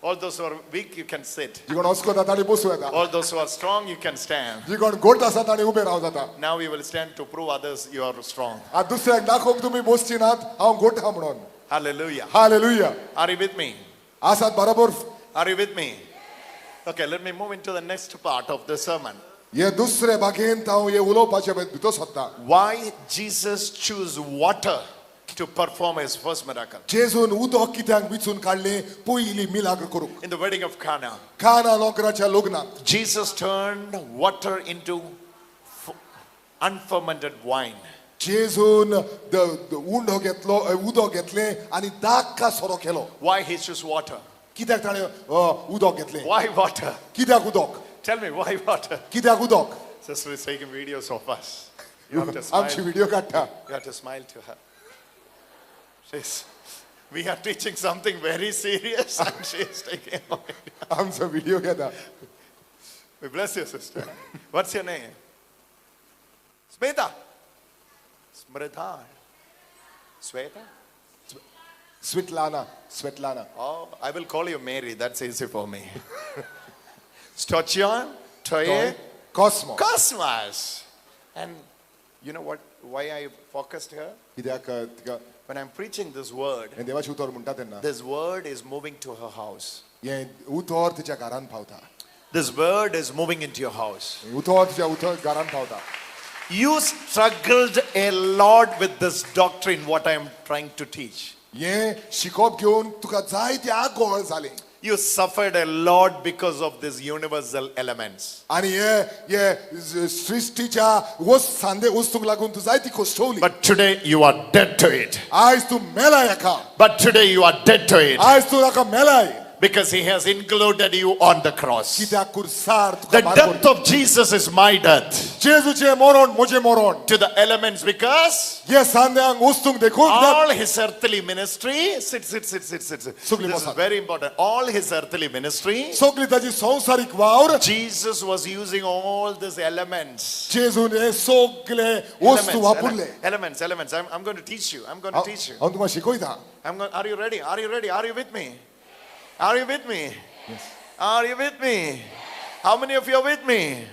All those who are weak, you can sit. जी कोण अस्कोता ताणी बसूं येता. All those who are strong, you can stand. जी कोण घोट आसा ताणी उबे रावं जाता. Now you will stand to prove others you are strong. आतां दुसऱ्याक दाखोवंक तुमी बसची नात हांव घोट आहा म्हणून. Hallelujah. Hallelujah. Are you with me? आसात बरोबर. Are you with me? Okay, let me move into the next part of the sermon. हे दुसरे बागेंत हांव हे उलोवपाचे भितर सोदता. Why Jesus choose water to perform his first miracle? जेजून उदक कित्याक विचून काडलें पयली मिलाग्र करूंक? In the wedding of Cana. काना लोकराच्या लग्नाक. Jesus turned water into unfermented wine. जेजून उंडो घेतलो उदक घेतलें आनी दाका सोरो केलो. Why he chose water? कित्याक ताणें उदक घेतलें? Why water? कित्याक उदक? Tell me, why water? कित्याक उदक? Sister is taking videos of us. You have to smile. आमची व्हिडिओ काडटा. You have to smile to her. She's, we are teaching something very serious and she is taking a video. आमचो video घेता. We bless you, sister. What's your name? Smita. Smrita. Sweta? Svetlana. Svetlana. Oh, I will call you Mary. That's easy for me. Stochion, Toye, Cosmos. Cosmos. And you know what? Why I focused here? When I'm preaching this word, this word is moving to her house. This word is moving into your house. You struggled a lot with this doctrine, what I am trying to teach. You suffered a lot because of these universal elements. But today you are dead to it. But today you are dead to it. Because he has included you on the cross. The death of Jesus is my death. To the elements, because all his earthly ministry, sit. This is very important. All his earthly ministry, Jesus was using all these elements. Elements. I'm going to teach you. I'm going to teach you. Are you ready? Are you ready? Are you with me? Are you with me? Yes. Are you with me? How many of you are with me?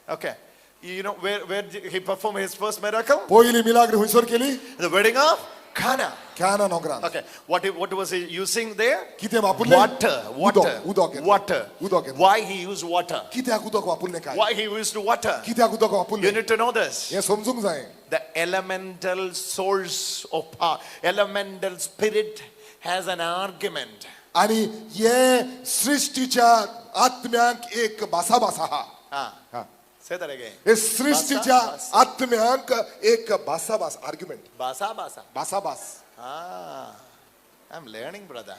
Okay. You know where he performed his first miracle? The wedding of Cana. Okay. What was he using there? Water. Water. Why he used water? Why he used water? You need to know this. The elemental source of power, elemental spirit has an argument. आणि ये सृष्टीच्या आत्म्यांक एक भासाभास आहा. Say that again. हे सृष्टीच्या आत्म्यांक एक भासाभास, argument. भासाभास. भासाभास. I am learning, brother.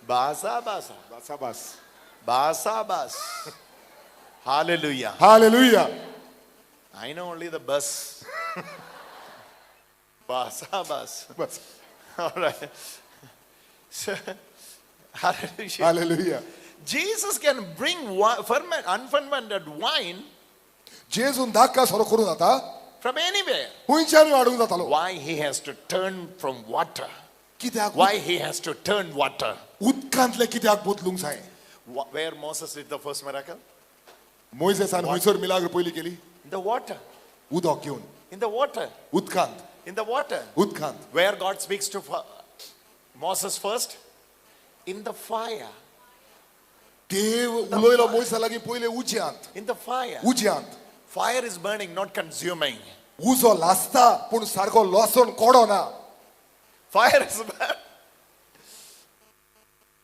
भासाभास. भासाभास. भासाभास. Hallelujah. Hallelujah. I know only the bus. भासाभास. Bus. All right. So, hallelujah. Hallelujah. Jesus can bring unfermented wine जेजून धाका सोरो करून जाता From anywhere. खंयच्यानूय हाडूंक जातालो. Why he has to turn from water? कित्याक Why he has to turn water? उदकांतले कित्याक बदलूंक जाय? Where Moses did the first miracle? मोयजेसान खंयसर मिलाग्र पयली केली? In the water. उदक घेवन. In the water. उदकांत. In the water. उदकांत. Where God speaks to Moses first? In the fire. देव उलयलो मोयसा लागीं पयले उज्यांत. In the fire. उज्यांत. Fire is burning, not consuming. उजो लासता पूण सारको लसण कोडो ना. Fire is burning.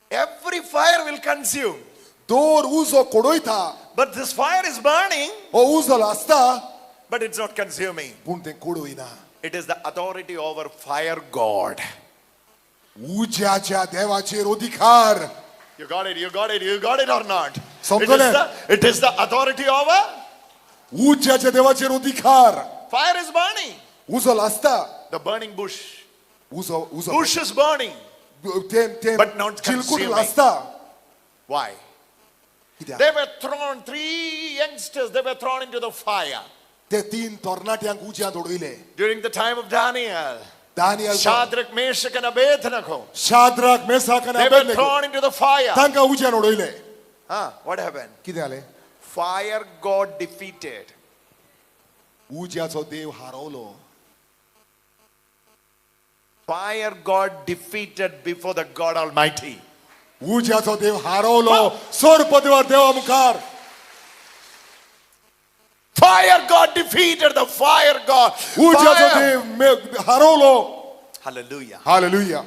Every fire will consume. दर उजो कोडयता. But this fire is burning, हो उजो लासता but it's not consuming. पूण तें कोडयना. It is the authority over fire God. उज्याच्या देवाचेर अधिकार. You got it, you got it, you got it or not? समजलें. It is the authority over उज्याच्या देवाचेर अधिकार. fire is burning. उजो लासता. The burning bush. उजो उजो Bush is burning. तें But not चिलकूट consuming. लासता. Why? कित्याक? They were thrown, three youngsters, they were thrown into the fire. ते तीन तरणाट्यांक उज्यांत उडयले. During the time of Daniel. Daniel Shadrach, Meshach and Abednego. Shadrach, Meshach आनी They were Abednego thrown into the fire. तांकां उज्यांत उडयले. What happened? कितें जालें? Fire got defeated. उज्याचो देव हारवलो. Fire got defeated before the God Almighty. उज्याचो देव हारवलो सोरपदेवा देवा मुखार. Fire got defeated, the fire God. उज्याचो Fire. देव हारवलो. Hallelujah. Hallelujah.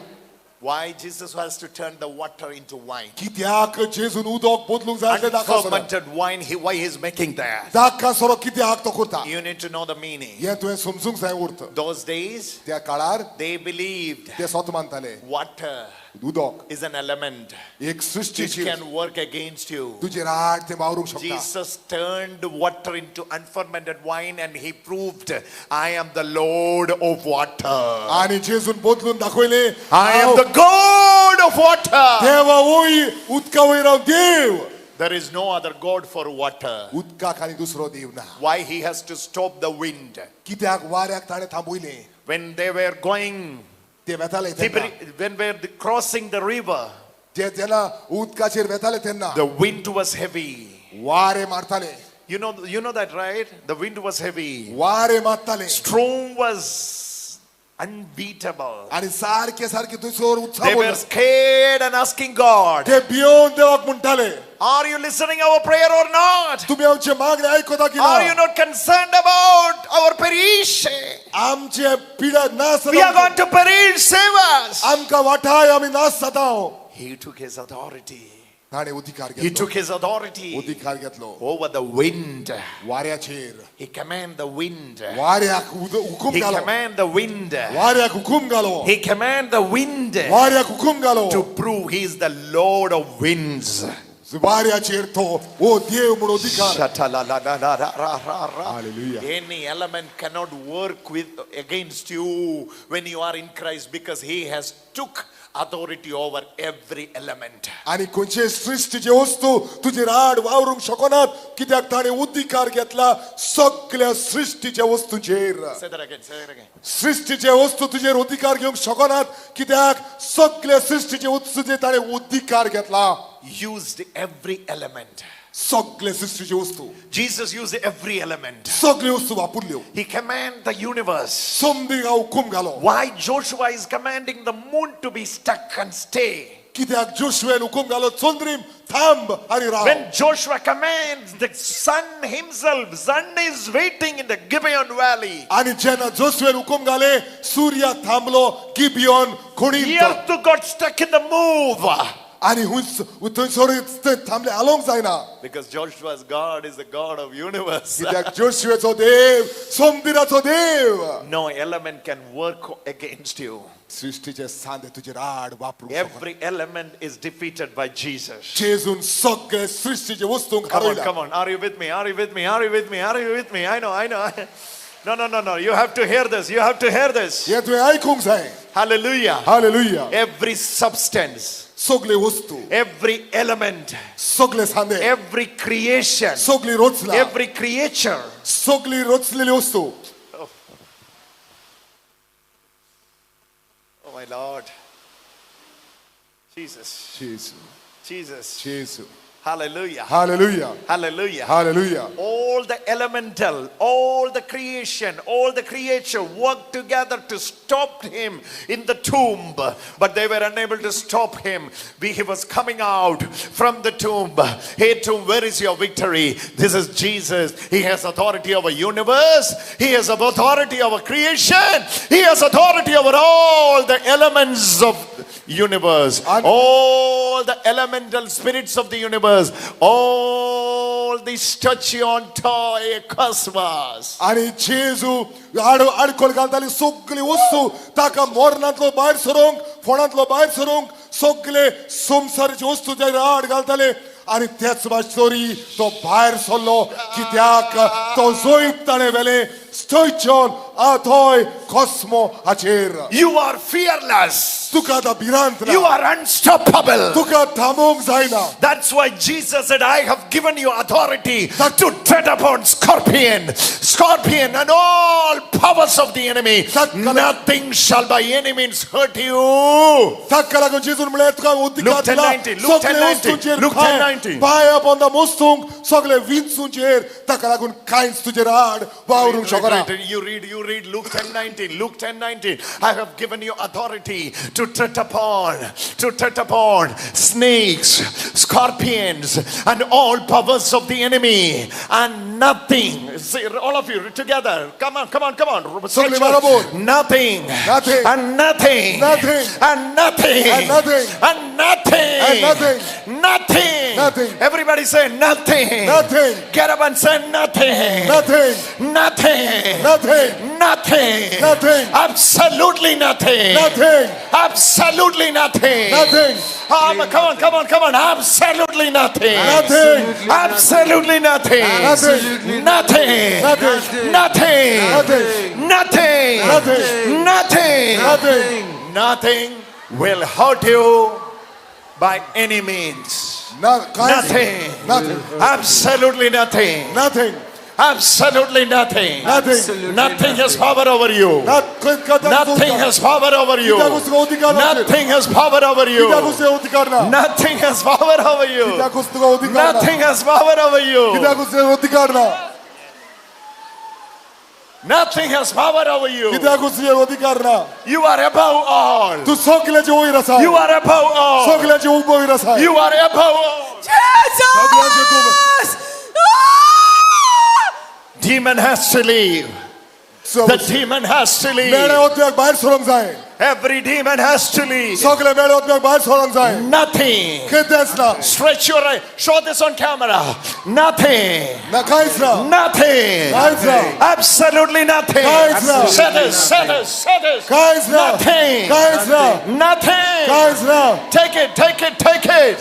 Why Jesus has to turn the water into wine? कित्याक जेजून उदक बदलूंक जाय आसलें दाखा सोरो. Unfermented wine, why he is making that? Dakha सोरो कित्याक तो करता? You need to know the meaning. हें तुवें समजूंक जाय अर्थ. Those days, त्या काळार they believed ते स्वत मानताले water उदक is an element. एक It सृश्टीची can work against you. तुजेर आड तें वावरूंक शकता. Jesus turned water into unfermented wine and he proved, I am the Lord of water. आनी जेजून बदलून दाखयलें I am the God of water. देवा वय उदका वयर हांव देव. There is no other God for water. उदकाक आनी दुसरो देव ना. Why he has to stop the wind? कित्याक वाऱ्याक ताणें थांबयलें? When they were going, ते वेताले तेन्ना. when they were crossing the river, ते जेन्ना उदकाचेर वेताले तेन्ना the wind was heavy. वारे मारताले. You know that, right? The wind was heavy. वारे मारताले. Storm was unbeatable. आनी सारके सारके थंयसर उत्साह They were scared and asking God, ते भियोवन देवाक म्हणटाले, are you listening our prayer or not? तुमी आमचे मागणे आयकता की Are you ना? not concerned about our perishing? आमचे पिडा नाश We are going to perish, save us. आमकां वाटाय आमी नाश जाता. He took his authority. ताणें अधिकार He घेतलो. took his authority अधिकार घेतलो over the wind. वाऱ्याचेर. He commanded the wind. वाऱ्याक हुकूम He घालो. commanded the wind. वाऱ्याक हुकूम घालो. He commanded the wind वाऱ्याक हुकूम घालो. to prove he is the Lord of winds. वाऱ्याचेर तो ओ देव म्हूण अधिकार. Hallelujah. Any element cannot work with against you when you are in Christ, because he has took authority over every element. आनी खंयचे सृश्टीचे वस्तू तुजेर आड वावरूंक शकनात कित्याक ताणें अधिकार घेतला सगळ्या सृश्टीच्या वस्तूचेर. Say that again, say that again. सृश्टीचे वस्तू तुजेर अधिकार घेवंक शकनात कित्याक सगळ्या सृश्टीचे वस्तूचेर ताणें अधिकार घेतला. Used every element. सगळे सृश्टीचे वस्तू. Jesus used every element. सगळे वस्तू वापरल्यो. He commanded the universe. समदीक हुकूम घालो. Why Joshua is commanding the moon to be stuck and stay? कित्याक जोशुएन हुकूम घालो चंद्रीम थांब आनी राव. When Joshua commands the sun himself, sun is waiting in the Gibeon valley. आनी जेन्ना जोशुएन हुकूम घाले सूर्य थांबलो गिबियन खणींत. Earth got stuck in the move. आनी थंयसर थांबले हालोवंक जायना. Because Joshua's God is the God of universe. कित्याक जोशुएचो देव सोमदिराचो देव. No element can work against you. सृश्टीचे सांदे तुजेर आड वापरूंक शकना. Every element is defeated by Jesus. जेजून सगळे सृश्टीचे वस्तूंक Come on, हारयला. come on. Are you with me? Are you with me? Are you with me? Are you with me? I know, I know. No, no, no, no. You have to hear this. You have to hear this. हें तुवें आयकूंक जाय. Hallelujah. Hallelujah. Every substance, सगळे वस्तू, every element, सगळे सांदे, every creation, सगळी रचना, every creature. सगळी रचलेली वस्तू. Oh, Jesus. Jesu. Jesus. Jesu. Hallelujah. Hallelujah. Hallelujah. Hallelujah. All the elemental, all the creation, all the creature worked together to stop him in the tomb, but they were unable to stop him. He was coming out from the tomb. Hey tomb, where is your victory? This is Jesus. He has authority over universe. He has authority over creation. He has authority over all the elements of universe. All the elemental spirits of the universe. All the stachiontoi cosmos. आनी जेजू आडखळ घालताली सगली वस्तू ताका मोरणांतलो भायर सरूंक फोणांतलो भायर सरूंक सगले संवसाराची वस्तू ताका आड घालताले आनी तेच मातसोरी तो भायर सरलो कित्याक तो जैत ताणें व्हेलें स्टोयचॉन आथोय कॉस्मो हाचेर. You are fearless. तुका आतां भिरांत ना. You are unstoppable. तुका थांबोवंक जायना. That's why Jesus said, I have given you authority to tread upon scorpion and all powers of the enemy. Nothing shall by any means hurt you. ताका लागून जेजून म्हणलें तुका Luke उदकांत दिला 10:19, Luke सगळे 10:19, वस्तूंचेर Luke 10:19. पांया पोंदा मोस्तूंक सगळे विंचूंचेर ताका लागून कांयच तुजेर आड वावरूंक शकना. You read Luke 10:19, Luke 10:19. I have given you authority to tread upon snakes, scorpions, and all powers of the enemy, and nothing. See, all of you together. Come on, come on, come on. Nothing, Nothing, and nothing, Nothing, and nothing, and nothing, and nothing, and nothing, nothing, Nothing. Everybody say nothing. Nothing. Get up and say nothing. Nothing. Nothing. Nothing. Nothing. Nothing. Absolutely nothing. Nothing. Absolutely nothing. Nothing. Come on, come on, come on. Absolutely nothing. Nothing. Absolutely nothing. Nothing. Nothing. Nothing. Nothing. Nothing. Nothing. Nothing. Nothing. Nothing. Nothing will hurt you by any means. Nothing. Nothing. Absolutely nothing. Nothing. Absolutely nothing. Nothing. Nothing has power over you. Nothing has power over you. Nothing has power over you. Nothing has power over you. Nothing has power over you. Nothing has power over you. You are above all. You are above all. You are above all. Jesus! Demon has to leave. The demon has to leave. Every demon has to leave. Nothing. Stretch your right. Show this on camera. Nothing. Nothing. Absolutely nothing. Say this, say this, say this. Nothing. Nothing. Take it, take it, take it.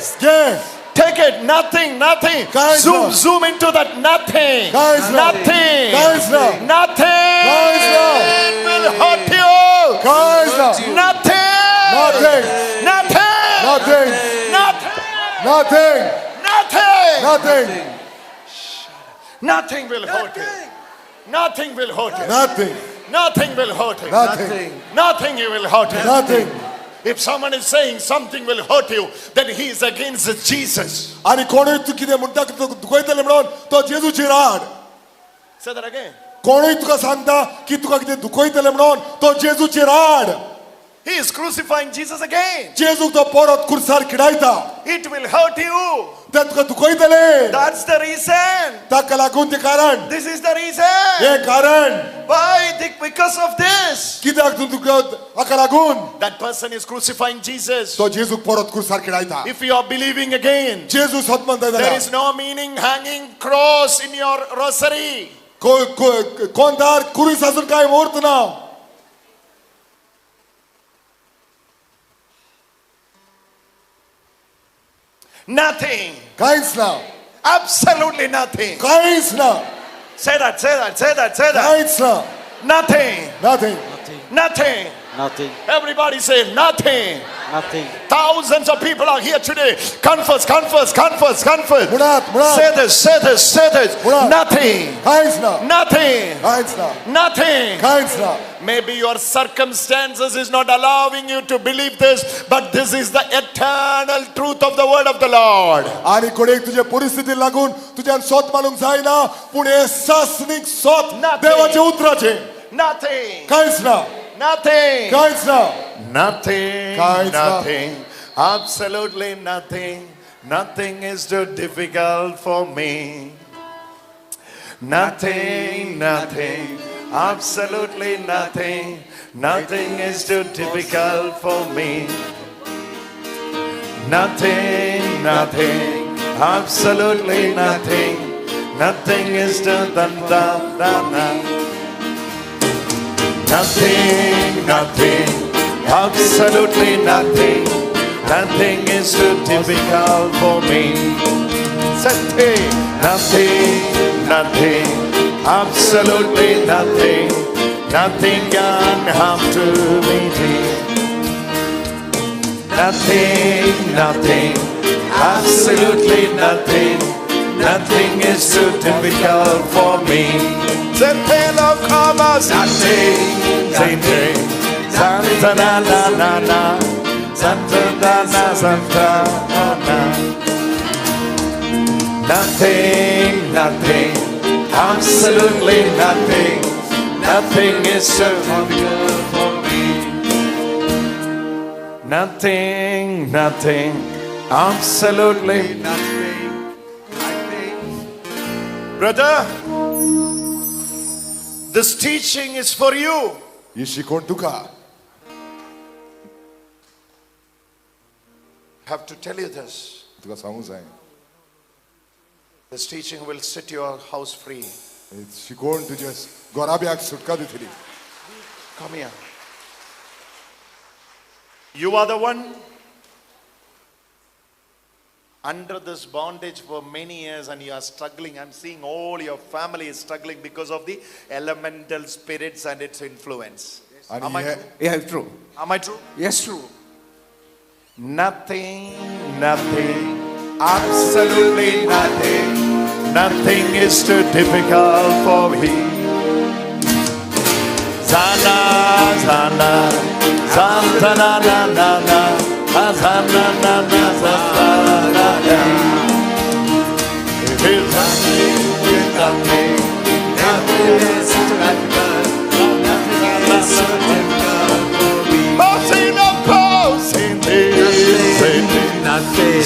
Take it. Nothing, nothing. Zoom, zoom into that nothing. Nothing. Nothing will hurt you. Nothing. Nothing. Nothing. Nothing. Nothing. Nothing. Nothing. Nothing. Nothing will hurt you. Nothing will hurt you. Nothing. Nothing will hurt you. Nothing. Nothing will hurt you. Nothing. If someone is saying something will hurt you, then he is against Jesus. आनी कोणूय तूं कितें म्हणटा दुखयतले म्हणून तो जेजूचेर आड. Say that again. कोणूय तुका सांगता की तुका कितें दुखयतले म्हणून तो जेजूचेर आड. He is crucifying Jesus again. जेजूक तो परत खुर्सार खिडायता. It will hurt you. ते तुका दुखयतले. That's the reason. ताका लागून तें कारण. This is the reason. हें कारण. Why? Because of this. कित्याक तूं तुका हाका लागून. That person is crucifying Jesus. तो जेजूक परत खुर्सार खिडायता. If you are believing again, जेजू सत म्हणता there is no meaning hanging cross in your rosary. कोणदार कुरीस आसून काय मूर्त ना. Nothing. काहीच ना. Absolutely nothing. काहीच ना. Say that, say that, say that, say that. काहीच ना. Nothing. Nothing. Nothing. Nothing. Everybody say nothing. Nothing. Thousands of people are here today. Confess, confess, confess, confess. म्हणा म्हणा. Say this, say this, say this. म्हणा. Nothing. कांयच ना. Nothing. कांयच ना. Nothing. कांयच ना. Maybe your circumstances is not allowing you to believe this, but this is the eternal truth of the word of the Lord. आणि कोणेक तुझे परिस्थिती लागून तुझ्यान सोत मानूंक जायना, पूण हे सासणीक सोत Nothing. देवाचे उतराचे. Nothing. कांयच ना. Nothing. कांयच ना. Nothing. कांयच ना. Nothing. Absolutely nothing. Nothing is too difficult for me. Nothing, nothing, absolutely nothing. Nothing is too difficult for me. Nothing, nothing, absolutely nothing. Nothing is too da da da da. Nothing, nothing, absolutely nothing. Nothing is too difficult for me. Nothing, nothing, nothing, absolutely nothing. Nothing can harm to me. Nothing, nothing, absolutely nothing. Nothing is too difficult for me. Nothing, nothing, na na na na, na na na. Nothing, nothing, absolutely nothing. Nothing is too difficult for me. Nothing, nothing, absolutely nothing. I think. Brother, this teaching is for you. ही शिकवण तुका. I have to tell you this. तुका सांगूंक जाय. This teaching will set your house free. ही शिकवण तुज्या गोराब्याक सुटका दितली. Come here. You are the one under this bondage for many years and you are struggling. I'm seeing all your family is struggling because of the elemental spirits and its influence. Am I आणि true? Yeah, true. Am I true? Yes, true. Nothing, nothing, absolutely nothing. Nothing is too difficult for me. Zana, zana, zana, na, na, na, na, zana, na, na, zana, na, na. It is nothing, nothing, Nothing is too difficult. Nothing is too difficult for me. Nothing,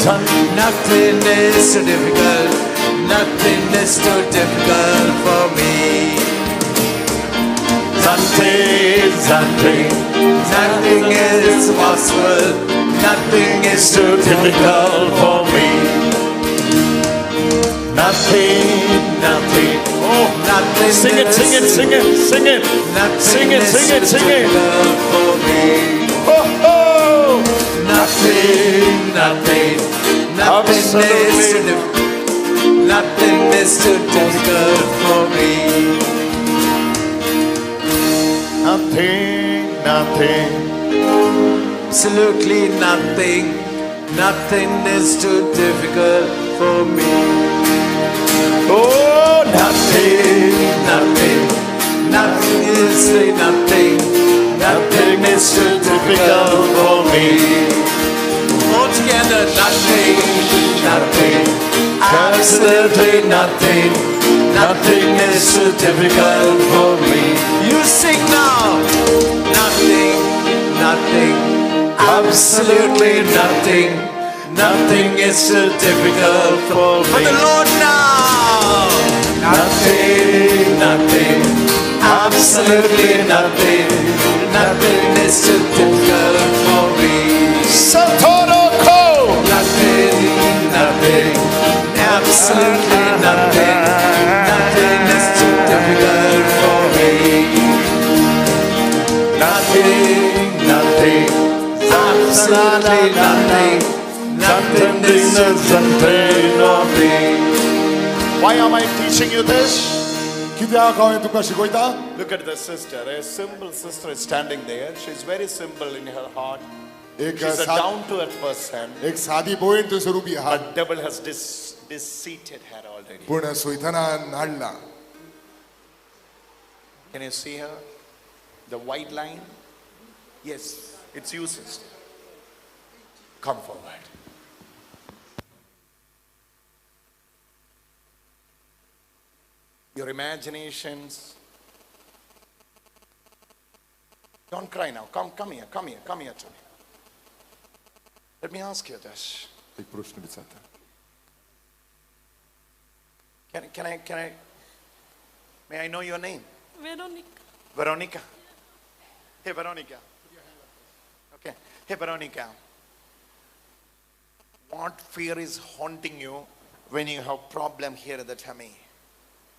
nothing is too difficult. Nothing is too difficult for me. Something, something, Nothing is possible. Nothing is too difficult for me. Nothing, nothing. Oh, Nothing. Sing it, sing it, sing it, sing it. Nothing Sing it, is sing it, too sing it. difficult for me. Oh, oh. Nothing, nothing, nothing is Absolutely. too difficult. Nothing is too difficult for me. Nothing, nothing. Absolutely nothing. Nothing is too difficult for me. Oh, nothing, Nothing, nothing is nothing. Nothing is too difficult for me. All together, nothing, nothing, absolutely nothing. Nothing is too difficult for me. You sing now. Nothing, nothing, absolutely nothing. Nothing is too difficult for me. For the Lord now. Nothing, nothing, absolutely nothing. Nothing is too difficult for me. Satoroko. Nothing, nothing, absolutely nothing. Nothing is too difficult for me. Nothing, nothing, Absolutely nothing. Nothing is too difficult for me. Why am I teaching you this? कित्याक हांवें तुका शिकयता? Look at the sister. A simple sister is standing there. She's very simple in her heart. She's a down to earth person. एक सादी भयण थंयसर उबी आहा. But devil has deceived her already. पूण सैतानान हाडला. Can you see her? The white line? Yes, it's you, sister. Come forward. Your imaginations. Don't cry now. Come here, come here, come here to me. Let me ask you this. एक प्रश्न विचारता. Can I, may I know your name? Veronica. Veronica. Hey, Veronica. Okay. Hey, Veronica. What fear is haunting you when you have problem here at the tummy?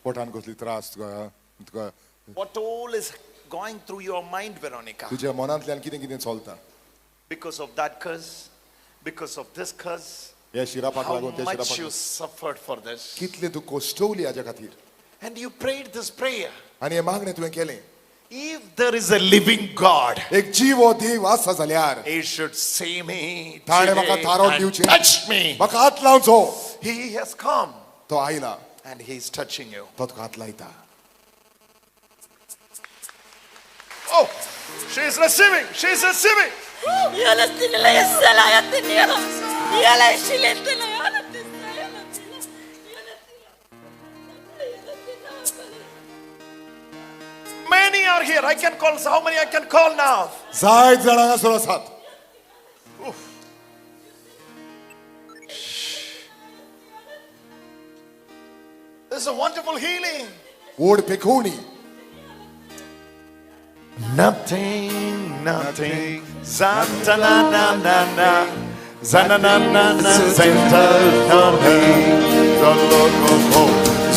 पोटान कसली त्रास तुका? What all is going through your mind, Veronica? तुझ्या मनांतल्यान कितें कितें चलता? Because of that curse, because of this curse. ह्या शिरापाक लागून, How much you suffered for this? कितले तूं कश्टवली हाज्या खातीर? And you prayed this prayer. आनी हें मागणें तुवें केलें. If there is a living God, एक जीवो देव आसा जाल्यार, he should see me ताणें म्हाका today थारावन and दिवचें, touch me. म्हाका हात लावचो. He has come. तो आयला. And he is touching you. तो तुका हात लायता. Oh, she is receiving. She is receiving. Many are here. I can call. How many I can call now? जायत जाणां हांगासर आसात. This is a wonderful healing. व्हड पेखोवणी. Nothing, nothing. Zantana na na na, zana na na na, zantana.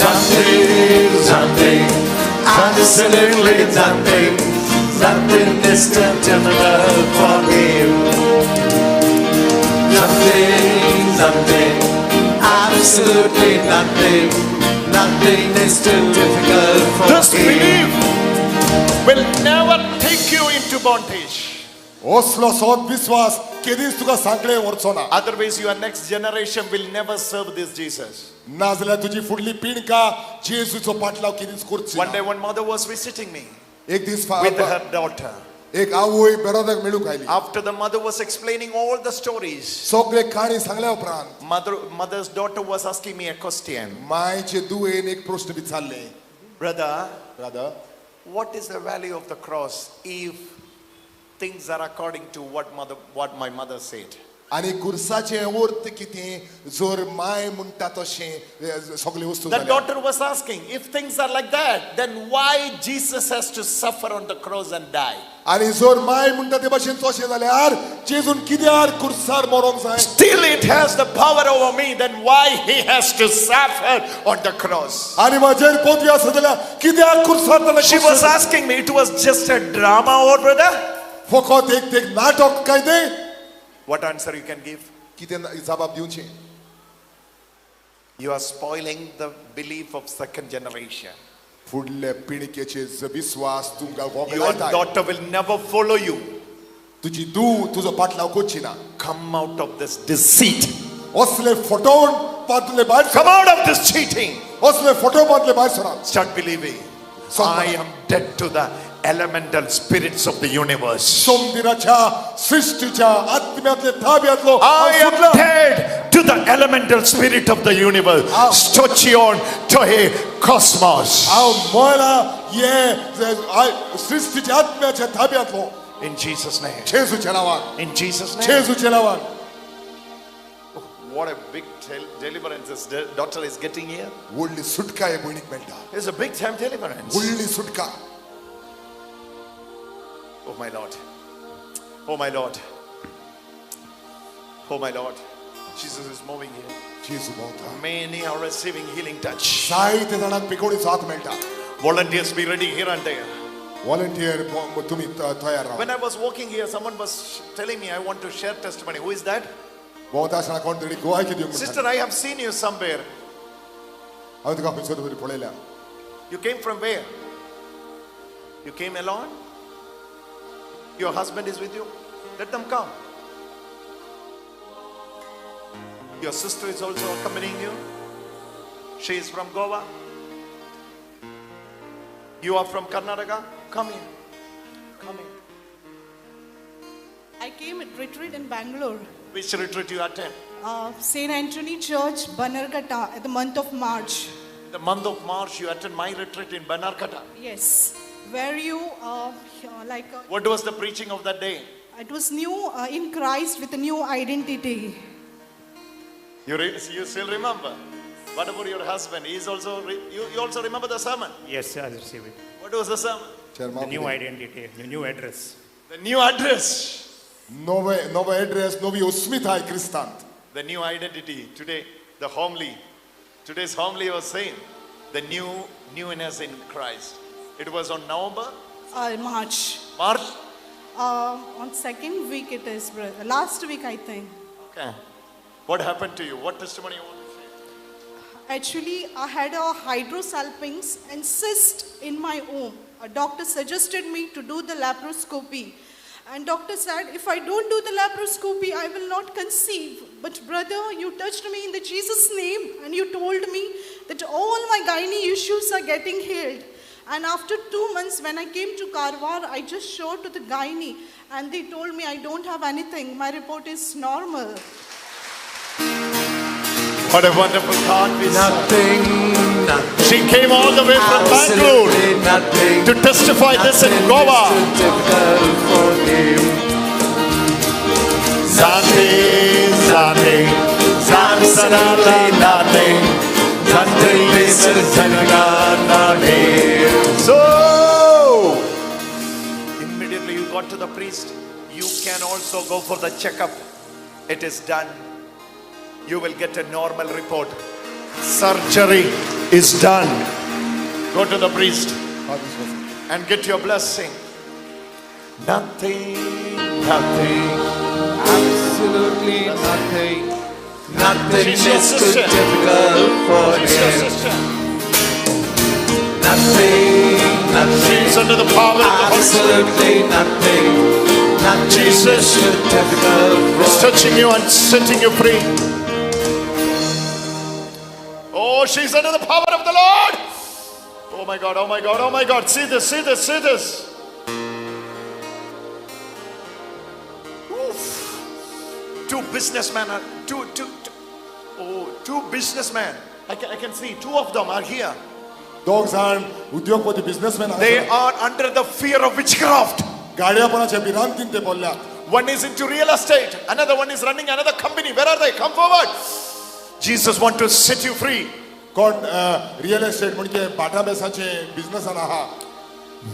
Nothing, nothing, absolutely nothing. Nothing is too difficult for him. Nothing, nothing, absolutely nothing. Nothing is too difficult for This him. belief will never take you into bondage. असलो सोद विश्वास केदीच तुका सांगले व्हरचो ना. Otherwise, your next generation will never serve this Jesus. ना जाल्यार तुजी फुडली पिणका जेजूचो पाटलाव केदीच करची One day, ना. one mother was visiting me एक दीस with her daughter. एक आवय बेरोदाक मेळूंक आयली. After the mother was explaining all the stories, सगळे काणी सांगल्या उपरांत mother's daughter was asking me a question. मायचे दुयेन एक प्रश्न विचारले. Brother, brother, what is the value of the cross if things are according to what my mother said? आनी कुर्साचें अर्थ कितें जर my म्हणटा तशें सगळे वस्तू The जाल्यार. daughter was asking, if things are like that, then why Jesus has to suffer on the cross and die? आनी जर my म्हणटा ते भाशेन तशें जाल्यार जेजून कित्याक कुर्सार मरोंक जाय? Still it has the power over me, then why he has to suffer on the cross? आनी म्हाजेर पदवी आसा जाल्यार कित्याक कुर्सार ताणें She was asking me, it was just a drama, or brother? फकत एक एक नाटक काय तें? What answer you can give? कितें जबाब दिवचें? You are spoiling the belief of second generation. फुडले पिणकेचे विश्वास तुमकां Your वगडायता. daughter will never follow you. तुजी धूव तुजो पाटलाव करची ना. Come out of this deceit. असले फटोवन पांतले भायर Come out of this cheating. असले फोटो पांतले भायर सरात. Start believing. I am dead to the elemental spirits of the universe. सोमदिराच्या सृष्टीच्या आत्म्यातले ताब्यातलो I am सुटला. dead to the elemental spirit of the universe. Stochion tohe cosmos. हांव मरा हे सृष्टीच्या आत्म्याच्या ताब्यातलो. In Jesus' name. जेजूच्या नांवान. In Jesus' name. जेजूच्या नांवान. What a big deliverance this daughter is getting here. व्हडली सुटका हे भयणीक मेळटा. It's a big time deliverance. व्हडली सुटका. Oh my Lord. Oh my Lord. Oh my Lord. Jesus is moving here. जेजू भोंवता. Many are receiving healing touch. जायते जाणांक पिकोडीचो हात मेळटा. Volunteers be ready here and there. Volunteer तुमी तयार राव. When I was walking here, someone was telling me, I want to share testimony. Who is that? भोंवता आसतना कोण तरी गोवायचे दिवंक म्हणटा. Sister, I have seen you somewhere. हांवें तुका खंयसर तरी पळयल्या. You came from where? You came alone? Your husband is with you? Let them come. Your sister is also accompanying you. She is from Goa. You are from Karnataka. Come here. Come here. I came at retreat in Bangalore. Which retreat you attend? St. Anthony Church, Bannerghatta, at the month of March. The month of March, you attend my retreat in Bannerghatta. Yes. Where you like... what was the preaching of that day? It was new in Christ with a new identity. You still remember? What about your husband? He's also you also remember the sermon? Yes, I received it. What was the sermon? The new identity, the new address. The new address. Novo address, novi osmita Kristant. The new identity. Today, the homily. Today's homily was saying the newness in Christ. It was on November? March. March? On second week it is, brother. Last week, I think. Okay. What happened to you? What testimony you want to share? Actually, I had a hydrosalpinx and cyst in my womb. A doctor suggested me to do the laparoscopy. And doctor said, if I don't do the laparoscopy, I will not conceive. But brother, you touched me in the Jesus name and you told me that all my gynae issues are getting healed. And after 2 months, when I came to Karwar, I just showed to the gynae and they told me I don't have anything. My report is normal. What a wonderful God we serve. Nothing, nothing. She came all the way from Bangalore nothing, to testify this in Goa. Is too difficult for him. Zante, zante, absolutely nothing. Nothing is too difficult for him. So, immediately you got to the priest. You can also go for the checkup. It is done. You will get a normal report. Surgery is done. Go to the priest and get your blessing. Nothing, nothing. Absolutely nothing. Nothing She's your is too sister. difficult for She's your him. sister. Nothing, nothing. She's under the power of the Holy Spirit. Absolutely nothing. Nothing Jesus is too difficult is for touching you and setting you free. Oh, she's under the power of the Lord. Oh my God, oh my God, oh my God. See this, see this, see this. Oof. Two businessmen are, two businessmen. I can see two of them are here. Dogs are udyogpati businessmen. They are under the fear of witchcraft. One is into real estate. Another one is running another company. Where are they? Come forward. Jesus wants to set you free. God, real estate business.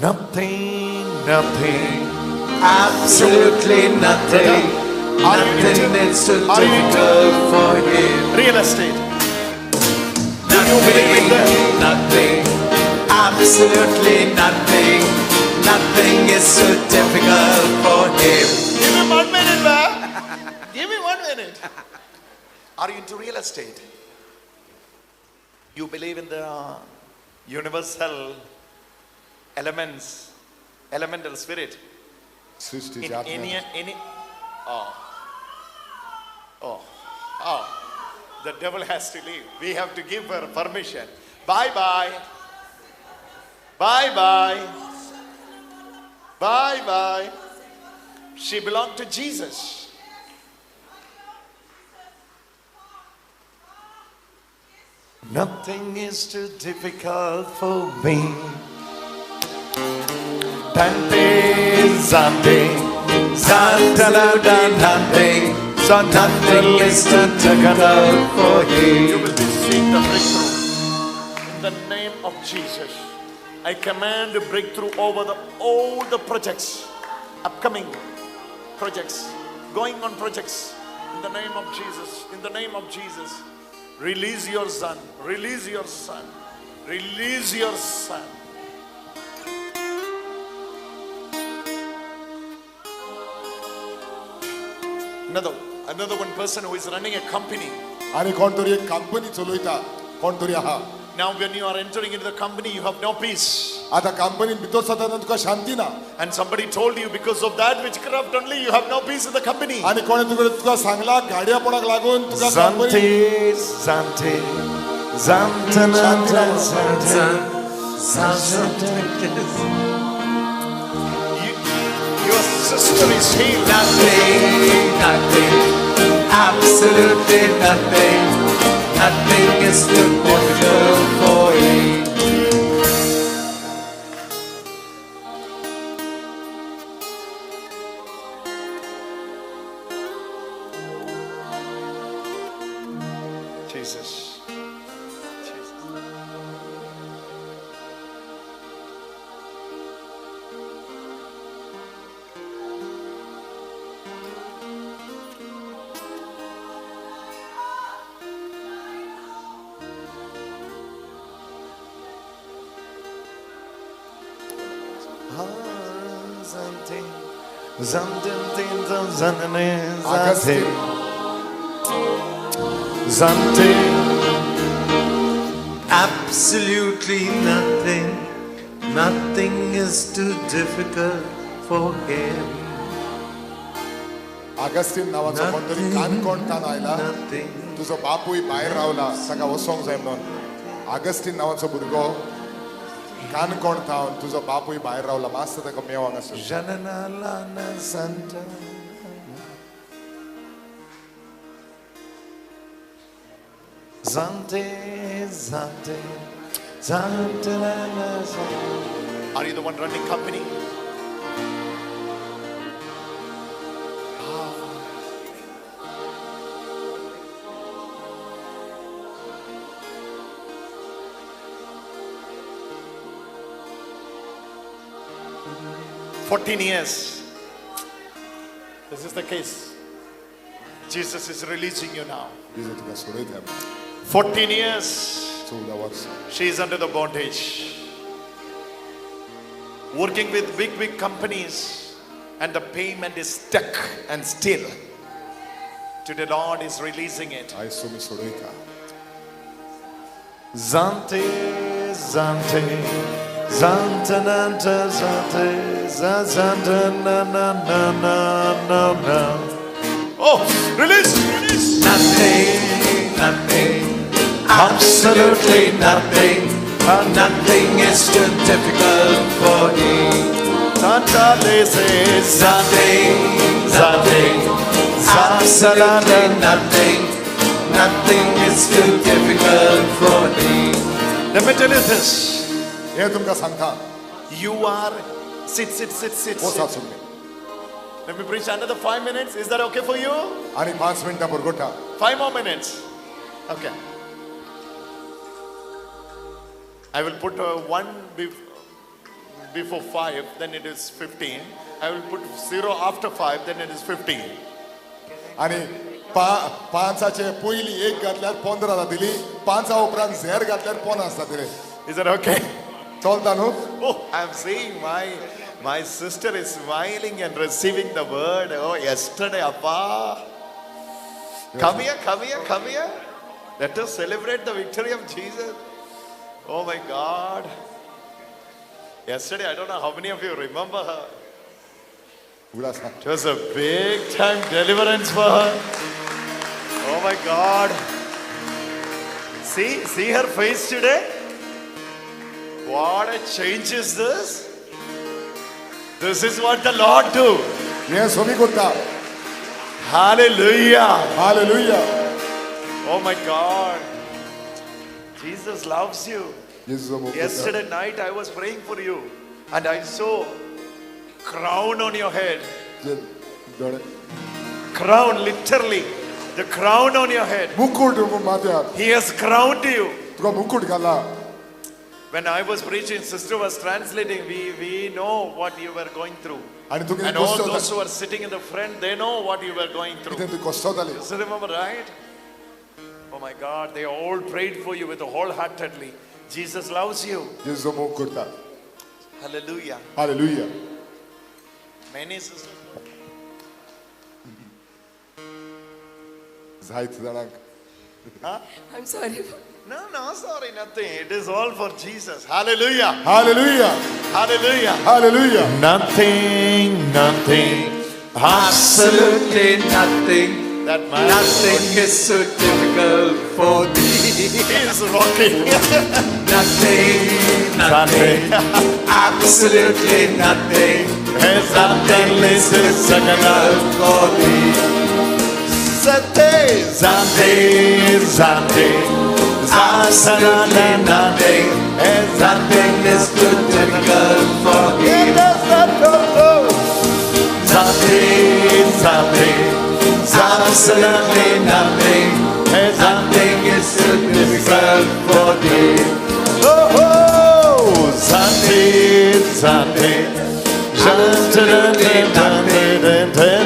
Nothing, nothing. Absolutely nothing. Nothing is too difficult for him. Real estate. Nothing, nothing. Absolutely nothing. Nothing is too difficult for him. Give me 1 minute, man. Give me 1 minute. Are you into real estate? You believe in the universal elements, elemental spirit. In any, oh, the devil has to leave. We have to give her permission. Bye bye. Bye bye. Bye bye. She belonged to Jesus. Nothing is too difficult for me. Dante, Zante, Absolutely nothing. Nothing is too difficult for him. You will be seeing the breakthrough. In the name of Jesus, I command a breakthrough over all the projects, upcoming projects, going on projects. In the name of Jesus, in the name of Jesus. Release your son. Release your son. Release your son. Another one person who is running a company. Now when you are entering into the company, you have no peace. आता कंपनीन भितर सरता तुका शांती ना. And somebody told you because of that witchcraft only you have no peace in the company. आणि कोणी तुका सांगला गाडयापणाक लागून तुका Zante, Zante, Zante, Zante, Zante. Your sister is healed. Nothing, nothing, absolutely nothing. Nothing is too difficult for you. Jesus. Jesus. Zante, Zante. Absolutely nothing, nothing is too difficult for him. Augustine नावाचो कोण तरी काणकोण तान आयला, तुजो बापूय भायर रावला ताका वचोंक जाय म्हणून. आगस्टीन नावाचो भुरगो काणकोण थावन तुजो बापूय भायर रावला, मातसो ताका मेवंक आसलो. Zante, Zante, Zante, Zante. Are you the one running company? Ah. 14 years. This is the case. Jesus is releasing you now. 14 years. She is under the bondage. Working with big, big companies, and the payment is stuck and still. Today, Lord is releasing it. Zante, Zante, Zante, Zante, Zante, Zante, na na na na na na. Oh, release, release. Nothing, nothing, absolutely nothing. Nothing is too difficult for him. Nothing, nothing, absolutely nothing. Nothing is too difficult for him. Let me tell you this. You are sit, sit, sit, sit, sit. Let me preach another 5 minutes. Is that okay for you? 5 more minutes. Okay. I will put 1 before 5, then it is 15. I will put 0 after 5, then it is 15. आणि पांचाचे पयली एक घातल्यार 15 जातली, 5 उपरांत झेर घातल्यार 50 जातले. Is that okay? चलता न्हू? Oh, I am seeing my sister is smiling and receiving the word. Oh, yesterday, Appa. Come here, come here, come here. Let us celebrate the victory of Jesus. Oh my God. Yesterday, I don't know how many of you remember her. It was a big time deliverance for her. Oh my God. See her face today? What a change is this? This is what the Lord do. Yes, Hallelujah. Hallelujah. Oh my God. Jesus loves you. Yesterday night I was praying for you and I saw crown on your head. Crown, literally. The crown on your head. He has crowned you. When I was preaching, sister was translating, we know what you were going through. And all those who are sitting in the front, they know what you were going through. Just remember, right? Oh my God, they all prayed for you with wholeheartedly. Jesus loves you. Hallelujah. Hallelujah. Many sisters. I'm sorry. No, no, sorry, nothing. It is all for Jesus. Hallelujah. Hallelujah. Hallelujah. Hallelujah. Nothing, nothing, absolutely nothing. That man. Nothing is so difficult for thee. He is rocking. Nothing, nothing, absolutely nothing. Nothing is so difficult for thee. Zate, zate, zate. Absolutely nothing. Nothing is too difficult for thee. Zate, zate. Absolutely nothing. Nothing is too difficult for thee. Oh, oh, zate, zate. Absolutely nothing.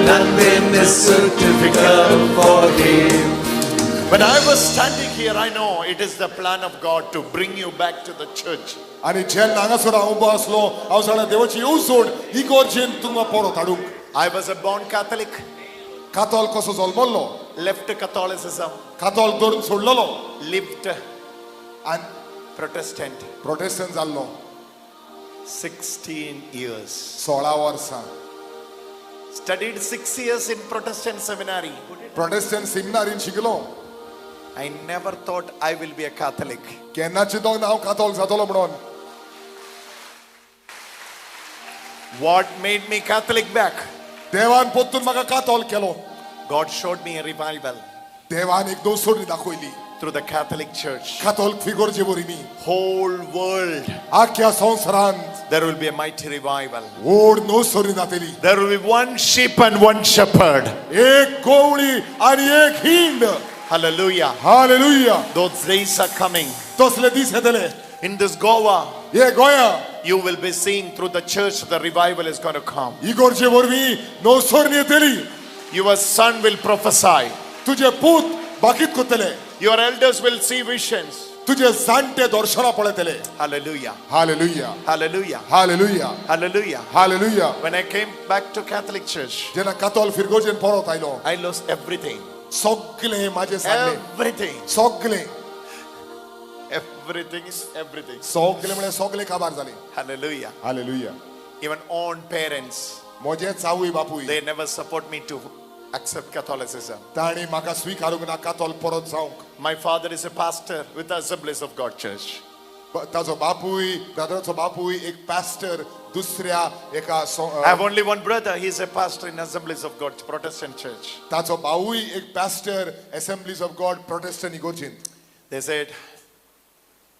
Nothing is so difficult for thee. When I was standing here, I know it is the plan of God to bring you back to the church. आनी जेन्ना हांगासर हांव उबो आसलो हांव जाणा देवाची येवजण इगोर्जेन तुमकां परत हाडूंक. I was a born Catholic. कातोल कसो जल्मल्लो. Left Catholicism. कातोल धरून सोडलेलो. Lived आनी Protestant. Protestant जाल्लो. 16 years. 16 वर्सां. Studied 6 years in Protestant seminary. Protestant सेमिनारीन शिकलो. I never thought I will be a Catholic. केन्ना चिंतोंक ना हांव कातोल जातलो म्हणून. What made me Catholic back? देवान पोत्तून म्हाका कातोल केलो. God showed me a revival. देवान एक दोसोडी दाखयली. Through the Catholic Church. कातोल फिगोर्जे वरवीं. Whole world. आख्या संवसारांत. There will be a mighty revival. व्हड नवसोरी जातली. There will be one sheep and one shepherd. एक गवळी आनी एक hind. Hallelujah. Hallelujah. Those days are coming. तसले दीस येतले. In this Goa, हे गोंया, you will be seeing through the church the revival is going to come. इगोर्जे वरवीं नवसोरणी येतली. Your son will prophesy. तुजे पूत बाकीत करतले. Your elders will see visions. तुजे जाणटे दर्शनां पळयतले. Hallelujah. Hallelujah. Hallelujah. Hallelujah. Hallelujah. Hallelujah. When I came back to Catholic Church, जेन्ना कातोल फिरगोर्जेन परत आयलो, I lost everything. सगळें म्हाजें सारलें. Everything. सगळें. Everything is everything. सगळें म्हळ्यार सगळें काबार जालें. Hallelujah. Hallelujah. Even own parents, म्हजे चावूय बापूय, they never support me to accept Catholicism. तांणी म्हाका स्विकारूंक ना कातोल परत जावंक. My father is a pastor with the Assemblies of God Church. ताजो बापूय, ब्रदराचो बापूय एक पास्टर दुसऱ्या एका I have only one brother. He is a pastor in Assemblies of God Protestant Church. ताचो भावूय एक pastor Assemblies of God Protestant इगोर्जेंत. They said,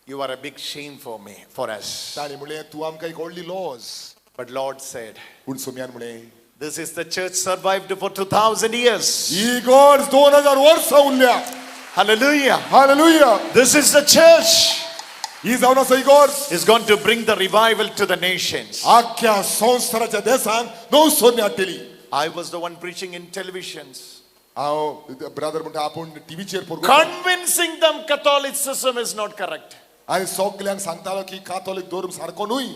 you are a big shame for me, for us. तांणी म्हणलें तूं आमकां एक व्हडली lodge. But Lord said, पूण सोम्यान म्हणलें, this is the church survived for 2000 years. ही इगोर्ज 2000 वर्सां उरल्या. Hallelujah. Hallelujah. This is the church. ही जावन आसा इगोर्ज. Is going to bring the revival to the nations. आख्या संवसाराच्या देशांत नवसोरणी हाडटली. I was the one preaching in televisions. हांव ब्रदर म्हणटा आपूण टिवीचेर Convincing them Catholicism is not correct. आनी सगल्यांक सांगतालो की कातोलीक धर्म सारको न्हय.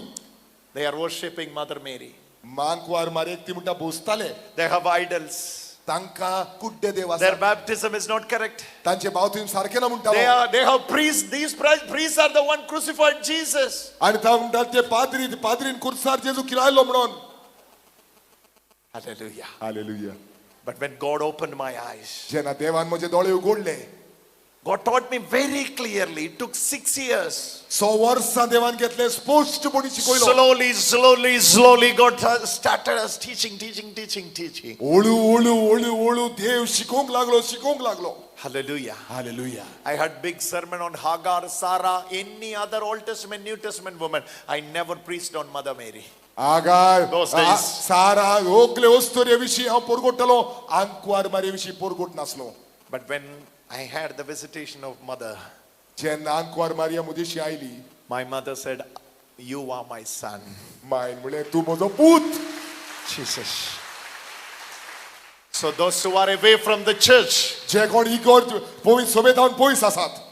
They are worshipping Mother Mary. मांकवार मारयेक ती म्हणटा बोसताले. They have idols. तांकां कुड्डे देव आसा. Their baptism is not correct. तांचे बावतीम सारकें ना म्हणटा. They have priests. These priests are the one crucified Jesus. आनी तांकां म्हणटात ते पाद्री, पाद्रीन कुर्सार जेजू किरायलो म्हणून. Hallelujah. Hallelujah. But when God opened my eyes, जेन्ना देवान म्हजे दोळे उगडले, God taught me very clearly. It took 6 years. 6 वर्सां देवान घेतले स्पश्टपणी शिकयलो. Slowly, slowly, slowly God started us teaching, teaching, teaching, teaching. हळू हळू हळू हळू देव शिकोवंक लागलो, शिकोवंक लागलो. Hallelujah. Hallelujah. I had big sermon on Hagar, Sarah, any other Old Testament, New Testament woman. I never preached on Mother Mary. Agar, Those days. सारा ओगले वस्तुरे विशीं हांव पोरगोट्टलो, आंकवार मारये विशीं पोरगोट नासलो. But when I had the visitation of mother, जेन्ना आंकवार Maria म्हजेशी आयली, my mother said, you are my son. मायन म्हणलें तूं म्हजो पूत. Jesus. So those who are away from the church, जे कोण इगोर्ज पवित्र सभेंत पयस आसात,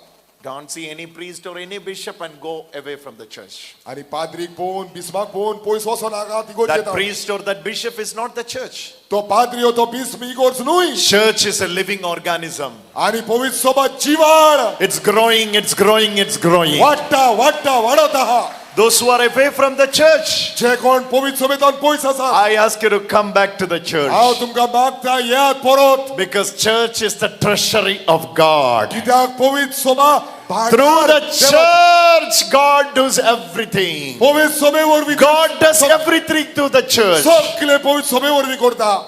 Don't see any priest or any bishop and go away from the church. आनी पाद्रीक पळोवन बिस्माक पळोवन पयस वचो नाका That priest or that bishop is not the church. तो पाद्री हो तो बिस्म इगोर्ज न्हय. Church is a living organism. आनी पवित्र सभा जिवाळ. It's growing, it's growing, it's growing. वाडटा वाडटा वाडत आहा. Those who are away from the church, जे कोण पवित्र सभेंतल्यान पयस आसा, I ask you to come back to the church. हांव तुमकां मागता येयात परत. Because church is the treasury of God. कित्याक पवित्र सभा Through the church, God does everything. पवित्र सभे वरवीं God does everything through the church. सगळे पवित्र सभे वरवीं करता.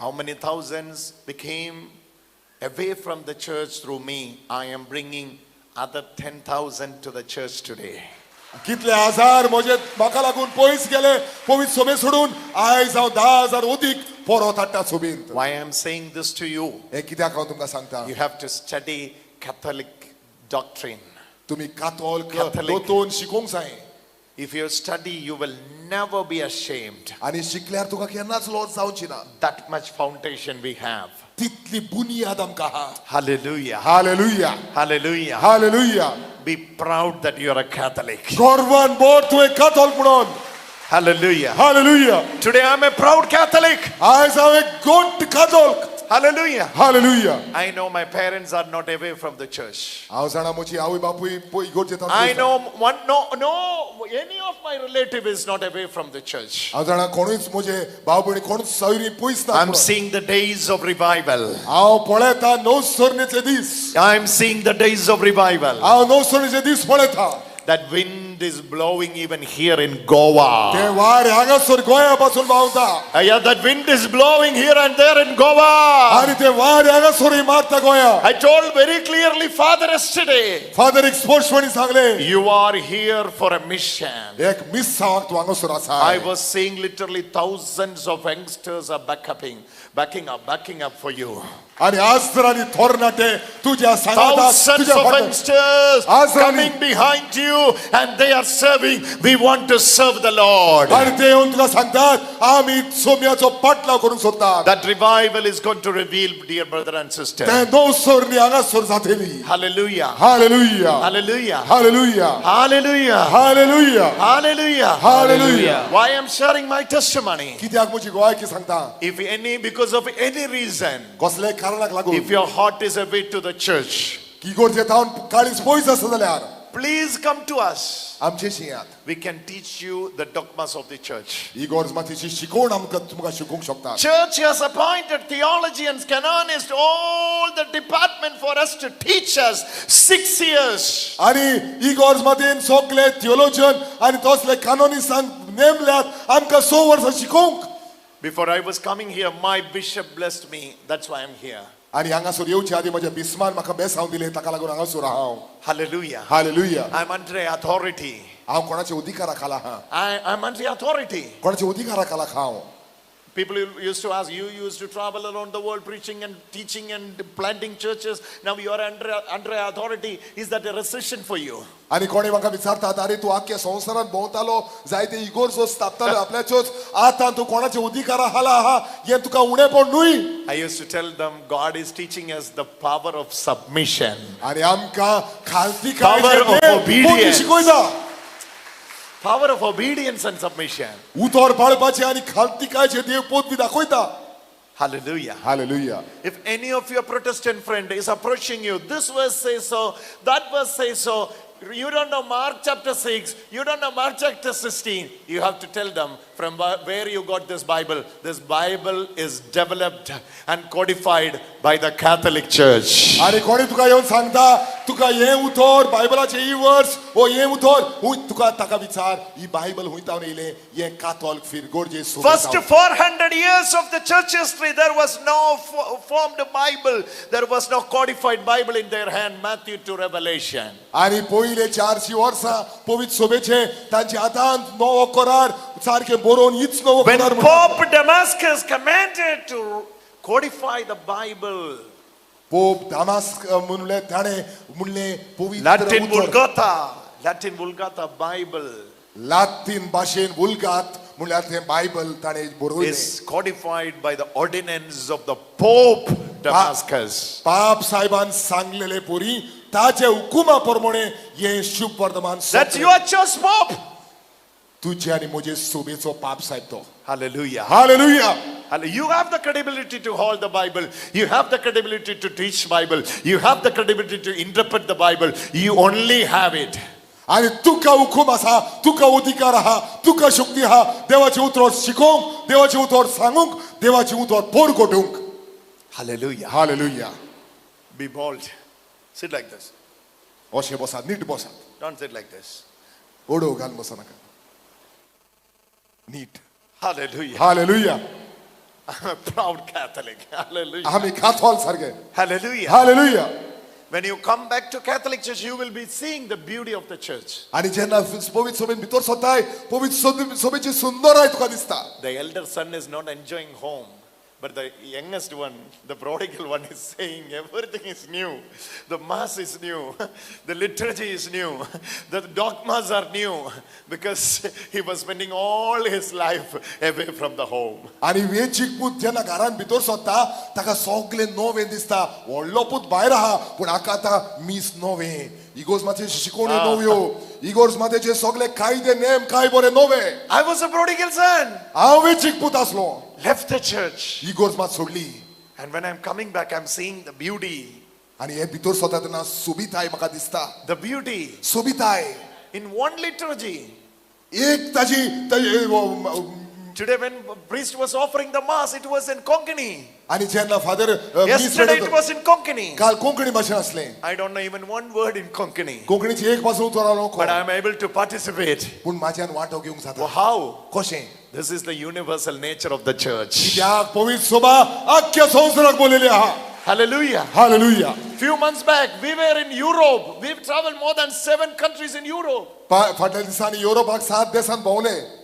How many thousands became away from the church through me? I am bringing other 10,000 to the church today. कितले हजार म्हजे म्हाका लागून पयस गेले पवित्र सभे सोडून, आयज हांव 10,000 अदीक परत हाडटा सभेंत. Why I am saying this to you? हें कित्याक हांव तुमकां सांगता? You have to study Catholic doctrine. तुमी कातोल्क दोतोन शिकोवंक जाय. If you study, you will never be ashamed. आनी शिकल्यार तुका केन्नाच लॉस जावची ना. That much foundation we have. तितली बुनियाद आमकां आहा. Hallelujah. Hallelujah. Hallelujah. Hallelujah. Be proud that you are a Catholic. गर्वान बोर तुवें कातोल्क म्हणून. Hallelujah. Hallelujah. Today I am a proud Catholic. आयज हांव एक गोट कातोल्क. Hallelujah. Hallelujah. I know my parents are not away from the church. हांव जाणा म्हजी आवय बापूय इगोर्जेंत. I know one, no, any of my relative is not away from the church. हांव जाणा कोणूच म्हजे भाव भयणी कोणूच सोयरी पयस ना. I'm seeing the days of revival. हांव पळयता नवसरणेचे दीस. I'm seeing the days of revival. हांव नवसरणेचे दीस पळयता. That wind is blowing even here in Goa. ते वारें हांगासर गोंया पासून व्हांवता. Yeah, that wind is blowing here and there in Goa. आनी ते वारें हांगासरूय मारता गोंया. I told very clearly Father yesterday. Father एक स्पश्टपणी सांगले. You are here for a mission. एक मिसांवाक तूं हांगासर आसा. I was seeing literally thousands of youngsters are backing up for you. आनी आजरांनी थोरनाटे तुज्या सांगाताक Thousands of youngsters coming behind you and they are serving. We want to serve the Lord. आनी ते येवन तुका सांगतात आमी सोम्याचो पाटलाव करूंक सोदतात. That revival is going to reveal, dear brother and sister. ते नवसरणी हांगासर जातली. Hallelujah. Hallelujah. Hallelujah. Hallelujah. Hallelujah. Hallelujah. Hallelujah. Hallelujah. Why I am sharing my testimony? कित्याक म्हजी गोवायकी सांगता? If any, because of any reason, कसले कारणाक लागून, if your heart is away to the church, इगोर्जे थावन काळीज पयस आसा जाल्यार, please come to us. आमचेशी येयात. We can teach you the dogmas of the church. इगोर्ज मातीची शिकवण आमकां तुमकां शिकोवंक शकता. Church has appointed theologians, canonists, all the department for us to teach us 6 years. आनी इगोर्ज मातयेन सगळे थियोलॉजियन आनी तसले कानोनिस्टांक नेमल्यात आमकां 6 वर्सां शिकोवंक. Before I was coming here, my bishop blessed me. That's why I'm here. आनी हांगासर येवचे आदी म्हज्या बिस्मान म्हाका बेसांव दिलें, ताका लागून हांगासर हांव. Hallelujah. Hallelujah. I'm under authority. हांव कोणाच्या अधिकारा खाला आहा. I'm under authority. कोणाच्या अधिकारा खाला हांव. People used to ask, you used to travel around the world preaching and teaching and planting churches. Now you are under authority. Is that a recession for you? आनी कोणी म्हाका विचारतात, अरे तूं आख्या संवसारांत भोंवतालो, जायते इगोर्जो स्थापतालो आपल्याच्योच, आतां तूं कोणाच्या अधिकारा खाला आहा, हें तुका उणेपण न्हय. I used to tell them, God is teaching us the power of submission. आनी आमकां खालती Power of obedience. शिकयता. Power of obedience and submission. उतर पाळपाचें आनी खालतिकायचें देव पदवी दाखयता. Hallelujah. Hallelujah. If any of your Protestant friend is approaching you, this verse says so, that verse says so, you don't know Mark chapter 6, you don't know Mark chapter 16, you have to tell them from where you got this Bible. This Bible is developed and codified by the Catholic Church. आनी कोणी तुका येवन सांगता तुका हें उतर बायबलाचें ही वर्स ओ हें उतर तुका ताका विचार ही बायबल हुंय तावन येयलें, हें कातोल्क फिरगोर्जे. First 400 years of the church history, there was no formed Bible, there was no codified Bible in their hand, Matthew to Revelation. आनी पयले 400 वर्सां पवित्र सभेचे तांच्या हातांत नवो करार सारकें बरोवन हीच नवो When करार. Pope Damascus commanded to codify the Bible, Pope Damask म्हणले ताणें म्हणलें पवित्र Latin Vulgata, Latin Vulgata Bible, Latin भाशेन वुल्गात म्हणल्यार तें बायबल ताणें बरोवलें is codified by the ordinance of the Pope Damascus. पाप साहेबान सांगलेले पोरी ताजे हुकुमा प्रमाणे हे शुभ वर्तमान. That's your church pope. तुझे आनी म्हजे सोबेचो पाप साहेब तो. Hallelujah. Hallelujah. You have the credibility to hold the Bible. You have the credibility to teach Bible. You have the credibility to interpret the Bible. You only have it. आनी तुका हुकूम आसा, तुका अधिकार आहा, तुका शक्ती आहा देवाचें उतर शिकोवंक, देवाचें उतर सांगूंक, देवाचें उतर परगटूंक. Hallelujah. Hallelujah. Be bold. Sit like this. अशें बसात, नीट बसात. Don't sit like this. ओडो घाल बसा नाका. नीट. Hallelujah. Hallelujah. I'm a proud Catholic. Hallelujah. आमी काथॉल सारके. Hallelujah. Hallelujah. When you come back to Catholic Church, you will be seeing the beauty of the church. आनी जेन्ना पवित्र सभेन भितर सोताय, पवित्र सभेची सुंदराय तुका दिसता. The elder son is not enjoying home, but the youngest one, the prodigal one, is saying everything is new. The mass is new. The liturgy is new. The dogmas are new, because he was spending all his life away from the home. आनी वेचीक पूत जेन्ना घरान भितर सोदता ताका सगळें नवें दिसता. व्हडलो पूत भायर आहा, पूण हाका आतां मीस नवें, इगोर्ज मातेची शिकवण्यो नव्यो, इगोर्ज मातेचे सगळे कायदे नेम काय बरे नवे. I was a prodigal son. हांव वेचीक पूत आसलो. Left the church. इगोर्ज मात सोडली. And when I'm coming back, I'm seeing the beauty. आनी हे भितर सोदता तेन्ना सोबिताय म्हाका दिसता. The beauty. सोबिताय. In one liturgy. एक ताजी. Today when priest was offering the mass, it was in Konkani. आनी जेन्ना father Yesterday it was in Konkani. काल कोंकणी भाशेन आसलें. I don't know even one word in Konkani. कोंकणीची एक पासून उतर हांव. But I am able to participate. पूण म्हाज्यान वांटो घेवंक जाता. How? कशें? This is the universal nature of the church. कित्याक पवित्र सभा आख्ख्या संवसाराक बोलयली आहा. Hallelujah. Hallelujah. Few months back we were in Europe. We've traveled more than 7 countries in Europe. फाटल्या दिसांनी युरोपाक 7 देशांत भोंवले.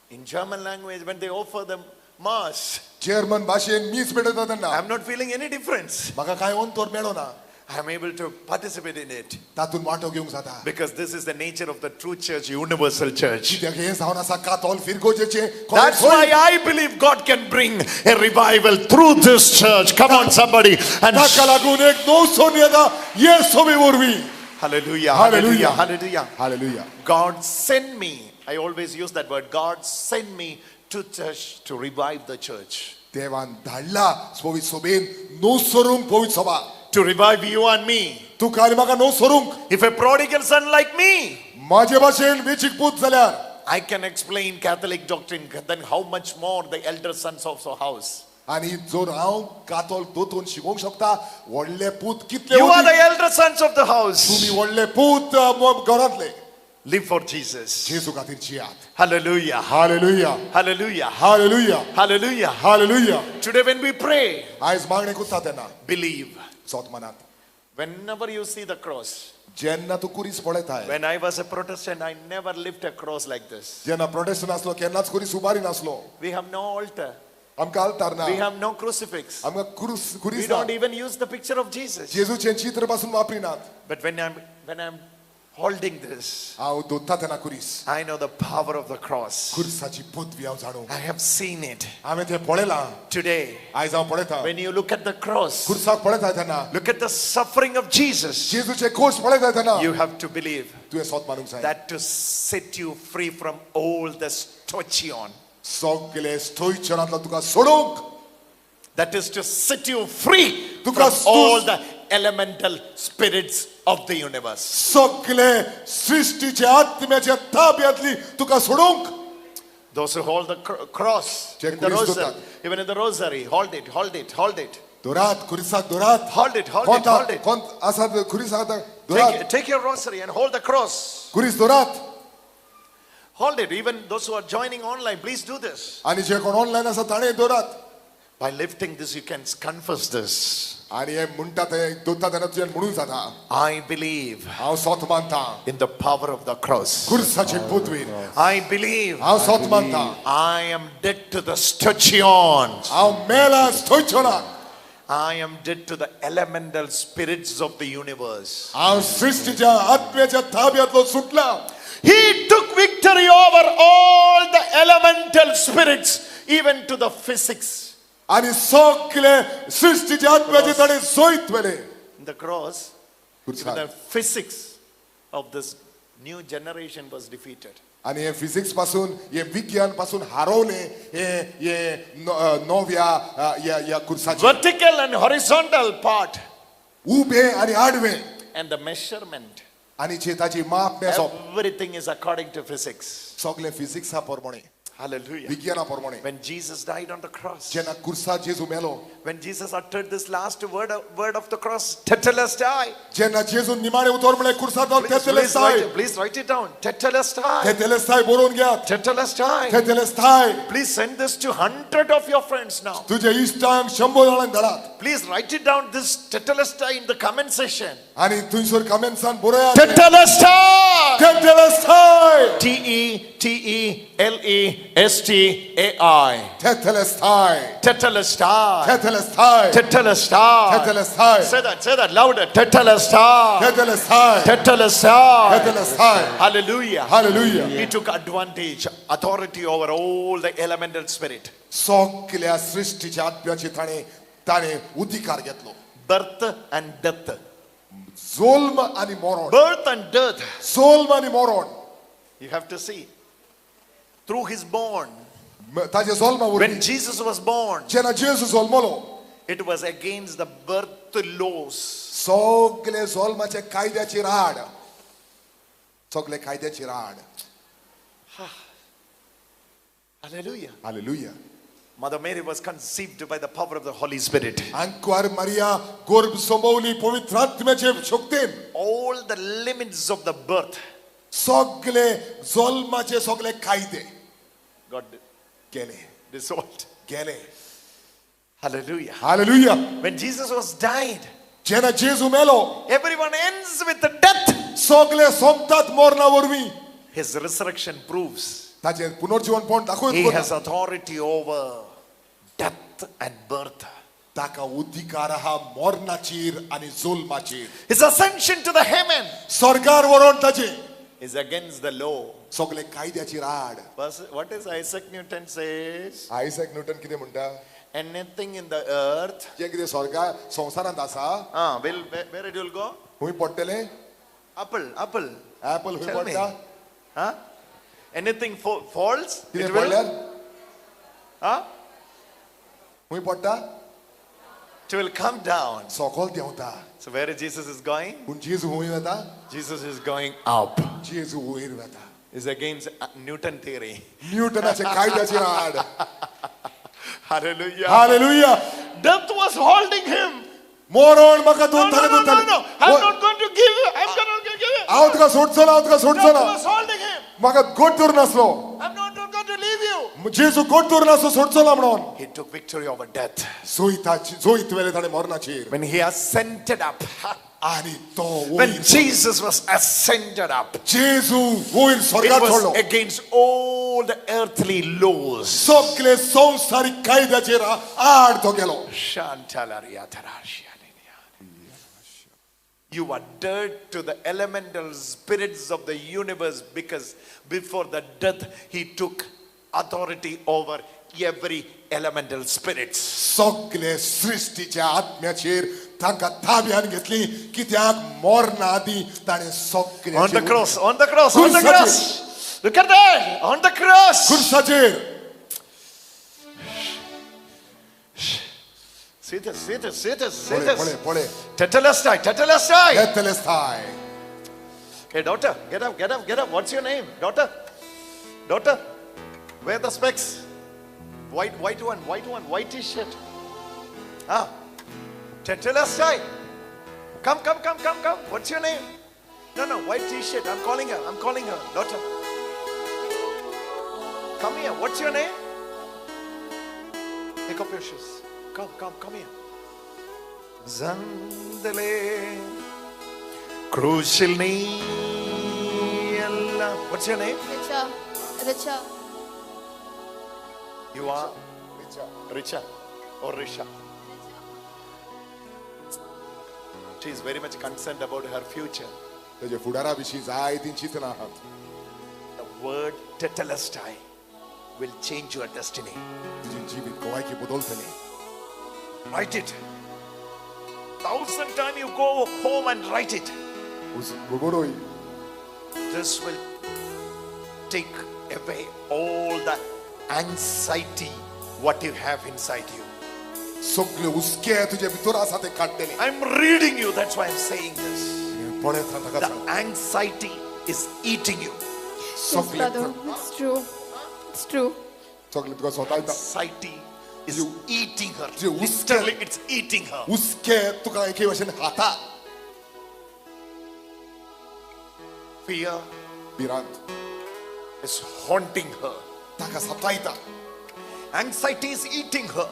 In German language, when they offer the mass, German भाशेन मीस भेटयता तेन्ना, I'm not feeling any difference. म्हाका कांय अंतर मेळना. I'm able to participate in it. तातूंत वांटो घेवंक जाता. Because this is the nature of the true church, universal church. कित्याक हें जावन आसा कातोल फिरगोजेचें. That's why I believe God can bring a revival through this church. Come on, somebody. And ताका लागून एक नवसोन येता हे सभे वरवीं. Hallelujah. Hallelujah. Hallelujah. Hallelujah. God sent me. I always use that word. God sent me to church to revive the church. देवान धाडला पवित्र सभेन नवसरूंक पवित्र सभा. To revive you and me. तुका आनी म्हाका नवसरूंक. If a prodigal son like me, म्हाजे भाशेन वेचीक पूत जाल्यार, I can explain Catholic doctrine, then how much more the elder sons of the house. आनी जर हांव कातोल दोतोन शिकोवंक शकता, व्हडले पूत कितले. You are the elder sons of the house. तुमी व्हडले पूत घरांतले. Live for Jesus. जेजू खातीर जियात. Hallelujah. Hallelujah. Hallelujah. Hallelujah. Hallelujah. Hallelujah. Today when we pray, आयज मागणें करता तेन्ना, believe. सोत मनात. Whenever you see the cross, जेन्ना तूं कुरीस पळयता. When I was a Protestant, I never lift a cross like this. जेन्ना प्रोटेस्टंट आसलो केन्नाच कुरीस उबारी नासलो. We have no altar. आमकां आल्तार ना. We have no crucifix. आमकां कुरीस We ना. don't even use the picture of Jesus. जेजूचें चित्र पासून वापरिनात. But when I'm holding this, हांव दोत्ता तेन्ना कुरीस, I know the power of the cross. कुरसाची पदवी हांव जाणू. I have seen it. हांवें तें पळयलां. Today, आयज हांव पळयता. When you look at the cross, कुरसाक पळयता तेन्ना, look at the suffering of Jesus. जेजूचे कोश पळयता तेन्ना, you have to believe तुवें सोत मानूंक जाय that to set you free from all the stoichion. सगळे स्टोयचनांतलो तुका सोडूंक. That is to set you free तुका from all the elemental spirits of the universe. सगळे सृष्टीचे आत्म्याच्या ताब्यांतली तुका सोडूंक. Those who hold the cross in the rosary, even in the rosary, hold it, hold it, hold it. दोरात कुरिसाक दोरात. Hold it, hold it, hold it. आसा कुरिसाक दोरात. Take your rosary and hold the cross. कुरीस दोरात. Hold it. Even those who are joining online, please do this. आनी जे कोण online आसा ताणें दोरात. By lifting this, you can confess this. आनी हे म्हणटा ते दोता तेन्ना तुज्यान म्हणूंक जाता. I believe हांव सोत मानता in the power of the cross. कुरसाचे पदवीन. I believe हांव सोत मानता. I am dead to the stoichion. हांव मेला स्टोयचोनाक. I am dead to the elemental spirits of the universe. हांव सृष्टीच्या आत्म्याच्या ताब्यांतलो सुटला. He took victory over all the elemental spirits, even to the physics. आनी सगळे सृष्टीच्या आत्म्याचे ताणें जैत व्हेलें. The cross, Even the physics of this new generation was defeated. आनी हे फिजिक्स पासून हे विज्ञान पासून हारोवले हे हे नव्या ह्या कुर्साचे. Vertical and horizontal part. उभे आनी आडवे. And the measurement. आनी जे ताची माप मेजप. Everything is according to physics. सगळे फिजिक्सा प्रमाणे. Hallelujah. विज्ञाना प्रमाणे. When Jesus died on the cross. जेन्ना कुर्सार जेजू मेलो. When Jesus uttered this last word of the cross, tetelestai. जेन्ना जेजून निमाणे उतर म्हळें कुर्सार जावन tetelestai. Please write it down. Tetelestai. Tetelestai बरोवन घेयात. Tetelestai. Tetelestai. Please send this to 100 of your friends now. तुझे इश्टांक 100 जाणांक धाडात. Please write it down, this tetelestai, in the comment section. आनी थंयसर कमेंट्सान बरोयात. Tetelestai. Tetelestai. T E T E L E S T A I. Tetelestai. Tetelestai. Tetelestai. Tetelestai. Tetelestai. Say that louder. Tetelestai. Tetelestai. Tetelestai. Tetelestai. Hallelujah. Hallelujah. He took advantage, authority over all the elemental spirit. सगळ्या सृष्टीच्या आत्म्याची ताणे ताणे अधिकार घेतलो. Birth and death. जोल्म आणि मरण. Birth and death. जोल्म आणि मरण. You have to see. Through his born. When Jesus was born, जेन्ना जेजू जल्मलो, it was against the birth laws. सगळे जल्माचे कायद्याची राड. सगळे कायद्याची rod. Hallelujah. Hallelujah. Mother Mary was conceived by the power of the Holy Spirit. आंकवार Maria गर्भ संभवली पवित्र आत्म्याचे शक्तीन. All the limits of the birth. सगळे जल्माचे सगळे कायदे got गेले. Dissolved. गेले. Hallelujah. Hallelujah. When Jesus was died, जेन्ना जेजू मेलो, everyone ends with the death. सगळे सोंपतात मरणा वरवीं. His resurrection proves ताचें पुनर्जीवनपण दाखोवन he has authority over death and birth. ताका अधिकार आहा मरणाचेर आनी जुल्माचेर. His ascension to the heaven स्वर्गार व्हरोन ताचें is against the law. सगळे कायद्याची rod. What is Isaac Newton says? Isaac Newton कितें म्हणटा? Anything in the earth, जें कितें स्वर्गा संवसारांत आसा, will where it will go? खंय पडटलें? Apple, apple. Apple खंय पडटा? Huh? Anything falls? कितें पडल्यार? Huh? खंय पडटा? It will come down. सकयल देंवता. So where Jesus is going? पूण जेजू खंय वता? Jesus is going up. जेजू वयर वता. Is against Newton theory. न्यूटनाचे कायद्याची rod. Hallelujah. Hallelujah. Death was holding him. मरण म्हाका दोन No, no, no, no. I'm not going to give you. I'm not going to give you. हांव तुका सोडचो ना, हांव तुका सोडचो ना. Death was holding him. म्हाका गोट धरून आसलो. I'm not going to leave you. जेजू गोट धरून आसलो, सोडचो ना म्हणून. He took victory over death. जोयत वेले ताणें मरणाचेर. When he ascended up. आनी तो When Jesus was ascended up, जेजू वयर it स्वर्गार चडलो. was against all the earthly laws. सगळे संवसारीक कायद्याचेर आड तो गेलो. You are dead to the elemental spirits of the universe because before the death he took authority over every elemental spirits. सगळे सृष्टीच्या आत्म्याचेर तांकां ताब्यान घेतली कित्याक मरणा आदीं ताणें सगळे On the cross, on the cross, on the cross. Look at that, on the cross. खुर्साचेर. See this, see this, see this, see पळय this. पळय पळय. Tetelestai, tetelestai. Tetelestai. Hey daughter, get up, get up, get up. What's your name? Daughter, daughter. Wear the specs. White, white one, white one, white t-shirt. Ah, tetelestai. Come, come, come, come, come. What's your name? No, no, white t-shirt. I'm calling her. I'm calling her. Daughter. Come here. What's your name? Take off your shoes. Come, come, come here. Zandale Crucial. What's your name? Richa. Richa. You are? Richa. Richa or Risha. She is very much concerned about her future. ताजे फुडारा विशीं जायतीं चिंतनां आहात. The word tetelestai will change your destiny. तुजें जिवीत गोवायकी बदलतलें. Write it. 1,000 times you go home and write it. This will take away all the anxiety what you have inside you. I'm reading you, that's why I'm saying this. The anxiety is eating you. Yes, brother, it's true. It's true. Anxiety is eating her. Literally, it's eating her. Fear is haunting her. Anxiety is eating her.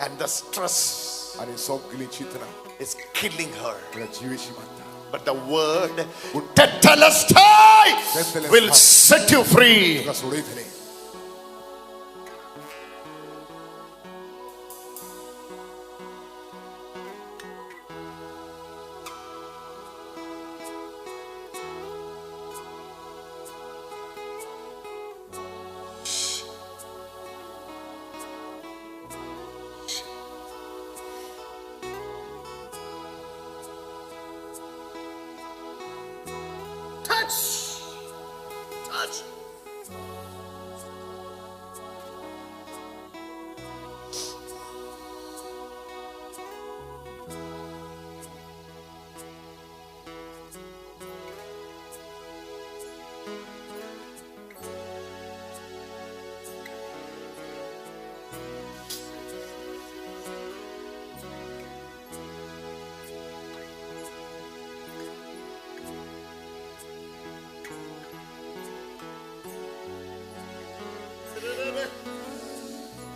And the stress is killing her. But the word tetelestai will set you free. Touch. Touch.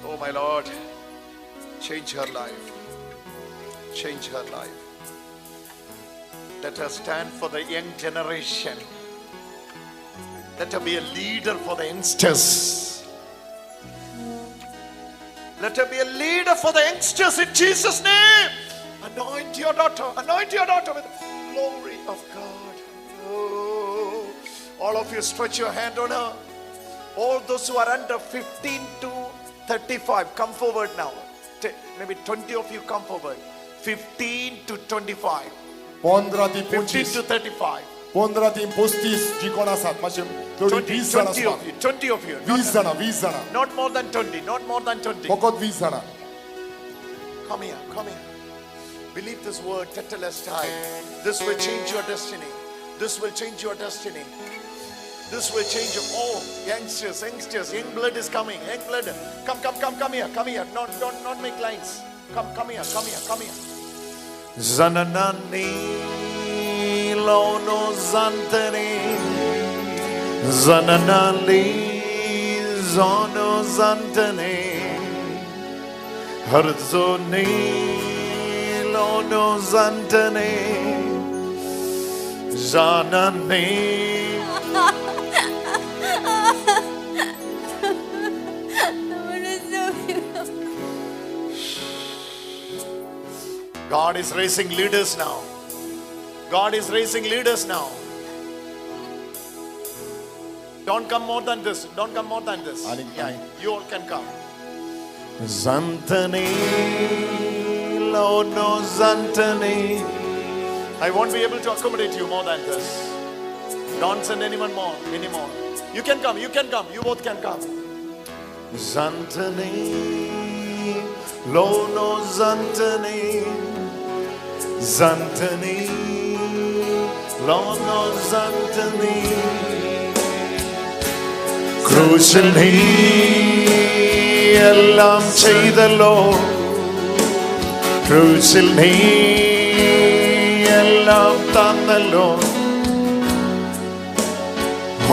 Oh my Lord, change her life. Change her life. Let her stand for the young generation. Let her be a leader for the youngsters. Let her be a leader for the youngsters in Jesus' name. Anoint your daughter. Anoint your daughter with the glory of God. Oh, all of you stretch your hand on her. All those who are under 15 to 35, come forward now. Maybe 20 of you come forward. 15 to 25. 15 to 35. 20 of you. 20 of you. Not more than 20. Not more than 20. Come here. Come here. Believe this word, tetelestai. This will change your destiny. This will change your destiny. This will change all youngsters, youngsters, young blood is coming. Young blood. Come, come, come, come here, come here. Not, don't, not make lines. Come, come here, come here, come here. Zananani lono zantani. Zananali zono zantani. Harzoni lono zantani. Zanani. God is raising leaders now. God is raising leaders now. Don't come more than this. Don't come more than this. Yeah, you all can come. Zantani, Lono Zantani. I won't be able to accommodate you more than this. Don't send anyone more anymore. You can come. You can come. You both can come. Zantani, Lono Zantani. Zantani, Lono Zantani. ക്രൂശിൽ നീ എല്ലാം ചെയ്തല്ലോ, ക്രൂശിൽ നീ എല്ലാം തന്നല്ലോ,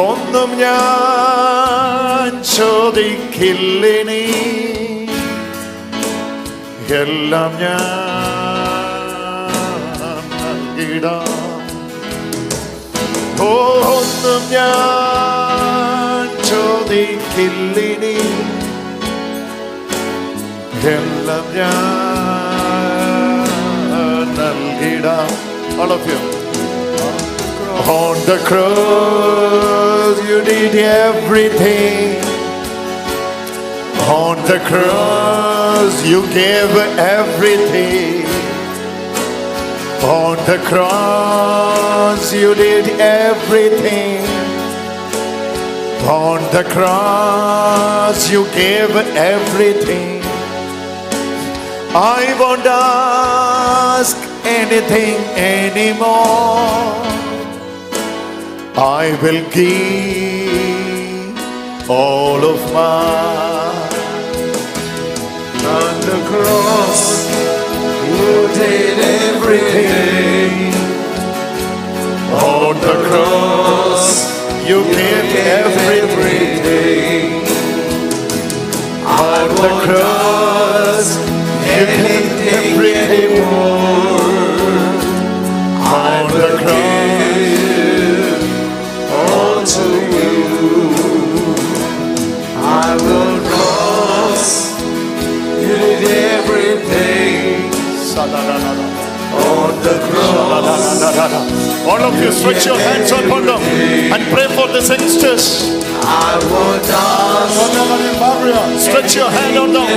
ഒന്നും ഞാൻ ചോദിക്കില്ലിനി, എല്ലാം ഞാൻ നൽകിടാം. ഒന്നും ഞാൻ ചോദിക്കില്ലിനി, എല്ലാം ഞാൻ നൽകിടാം. All of you. On the cross you did everything. On the cross you gave everything. On the cross you did everything. On the cross you gave everything. I won't ask anything anymore. I will give all of mine. On the cross you did everything. On the cross you gave everything. On the cross you gave everything. On the cross all to you. I will cross. You did everything. On the cross. All of you, stretch your hands upon them and pray for the youngsters. I won't ask. Stretch your hand on them.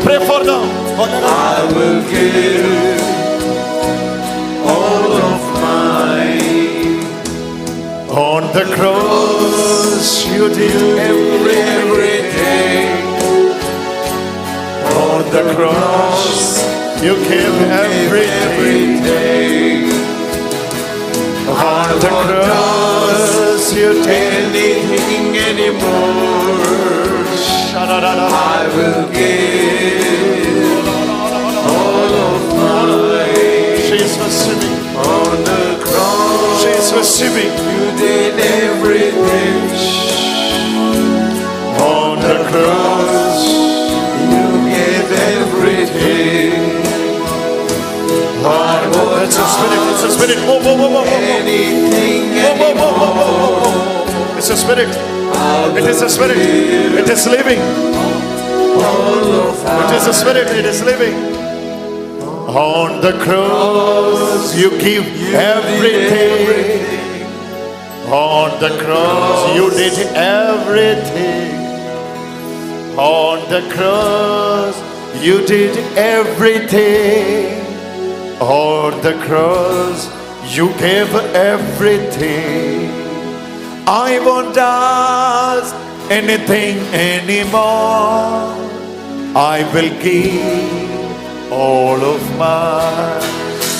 Pray for them. I will give all of mine. On the cross you did everything. On the cross you gave everything. On the cross you did anything anymore. I will give all of mine. She is receiving. On the cross she is receiving. You did everything. On the cross you gave everything. It's a spirit, it's a spirit. Move, move, move, move, move. Move, move, move, move, move, move. It's a spirit. It is a spirit. It is living. It is a spirit. It is living. On the cross you give everything. On the cross you did everything. On the cross you did everything. On the cross you gave everything. I won't ask anything anymore. I will give all of mine.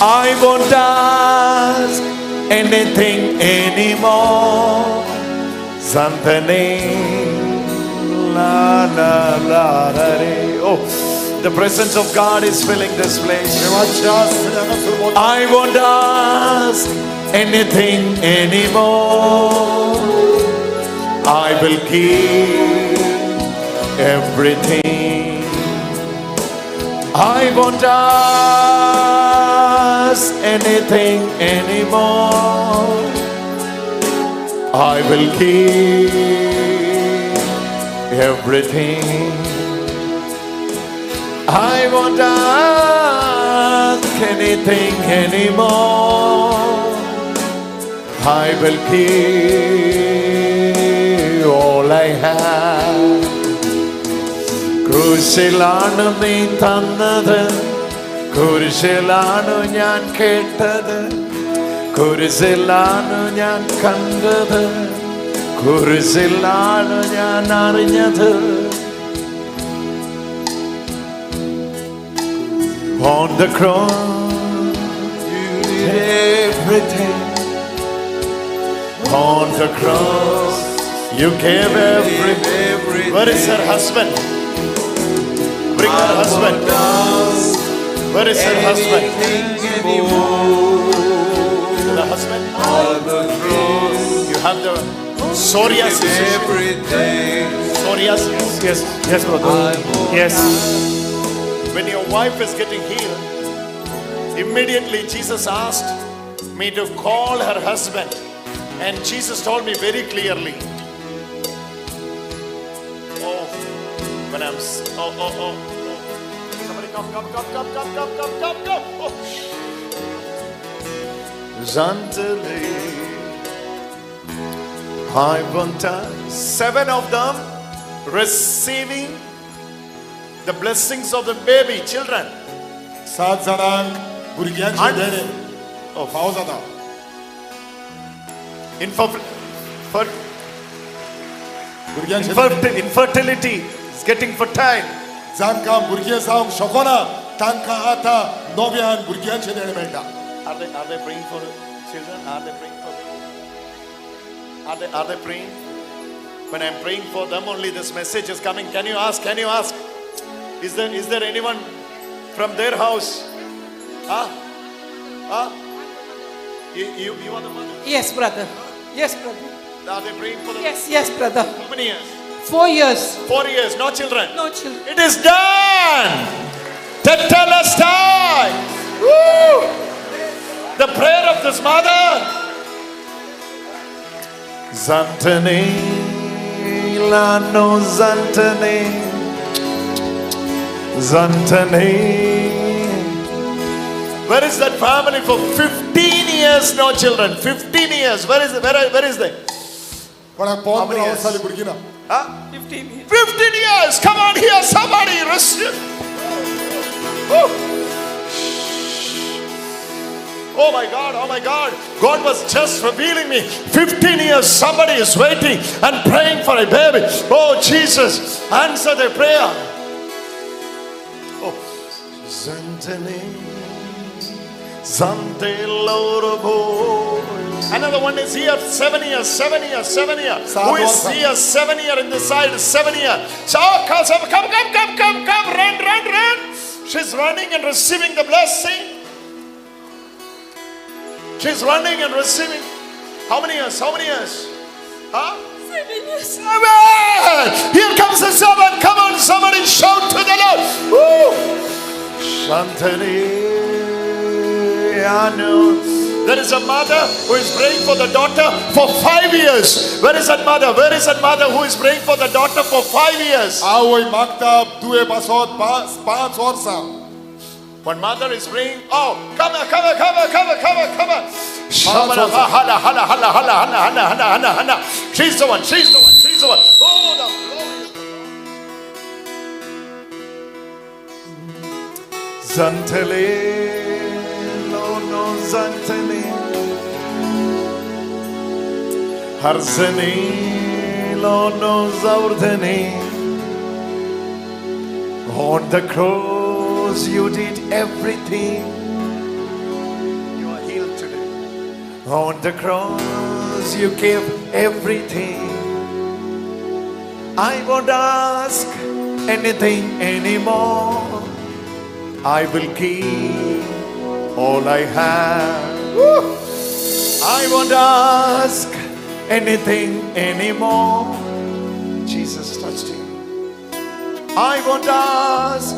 I won't ask anything anymore. Santane la la la la re. Oh, the presence of God is filling this place. I won't ask anything anymore. I will give everything. I won't ask anything anymore. I will give everything. I won't ask anything anymore. I will give all I have. ക്രൂശിലാണ് നീ തന്നത്, കുരിശിലാണ് ഞാൻ കേട്ടത്, കുരിശിലാണ് ഞാൻ കണ്ടത്, കുരിശിലാണ് ഞാൻ അറിഞ്ഞത്. On the cross you did everything. On the cross you gave everything. Where is her husband? Bring her husband. Where is her husband? The husband? You have the psoriasis. Psoriasis. Yes, yes, brother. Yes. When your wife is getting healed, immediately Jesus asked me to call her husband. And Jesus told me very clearly. Oh, when I'm... Oh, oh, oh, oh. Somebody come, come, come, come, come, come, come, come, come. Oh. Zantele. I want 7 of them receiving the blessings of the baby, children. 7 जाणांक भुरग्यांचे देणे फावो जाता. Infertility is getting fertile. जांकां भुरगें जावंक शकना तांकां आतां नव्यान भुरग्यांचें देणें मेळटा. Are they praying for children? Are they praying for babies? Are they praying? When I'm praying for them only, this message is coming. Can you ask? Can you ask? Is there anyone from their house? Huh? Huh? You are the mother? Yes, brother. Yes, brother. Are they praying for them? Yes, yes, brother. How many years? 4 years. 4 years, no children. No children. It is done. Tetelestai. Woo! The prayer of this mother. Zantane, lano zantane, zantane. Where is that family for 15 years, no children? 15 years. Where is they? How many years? Huh? 15 years. 15 years. Come on here, somebody. Receive. Oh. Oh my God, oh my God. God was just revealing me. 15 years, somebody is waiting and praying for a baby. Oh Jesus, answer their prayer. Oh. Another one is here, 7 years, 7 years, 7 years. Who is here, 7 year in this side, 7 year. So, come, come, come, come, come, run, run, run. She's running and receiving the blessing. She's running and receiving. How many years? How many years? Huh? 7 years. 7! Here comes the 7. Come on, somebody shout to the Lord. Woo! Shantani. There is a mother who is praying for the daughter for 5 years. Where is that mother? Where is that mother who is praying for the daughter for 5 years? One mother is praying, oh, come here, come here, come here, come here, come here, come here. She's the one, she's the one, she's the one. Oh, the glory of the Lord. Zantele, no, zantele. Harzene, no, zaurdene. On the cross, you did everything. You are healed today. On the cross, you gave everything. I won't ask anything anymore. I will give all I have. Woo! I won't ask anything anymore. Jesus touched you. I won't ask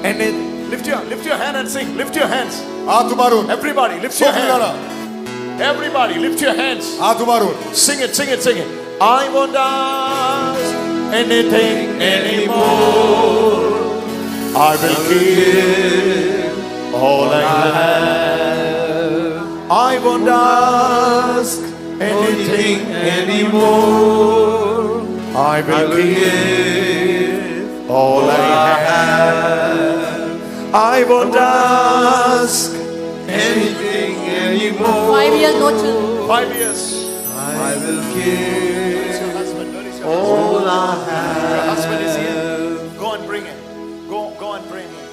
anything. Lift your hand and sing. Lift your hands. Everybody, lift your hand. Everybody, lift your hands. Sing it, sing it, sing it. I won't ask anything anymore. I will give all I have. I won't ask anything anymore. I will give all I have. I won't ask anything anymore. 5 years, no children. 5 years. I will give all I have. Your husband is here. Go and bring him. Go and bring him.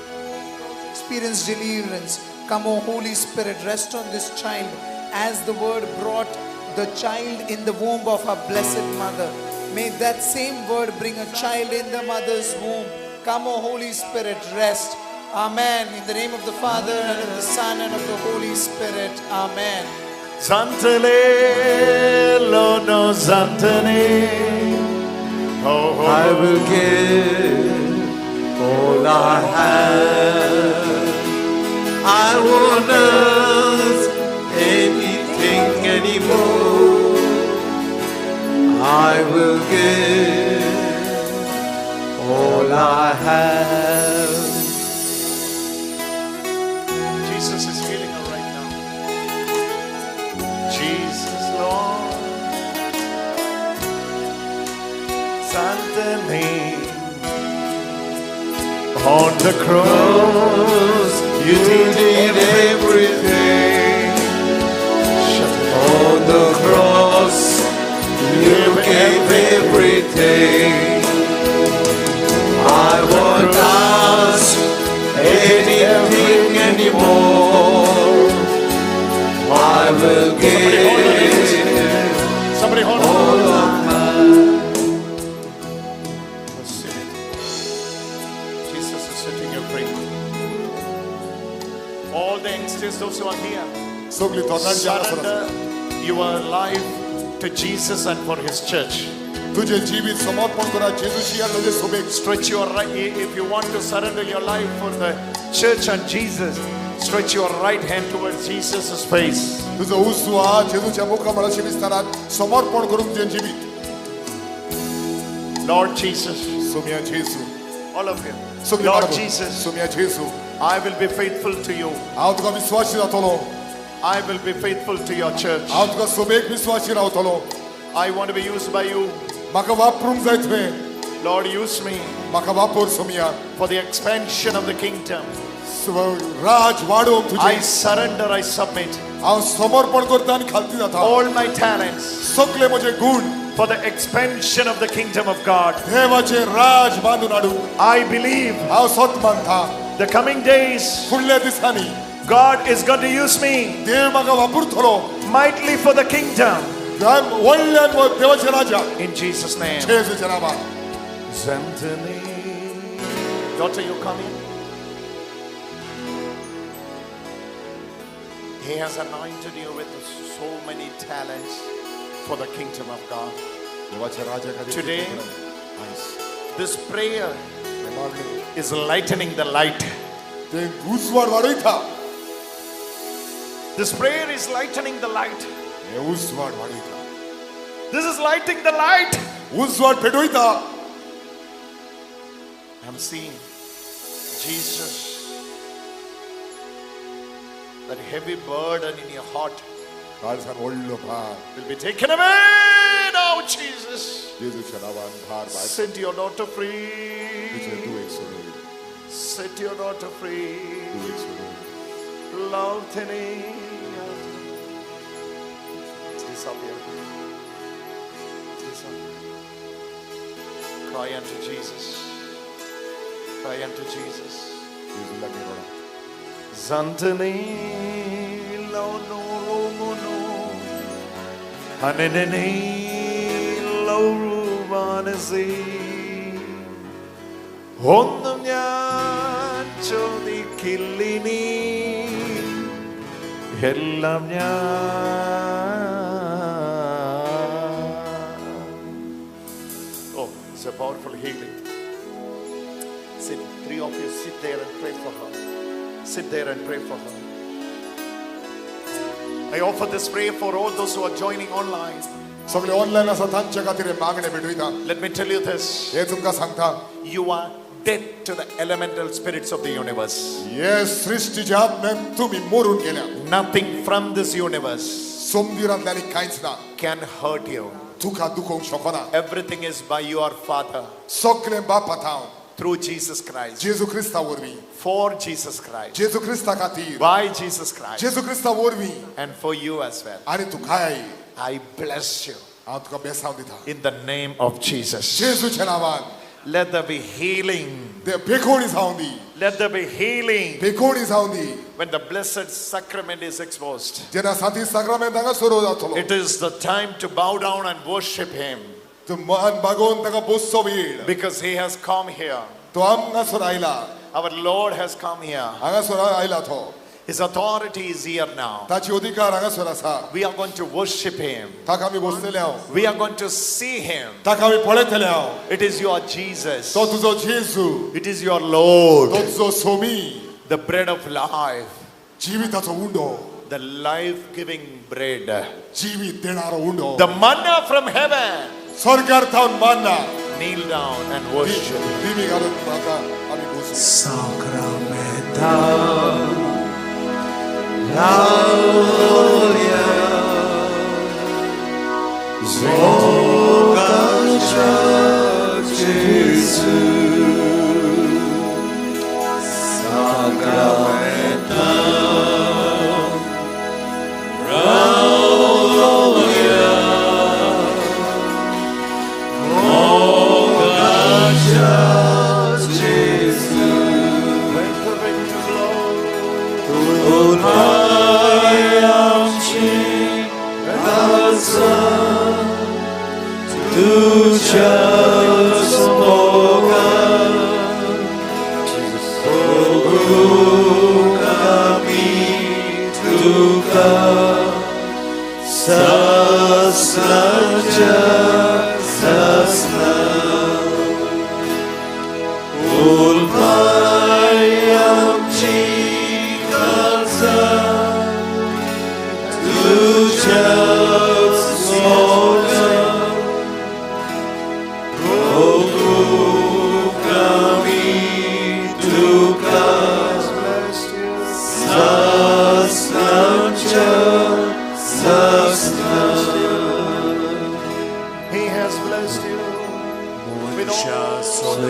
Experience deliverance. Come, O Holy Spirit, rest on this child as the word brought the child in the womb of her blessed mother. May that same word bring a child in the mother's womb. Come, O Holy Spirit, rest. Amen. In the name of the Father, and of the Son, and of the Holy Spirit. Amen. Zantele, Lono Zantele. Oh, I will give all I have. I won't ask anything anymore. I will give all I have. Jesus is healing her right now. Jesus, Lord. Sante Anthony. On the cross, you did everything. On the cross, you gave everything. I won't ask anything anymore. I will give Somebody hold on. all of mine. Receive it. Jesus is setting you free. All the youngsters, those who are here, सगळी तरणाटी हांगासर surrender आसा. your life to Jesus and for His church. तुजें जिवीत समर्पण करा जेजूशी आनी ताजे सोबेक. Stretch your right, if you want to surrender your life for the church and Jesus, stretch your right hand towards Jesus' face. तुजो उजवो हात जेजूच्या मुखामळाशी विस्तारात समर्पण करूंक तुजें जिवीत. Lord Jesus, Soumya Jesu. all of you. सगळी Lord बरोबर. Jesus, Soumya Jesu, I will be faithful to you. हांव तुका विश्वासी जातलो. I will be faithful to your church. हांव तुका सोबेक विश्वासी रावतलो. I want to be used by you. म्हाका वापरूंक जाय तुवें. Lord, use me म्हाका वापर Somaiya for the expansion of the kingdom. राज वाडोवंक I तुजें. surrender, I submit हांव समर्पण करता आनी खालती जाता. all my talents सगळे म्हजे गूण for the expansion of the kingdom of God. देवाचें राज बांदून हाडूंक. I believe हांव सत मानता the coming days फुडल्या दिसांनी God is going to use me देव म्हाका वापरतलो mightily for the kingdom. व्हडल्यान देवाच्या राजा. In Jesus' name. जेजूच्या नांवान. Anthony. Daughter, you come in. He has anointed you with so many talents for the kingdom of God. देवाच्या राजा खातीर Today, आयज this prayer हें मागणें is lightening the light. ते उजवाड वाडयता. This prayer is lightening the light. हें उजवाड वाडयता. This is lighting the light. उजवाड पेटयता. I'm seeing Jesus, that heavy burden in your heart काळजान व्हडलो भार will be taken away now, Jesus. जेजूच्या नांवान भार भायर. Set your daughter तुजे free. दुयेक सोडय. Set your daughter free. दुयेक सोडय. Love Tene. Disappear. Disappear. Cry unto Jesus. Cry unto Jesus. जेजू लागीं रडा. Zantane lo no no Hanene lo ruvanasi ഒന്നും ഞാൻ ചോദിക്കില്ലിനി എല്ലാം ഞാൻ. Oh, it's a powerful healing. Sit, three of you sit there and pray for her. Sit there and pray for her. I offer this prayer for all those who are joining online. सगळे online आसा तांच्या खातीर हें मागणें भेटयता. Let me tell you this. हें तुमकां सांगता. You are dead to the elemental spirits of the universe. हे सृश्टीच्या आत्म्यान तुमी मरून गेल्या. Nothing from this universe सोमदिरांतल्यान कांयच ना can hurt you. तुका दुखोवंक शकना. Everything is by your Father सगळें बापा थावन through Jesus Christ, जेजू क्रिस्ता वरवीं, for Jesus Christ, जेजू क्रिस्ता खातीर, by Jesus Christ, जेजू क्रिस्ता वरवीं and for you as well. आनी तुकाय I bless you हांव तुका बेसांव दिता in the name of Jesus. जेजूच्या नांवान. Let there be healing. ते बेकोणी जावं दी. Let there be healing बेकोणी जावं दी. when the blessed sacrament is exposed. जेन्ना सांती साक्रामेंत हांगा सुरू जातलो It is the time to bow down and worship Him तूं मान बागोवन ताका बसचो वेळ. because He has come here. तो हांगासर आयला. Our Lord has come here. हांगासर आयला तो. His authority is here now. ताची अधिकार हांगासर आसा. We are going to worship Him. ताका आमी बसतले हांव. We are going to see Him. ताका आमी पळयतले हांव. It is your Jesus. तो तुजो जेजू. It is your Lord. तो तुजो Somi. The bread of life. जिविताचो उंडो. The life-giving bread. जिवीत देणारो उंडो. The manna from heaven. स्वर्गार थावन मान्ना. Kneel down and worship. दिमी घालून म्हाका आमी बसूं. Sacramento. Laurea. Zogacha Gesù Sacramenta Raulia Mogacha Gesù Tunayamchi Kalsa Tuja Smoga Kami Tuka Sasnaja Sasna Ulpayamchi Kalsa Tuja Smoga Kami Tuka Sasnaja Sasna. He has blessed you with all the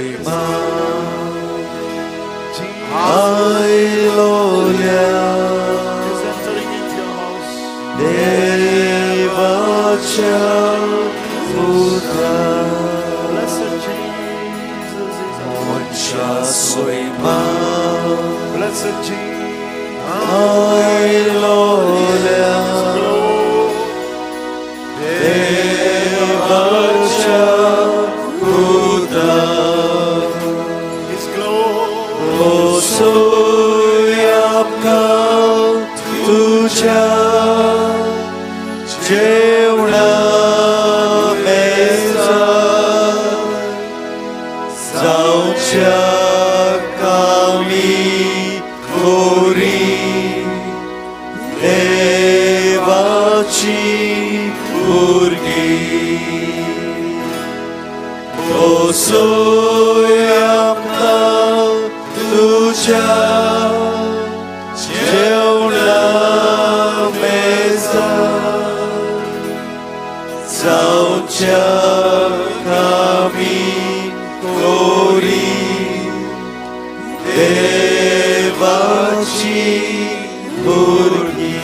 Hallelujah. is entering into your house. Devacha Putra Blessed Jesus is Moncha Soima Blessed Jesus. Hallelujah. Devacha Putra His glory. Osuyapka Tuja Jevna Mesa Saucha Kami Kori Devachi Purgi Osuyapka Tuja Jevna Mesa Saucha Kami Kori Devachi Purgi.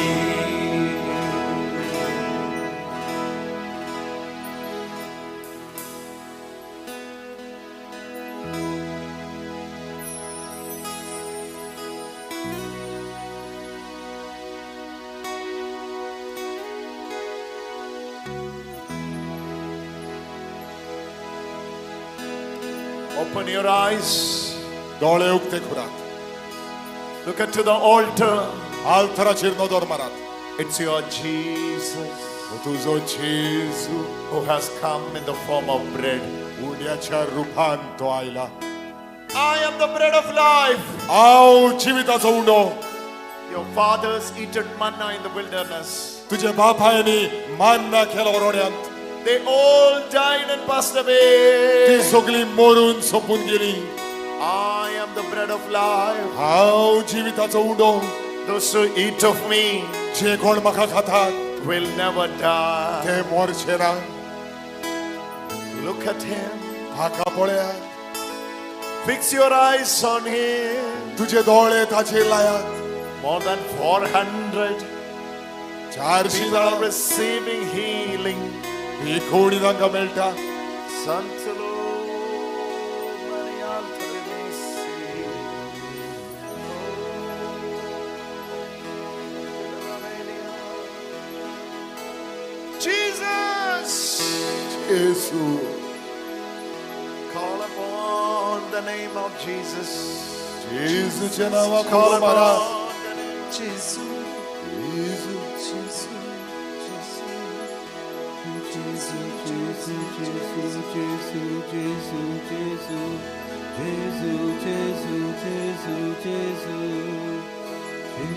Open your eyes. दोळे उक्ते करात. Look at to the altar. आल्ताराचेर नदर मारात. It's your Jesus तुजो जेजू who has come in the form of bread. उंड्याच्या रुपान तो आयला. I am the bread of life. हांव जिविताचो उंडो. Your fathers eaten manna in the wilderness. तुझे बापायनी मान्ना केलो रोड्यांत. They all died and passed ती away. सगळी मरून सोंपून गेली. I am the bread of life. हांव जिविताचो उंडो. Those who eat of me जे कोण म्हाका खातात will never die. ते मरचे ना. Look at him. ताका पळयात. Fix your eyes on him. तुझे दोळे ताचेर लायात. More than 400 400 people are जाणां receiving healing. कोणी तांकां मेळटा. Santolo Maria Altrinesi. Jesus! Jesu. Call upon the name of Jesus. जेजूच्या नांवाक Call उलो मारात. upon the name. Gesù, Jesu. Gesù, Gesù, Gesù, Gesù, Gesù, Gesù, Gesù, Gesù, Gesù, Gesù, Gesù,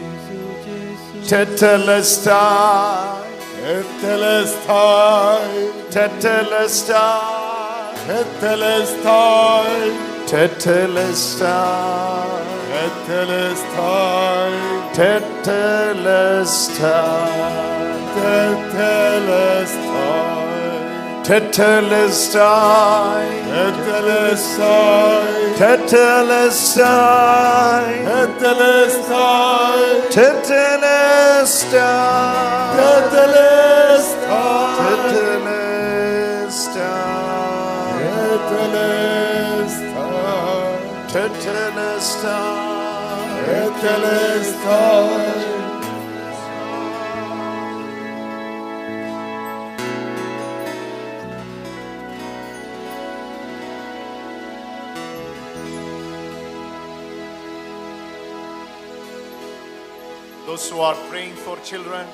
Gesù, Gesù. Tetelestai. Tetelestai. Tetelestai. Tetelestai. Tetelestai. Tetelestai. Tetelestai. Tetelestai. Tetelestai. Tetelestai. Tetelestai. Tetelestai. Tetelestai. Tetelestai. Tetelestai. Tetelestai. Tetelestai. Tetelestai. Those who are praying for children,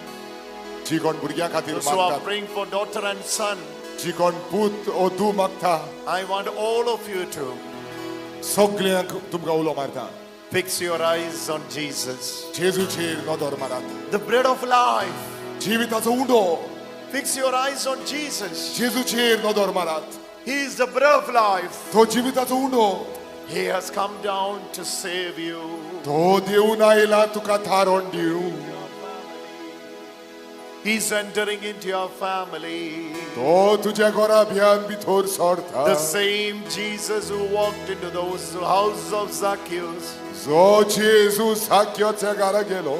जी कोण भुरग्यां खातीर those who are मागतात, praying for daughter and son, जी कोण पूत ओ धूव मागता, I want all of you to सगल्यांक तुमकां उलो मारता, fix your eyes on Jesus, जेजूचेर नदर मारात, the bread of life. जिविताचो उंडो. Fix your eyes on Jesus. जेजूचेर नदर मारात. He is the bread of life. तो जिविताचो उंडो. He has come down to save you. तो देवून आयला तुका थारोवन दिवं. He's entering into your family. तो तुज्या घरा भियान भितर सरता. The same Jesus who walked into the house of Zacchaeus जो जेजू साक्याच्या घरा गेलो,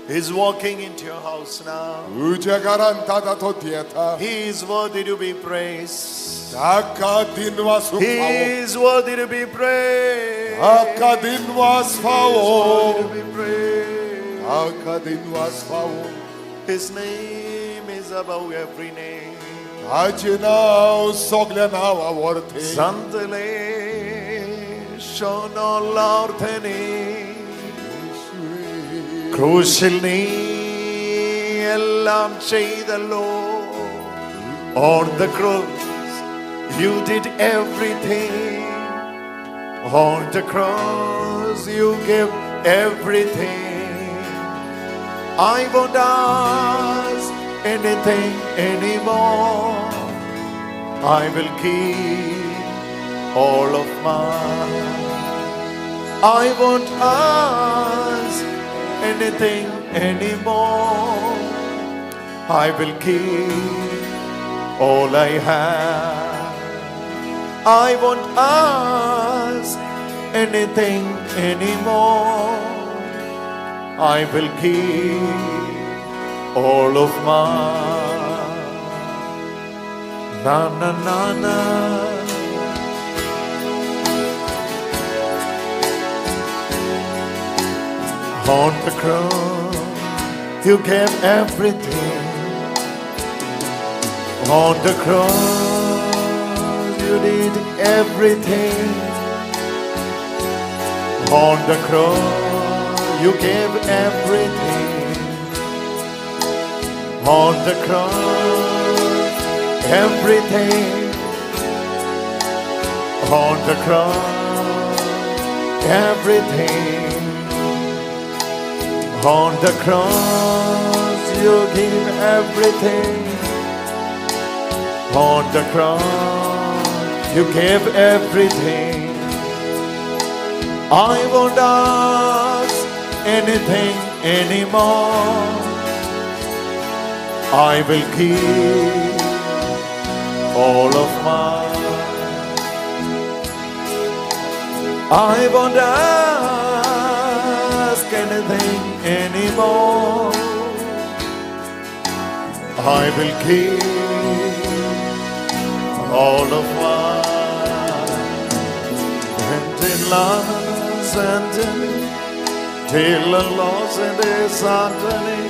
is walking into your house now. तुज्या घरान आतां तो येता. He is worthy to be praised. ताका दिनवास He फावो. is worthy to be praised. ताका दिनवास फावो. Worthy to be praised. ताका दिनवास फावो. His name is above every name. ताचें नांव सगल्या नांवा वरतें. Santale shonolarthene. ക്രൂശിൽ നീ എല്ലാം ചെയ്തല്ലോ. On the cross you did everything. On the cross you gave everything. I won't ask anything anymore. I will give all of mine. I won't ask anything anymore. I will give all I have. I won't ask anything anymore. I will give all of mine. Na na na na. On the cross, you gave everything. On the cross, you did everything. On the cross, you gave everything. On the cross, everything. On the cross, everything. On the cross, you give everything. On the cross, you gave everything. I won't ask anything anymore. I will give all of mine. I won't ask anything anymore. I will give all of mine. And in love and in till loss and Santani.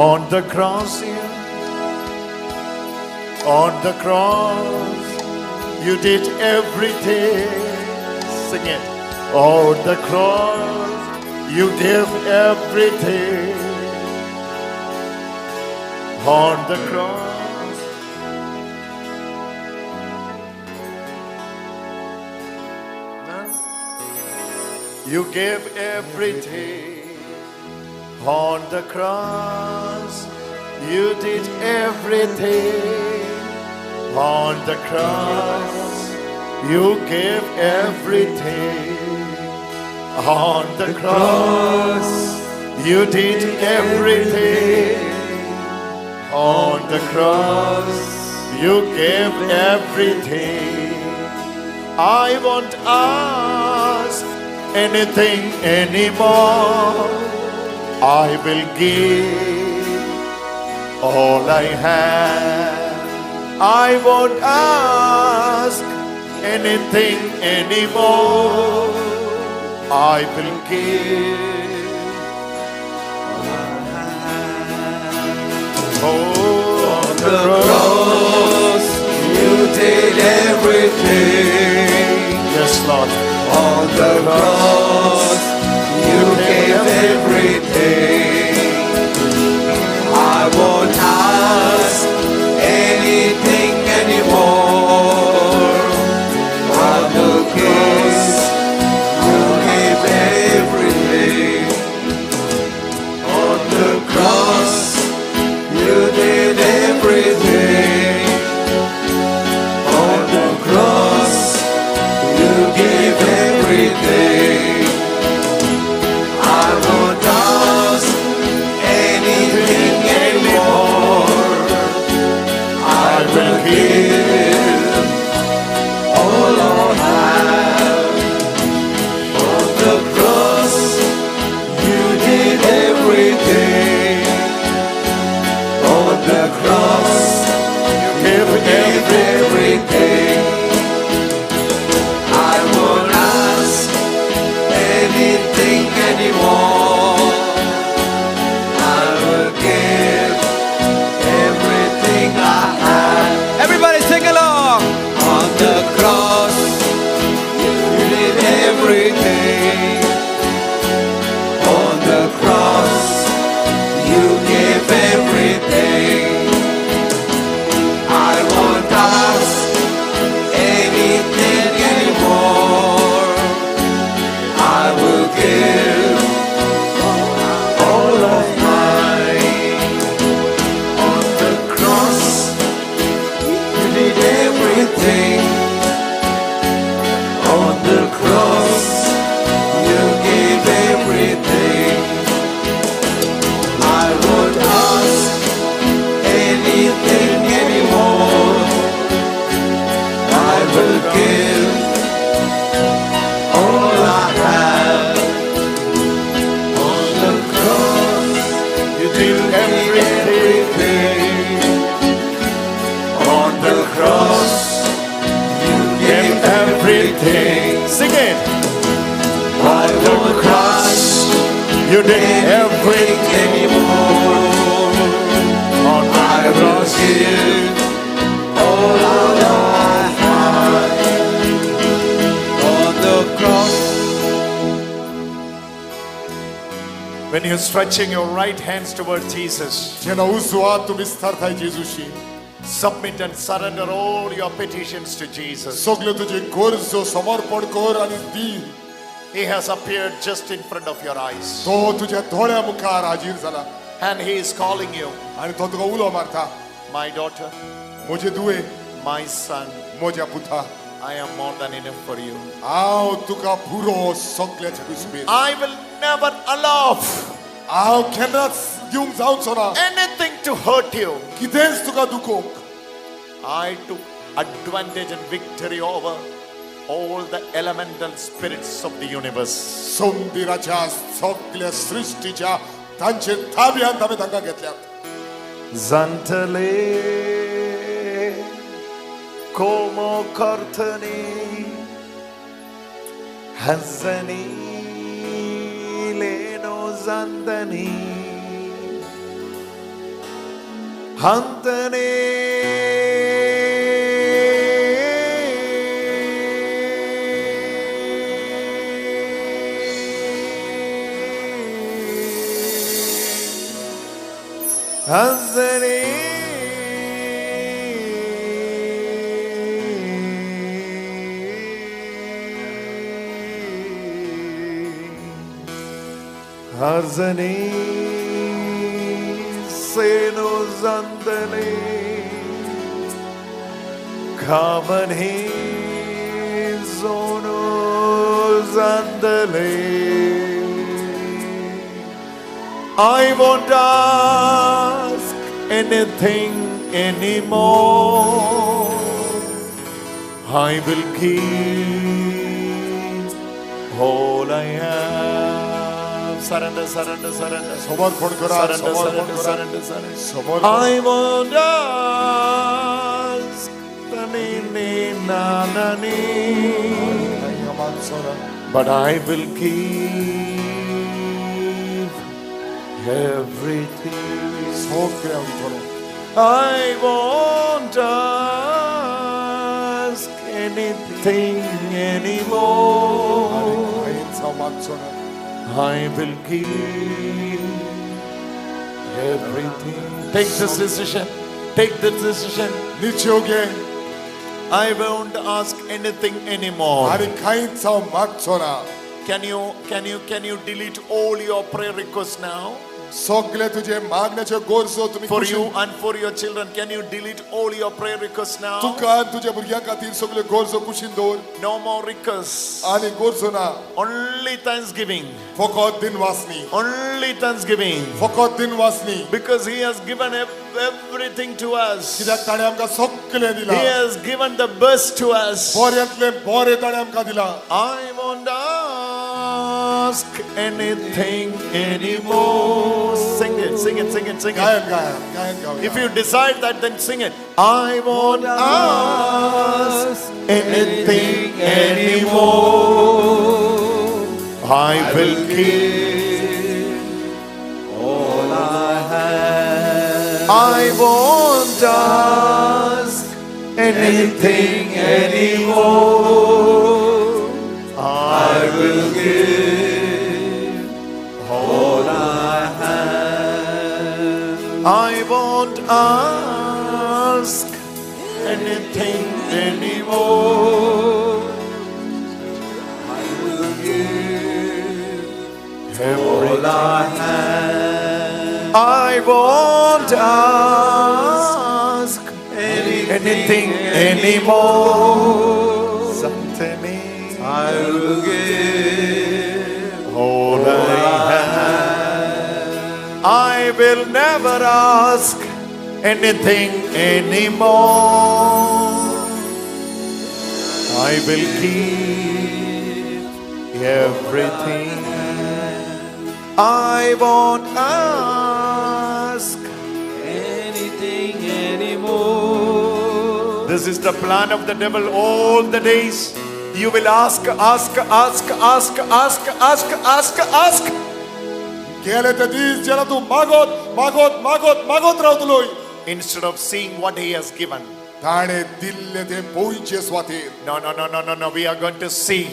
On the cross, yeah. On the cross, you did everything. Sing it. On the cross, you gave everything. On the cross. You gave everything. On the cross, you did everything. On the cross, you gave everything. On the cross, you did everything. the cross, you gave everything. I won't ask anything anymore. I will give all I have. I won't ask anything anymore. I will give all I have. Oh, on the cross, you did everything. Yes, Lord. On the cross, you gave everything. I won't ask anything anymore. On the cross, you gave everything. On the cross, you did everything. On the cross, you gave everything. I won't ask anything anymore. I will give all I have. On the cross, you did everything. On the cross, you gave everything. I won't ask anything anymore. I will give everything I have. Everybody sing along. On the cross, you did everything. On the cross, you gave everything. I won't ask anything anymore. I will give all of mine. On the cross, you did everything. On the cross, you gave everything. I won't ask anything anymore. I will give all I have. On the cross, you did everything. On the cross, you gave everything. Sing it. I On the won't cross, ask you did everything. anymore. On I the will cross, give all I have. On the cross. When you're stretching your right hands toward Jesus, जेन्ना उजवो हात तुमी विस्तारताय जेजूशी, submit and surrender all your petitions to Jesus. सगल्यो तुजे गरजो समर्पण कर आनी दी. He has appeared just in front of your eyes. तो तुज्या दोळ्या मुखार हाजीर जाला And he is calling you, आनी तो तुका उलो मारता, my daughter, म्हजे दुवे, my son, म्हज्या पुता, I am more than enough for you. हांव तुका पुरो सगल्याच्या कुसबेर. I will never allow हांव केन्नाच दिवंक जावचो ना anything to hurt you. कितेंच तुका दुखोवंक. I took advantage and victory over all the elemental spirits of the universe. संदिराच्या सगल्या सृश्टीच्या तांचे ताब्यांत हांवें तांकां घेतल्यात. Zantale como cortani hazani leno zandani hantani hazani Harzani seno zandale khamani zono zandale. I won't ask anything anymore. I will give all I have. Surrender, surrender, surrender. समर्पण करा, Surrender, समर्पण surrender, करा. Surrender, surrender. समर्पण. I won't ask. Ni, ni, na, na, ni. But I will give everything. सगळें दितलो. I won't ask anything anymore. आनी कांयच हांव मागचो ना. I will give everything. Take this decision. Take this decision. निश्चय घे. I won't ask anything anymore. आनी कांयच हांव मागचो ना. Can you delete all your prayer requests now? सगळे तुझे मागण्याच्यो गरजो तुमी For कुशीन you and for your children, can you delete all your prayer requests now? तुका आनी तुज्या भुरग्यां खातीर सगळ्यो गरजो कुशीन दवर. No more requests. आनी गरजो ना. Only thanksgiving. फकत दिनवासनी. Only thanksgiving. फकत दिनवासनी. Because He has given everything to us. कित्याक ताणें आमकां सगळें He दिलां. has given the best to us. बऱ्यांतलें बरें ताणें आमकां दिलां. I won't ask anything anymore. Sing it, sing it, sing it, sing it. गायन गाया, गायन गावया. If you decide that, then sing it. I won't ask anything anymore. I will give all I have. I won't ask anything anymore. I will give all I have. I won't ask anything anymore. I will give All I have. I won't ask anything anymore. Something I will give all I have. I will never ask anything anymore. I will keep everything. I won't ask anything anymore. This is the plan of the devil all the days. You will ask, ask, ask, ask, ask, ask, ask, ask. गेले ते दीस जेन्ना तूं मागत मागत मागत मागत रावतलोय. Instead of seeing what he has given. ताणें दिल्लें तें पळोवचे सुवातेर. No, no, no, no, no, no. We are going to see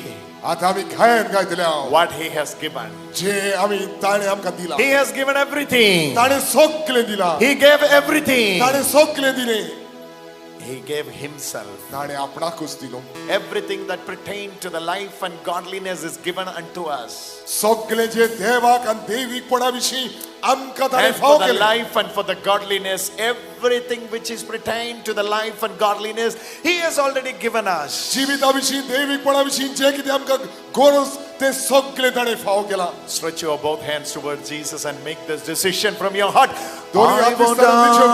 आतां आमी गायन गायतले हांव what he has given. जे आमी ताणें आमकां दिलां. He has given everything. ताणें सगळें दिलां. He gave everything. ताणें सगळें दिलें. He gave himself. ताणें आपणाकूच दिलो. Everything that pertained to the life and godliness is given unto us. सगळें जे देवाक आनी देवीकपणा विशीं आमकां ताणें And फाव for the केलें. life and for the godliness, everything which is pertained to the life and godliness, He has already given us. जिविता विशीं देवीकपणा विशीं जें कितें आमकां गरज तें सगळें ताणें फाव केलां. Stretch your both hands towards Jesus and make this decision from your heart. दोन्ही I हात won't विस्तारून निश्चय घे.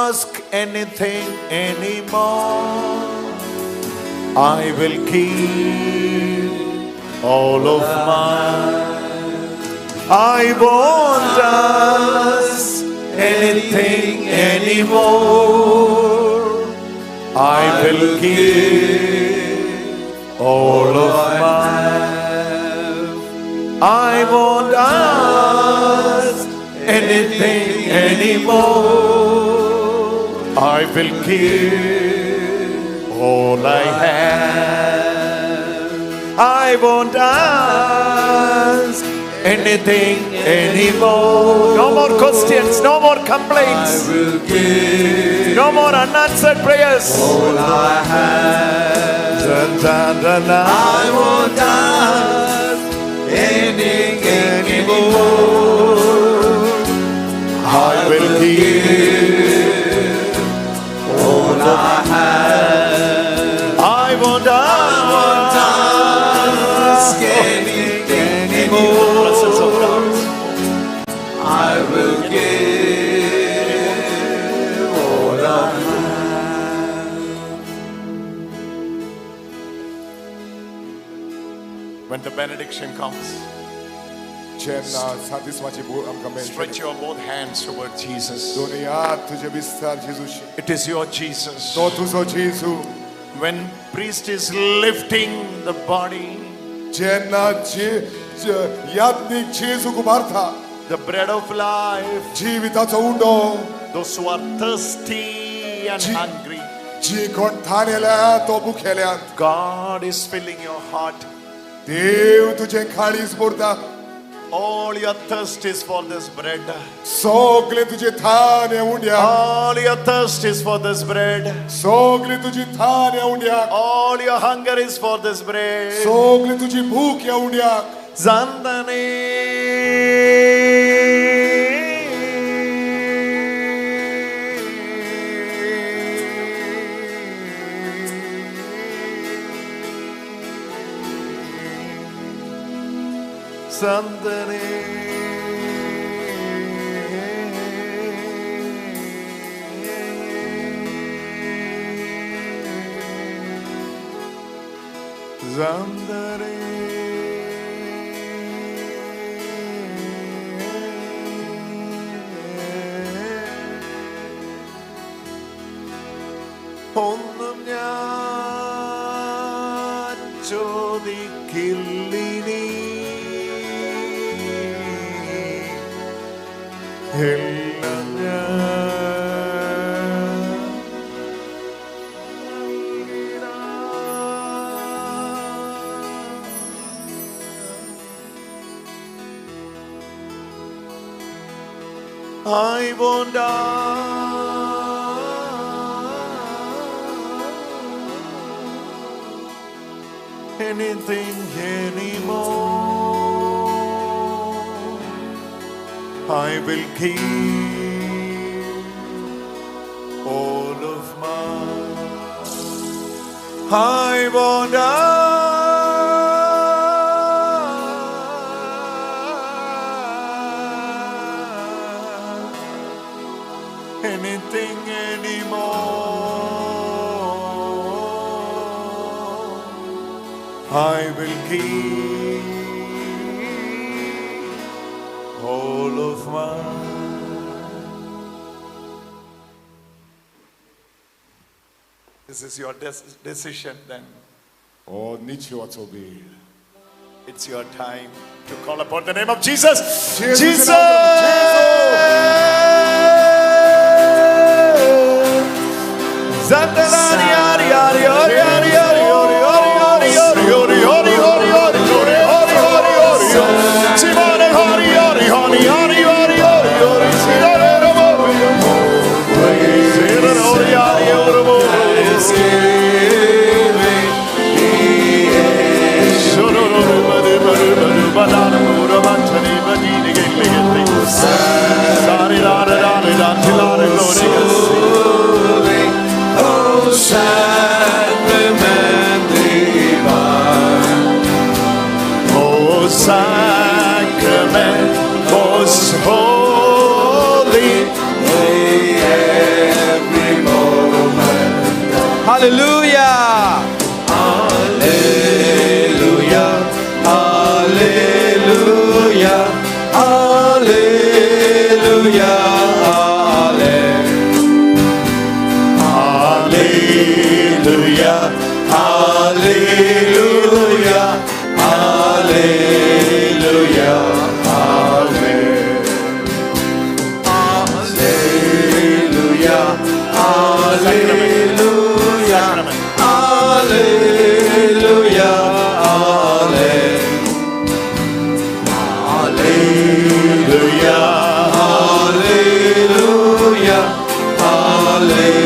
ask anything anymore. I will keep all of mine. I won't ask anything anymore. I will give all of mine. I won't ask anything anymore. I will give all I have. I won't ask anything anymore. No more questions, no more complaints. I will give No more unanswered prayers. all I have. Dun, dun, dun, dun. I won't ask anything anymore. I will give all I have. I won't ask anything anymore. Presence of God. I will give When the benediction comes, stretch your both hands toward Jesus. It is your Jesus. When priest is lifting the body, the bread of life, those who are thirsty and hungry, God is filling your heart. All your thirst is for this bread. All your thirst is for this bread. All your hunger is for this bread. Zandane. Sandane. Zandare. ഒന്നും ഞാൻ ചോദിക്കില്ലിനി, എല്ലാം ഞാൻ I won't anything anymore. I will keep all of mine. I won't anything anymore. I will keep all of mine. This is your decision then. It's your time to call upon the name of Jesus. Jesus! Sacrament most holy, every moment. Hallelujah! Hallelujah! Hallelujah! Hallelujah! Hallelujah! Hallelujah! Hallelujah, amen. Hallelujah, hallelujah, hallelujah, amen. Hallelujah, hallelujah, hallelujah.